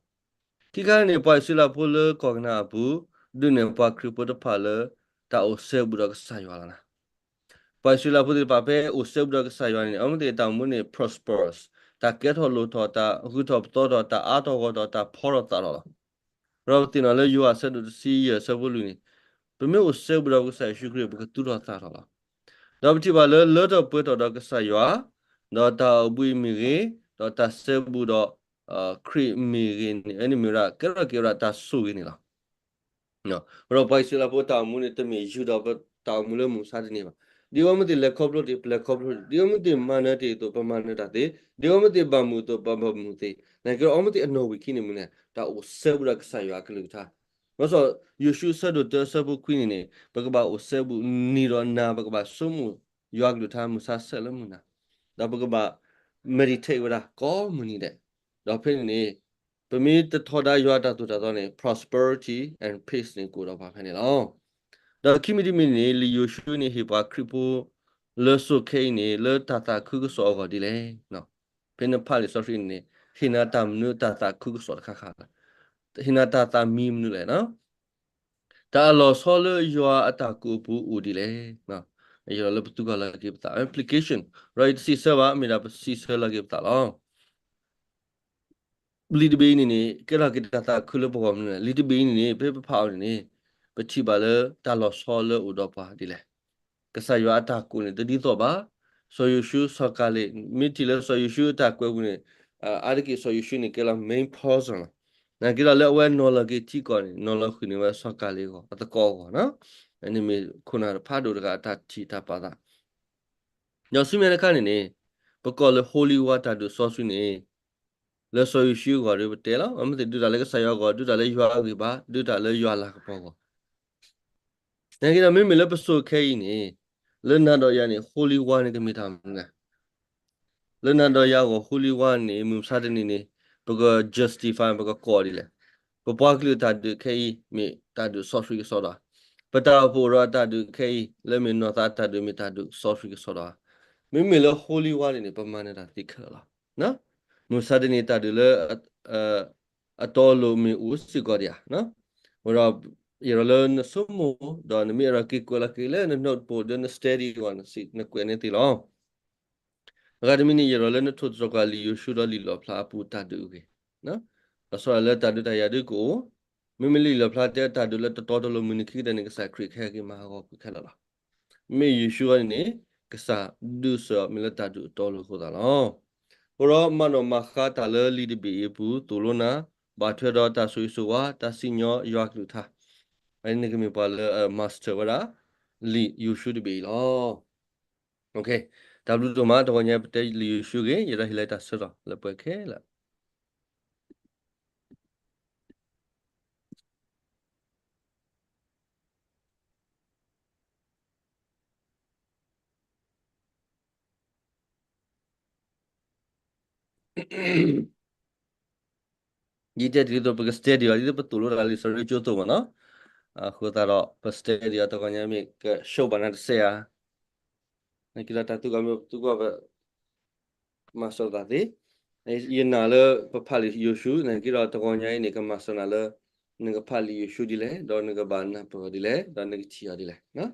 ခံခါန့ၣ် ပှၤအံၣ်စရ့လးဖိလၢကီၢ်ကနၤအပူၤ ဒုးနဲၣ်ပှၤခရံာ်ဖိတဖၣ်လၢ တၢ်အိၣ်စဲဘူးဒီးကစၢ်ယွၤလီၤ. ပှၤအံၣ်စရ့လးဖိသ့ၣ်တဖၣ်ဖဲအိၣ်စဲဘူးဒီးကစၢ်ယွၤန့ၣ် အမ့ၢ်သ့ၣ်တၢ်အိၣ်မူန့ၣ် prosperous တၢ်ကဲထီၣ်လိၣ်ထီၣ် တၢ်ဂုၤထီၣ်ပသီထီၣ် တၢ်အါထီၣ်ဂီၢ်ထီၣ် တၢ်ဖီထီၣ်သးထီၣ်လီၤ. ဒီးပသ့ၣ်နီၣ်လၢယိၤဟၣ်အဆၢဒိၣ်တဆံယဲၢ်အဆၢဖိလွံၢ်န့ၣ် ပမ့ၢ်အိၣ်စဲဘူးဒီးပကစၢ်ယ့ၣ်ၡူးခရံာ် ပကသူၣ်ထီၣ်သးထီၣ်လီၤ. ဒီးပထံၣ်ဘၣ်လၢလၢထီၣ်ပှဲၤထီၣ်ဒီးကစၢ်ယွၤ, ဒီးတၢ်အိၣ်ဘှံးမ့ၢ်ဂ့ၤ, ဒီးတၢ်စဲဘူးဒီး ခရံာ်မ့ၢ်ဂ့ၤန့ၣ် အန့ၣ်မ့ၢ်ဝဲဒၣ် ကဲထီၣ်က့ၤဝဲဒၣ်တၢ်ဆိၣ်ဂ့ၤန့ၣ်လီၤ. ဒီးပှၤအံၣ်စရ့လးဖိတၢ်အိၣ်မူန့ၣ် တမ့ၢ်ယုာ်ဒီးပတၢ်အိၣ်မူလၢမုၢ်မဆါတနံၤဘၣ်. ဒ်အဝဲမ့ၢ်သ့ၣ်လဲၤခီဖျိတ့ၢ် ပလဲၤခီဖျိတ့ၢ်, ဒ်အဝဲမ့ၢ်သ့ၣ်မၤနၢၤတ့ၢ်အသိး ပမၤနၢၤတၢ်သ့, ဒ်အဝဲမ့ၢ်သ့ၣ်ဘၣ်မုာ်အသိး ပဘၣ်မုာ်သ့, နာ်က့ဒီးအဝဲမ့ၢ်သ့ၣ်အနီၣ်ဝံာ်ခံန့ၣ်မ့ၢ်န့ၣ် တၢ်အိၣ်စဲဘူးဒီးကစၢ်ယွၤအကလုၢ်ကထါ. ဘၣ်ဆၣ်ယိၤၡူအဆၢဒိၣ်တၢအဆၢဖိခွံန့ၣ်န့ၣ် ပကဘၣ်အိၣ်စဲဘူးနံၤဒီးနၤ ပကဘၣ်ဆိကမိၣ်ယွၤကလုၢ်ကထါမုၢ်မဆါဆဲးလၢမုၢ်နၤ, ဒီးပကဘၣ် meditate ဝဲဒၣ်ကိးမုၢ်နံၤဒဲး, ဒီးဖဲန့ၣ်န့ၣ် ပမ့ၢ်တထီဒါယွၤအတၢ်သိၣ်တၢ်သီန့ၣ် prosperity and peace န့ၣ်ကအိၣ်ဒီးပှၤဖဲန့ၣ်လီၤ. ဒီးခံမံၤတမံၤန့ၣ် လံာ်ယိၤၡူန့ၣ်ဟ့ၣ်ပှၤခရံာ်ဖိ လၢစိၤခဲအံၤန့ၣ် လၢတၢ်သးခုကစီၣ်အဂီၢ်ဒ်လဲၣ်. ဖဲနဖးလံာ်စီဆှံန့ၣ် ဟ့ၣ်နၤတၢ်မနုၤတၢ်သးခုကစီၣ်တခါခါ, ဟ့ၣ်နၤတၢ်သးမံမနုၤလဲၣ်. တၢ်အလီၤဆီလၢယွၤအတၢ်ကူၣ်အပူၤအိၣ်ဒ်လဲၣ်. ယလီၤလၢပသူကီၢ်လၢက့ၤပသး application ဒီးယတစံးဆၢဘၣ် မ့ၢ်ဒၣ်ပစံးဆၢလၢက့ၤပသးလီၤ. လံာ်တဘ့ၣ်အံၤန့ၣ်န့ၣ် ကဲထီၣ်က့ၤတၢ်သးခုလၢပဂီၢ်မနုၤလဲၣ်. လံာ်တဘ့ၣ်အံၤန့ၣ်န့ၣ် ဖဲပဖးအီၤန့ၣ်န့ၣ် ပထံၣ်ဘၣ်လၢတၢ်လီၤဆီလၢအိၣ်ဒီးပှၤဒ်လဲၣ်. ကစၢ်ယွၤအတၢ်ကူၣ်န့ၣ် တဒ်သိးဘၣ်. စီၤယိၤၡူစီၤကၤလ့း မ့ၢ်ထံၣ်လၢစီၤယိၤၡူအတၢ်ကွဲးပူၤန့ၣ် အါတက့ၢ်စီၤယိၤၡူန့ၣ် ကဲလီၤ main person လီၤ. နာ်က့ဒီးလၢအဝဲနီၤလီၤက့ၤထံကီၢ်န့ၣ် နီၤလီၤဃုာ်န့ၢ်ဝဲစီၤကၤလ့းအဂီၢ်အသကိးအဂီၢ်, န့ၣ်မ့ၢ်ခိၣ်နၢ်တဖးဒိၣ်တဂၤအတၢ်ထံၣ်တၢ်ပာ်သး ဒီးဆူမဲာ်ညါတခါန့ၣ်န့ၣ် ပကိးလၢ Holy War တၢ်ဒုးစီဆှံန့ၣ် လၢစီၤယိၤၡူအဂီၢ်ဒီးပတဲလီၤ. အမ့ၢ်သ့ၣ်ဒုးတၢ်လၢကစၢ်ယွၤအဂီၢ်, ဒုးတၢ်လၢယွၤအဂံၢ်ဘါ, ဒုးတၢ်လၢယွၤလၤကပီၤအဂီၢ်. နာ်က့ဒီးမ့မ့ၢ်လၢပစိၤခဲအံၤန့ၣ် လၢနၤဒီးယၤန့ၣ် Holy War န့ၣ်ကမ့ၢ်တၢ်မနုၤလဲၣ်. လၢနၤဒီးယၤအဂီၢ် Holy War န့ၣ် မုၢ်မဆါတနံၤန့ၣ် ပက justify ပကကိးဒ်လဲၣ်. ပပှၤကလုာ်တၢ်ဒုးခဲအံၤ မ့ၢ်တၢ်ဒုးစီဆှံကစီဒီဧါ. ပတၢ်အိၣ်ဖှိၣ်ဒီးတၢ်ဒုးခဲအံၤ လၢမ့ၢ်နီၢ်သးတၢ်ဒုး မ့ၢ်တၢ်ဒုးစီဆှံကစီဒီဧါ. မ့မ့ၢ်လၢ Holy War န့ၣ်န့ၣ် ပမၤနၢၤတၢ်သ့ခဲလၢာ်လီၤ. မုၢ်မဆါတနံၤတၢ်ဒုးလၢ အတီအလိၤမ့ၢ်အိၣ်စ့ၢ်ကီးဒံးဧါ. ဝဲဒီး ယအဲၣ်ဒိးလၢနဆိကမိၣ် ဒီးနမ့ၢ်အဲၣ်ဒိးက့ၤကွဲးလီၤက့ၤလၢန notebook ဒီးန study အဂီၢ် နကွဲးန့ၢ်သ့လီၤ. အဂၤတမံၤန့ၣ် ယအဲၣ်ဒိးလၢနထိၣ်သတြီၤကွၢ်လံာ်ယိၤၡူဒီးလံာ်လီၣ်ဖျါအပူၤတၢ်ဒုးအဂ့ၢ်, ဒီးဆီဒၣ်လၢတၢ်ဒုးတၢ်ယၤဒုးကအိၣ်, မ့မ့ၢ်လၢလံာ်လီၣ်ဖျါတဲတၢ်ဒုးလၢတတီတလိၤမုၢ်နံၤခံကတၢၢ်န့ၣ် ကစၢ်ခရံာ်ကဟဲက့ၤမၤဟးဂီၤကွံာ်ခဲလၢာ်လီၤ. မ့ၢ်ယိၤၡူအံၤန့ၣ်န့ၣ် ကစၢ်ဒုးစၢၤအီၤမ့ၢ်လၢတၢ်ဒုးအတီအလိၤအဃိသတးလီၤ. အဃိဒီးမၤနီၣ်မၤဃါတၢ်လၢလံာ်တဘ့ၣ်အံၤအပူၤ သိၣ်လိနၤ ဘၣ်ထွဲဒီးတၢ်ဆိၣ်ဂ့ၤဆိၣ်ဝါ တၢ်စံၣ်ညီၣ်ယွၤကလုၢ်ကထါ, အန့ၣ်နကမ့ၢ်ပှၤလၢ master ဝဲဒၣ် လံာ်ယိၤၡူတဘ့ၣ်အံၤလီၤ. တၢ်ဘျုးဒိၣ်မး တဂီၤညါပတဲလံာ်ယိၤၡူဂ့ၤ, ယဲဒၣ်ဟ့ၣ်လီၤတၢ်ဆၢကတီၢ်လၢပှဲၤခဲလၢာ် ယတဲတ့ၢ်ဒ်သိး ပက study အီၤ ဒ်သိးပသိၣ်လိတၢ်လၢလံာ်စီဆှံကၠိအသိးမ့ၢ်နီၤ. အဃိသတးဒီး ပ study အီၤ တဂီၤညါမ့ၢ်က show ဘၣ်နၤတစဲးဧါ. နက့ဒီးတၢ်သူၣ်ကီၢ်မ့ၢ်ပသူၣ်ကီၢ် ပမၤစၢၤသးသ့. ယနာ်လၢပဖးလံာ်ယိၤၡူ နက့ဒီးတဂီၤညါအံၤန့ၣ် ကမၤစၢၤနၤလၢ နကဖးလံာ်ယိၤၡူဒ်လဲၣ်, ဒီးနကဘၣ်နၢ်ပၢၢ်အီၤဒ်လဲၣ်, ဒီးနကထံၣ်အီၤဒ်လဲၣ်.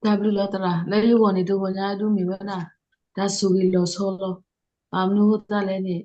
တၢ်ဘျုးလီၤသရၣ်, လၢယဂီၢ်န့ၣ် တဂီၤညါဒုးမ့ၢ်ဝဲဒၣ် တၢ်ဆိၣ်ဂ့ၤလီၤဆီလီၤ. ဘၣ်မနုၤအဃိသတးလဲၣ်န့ၣ်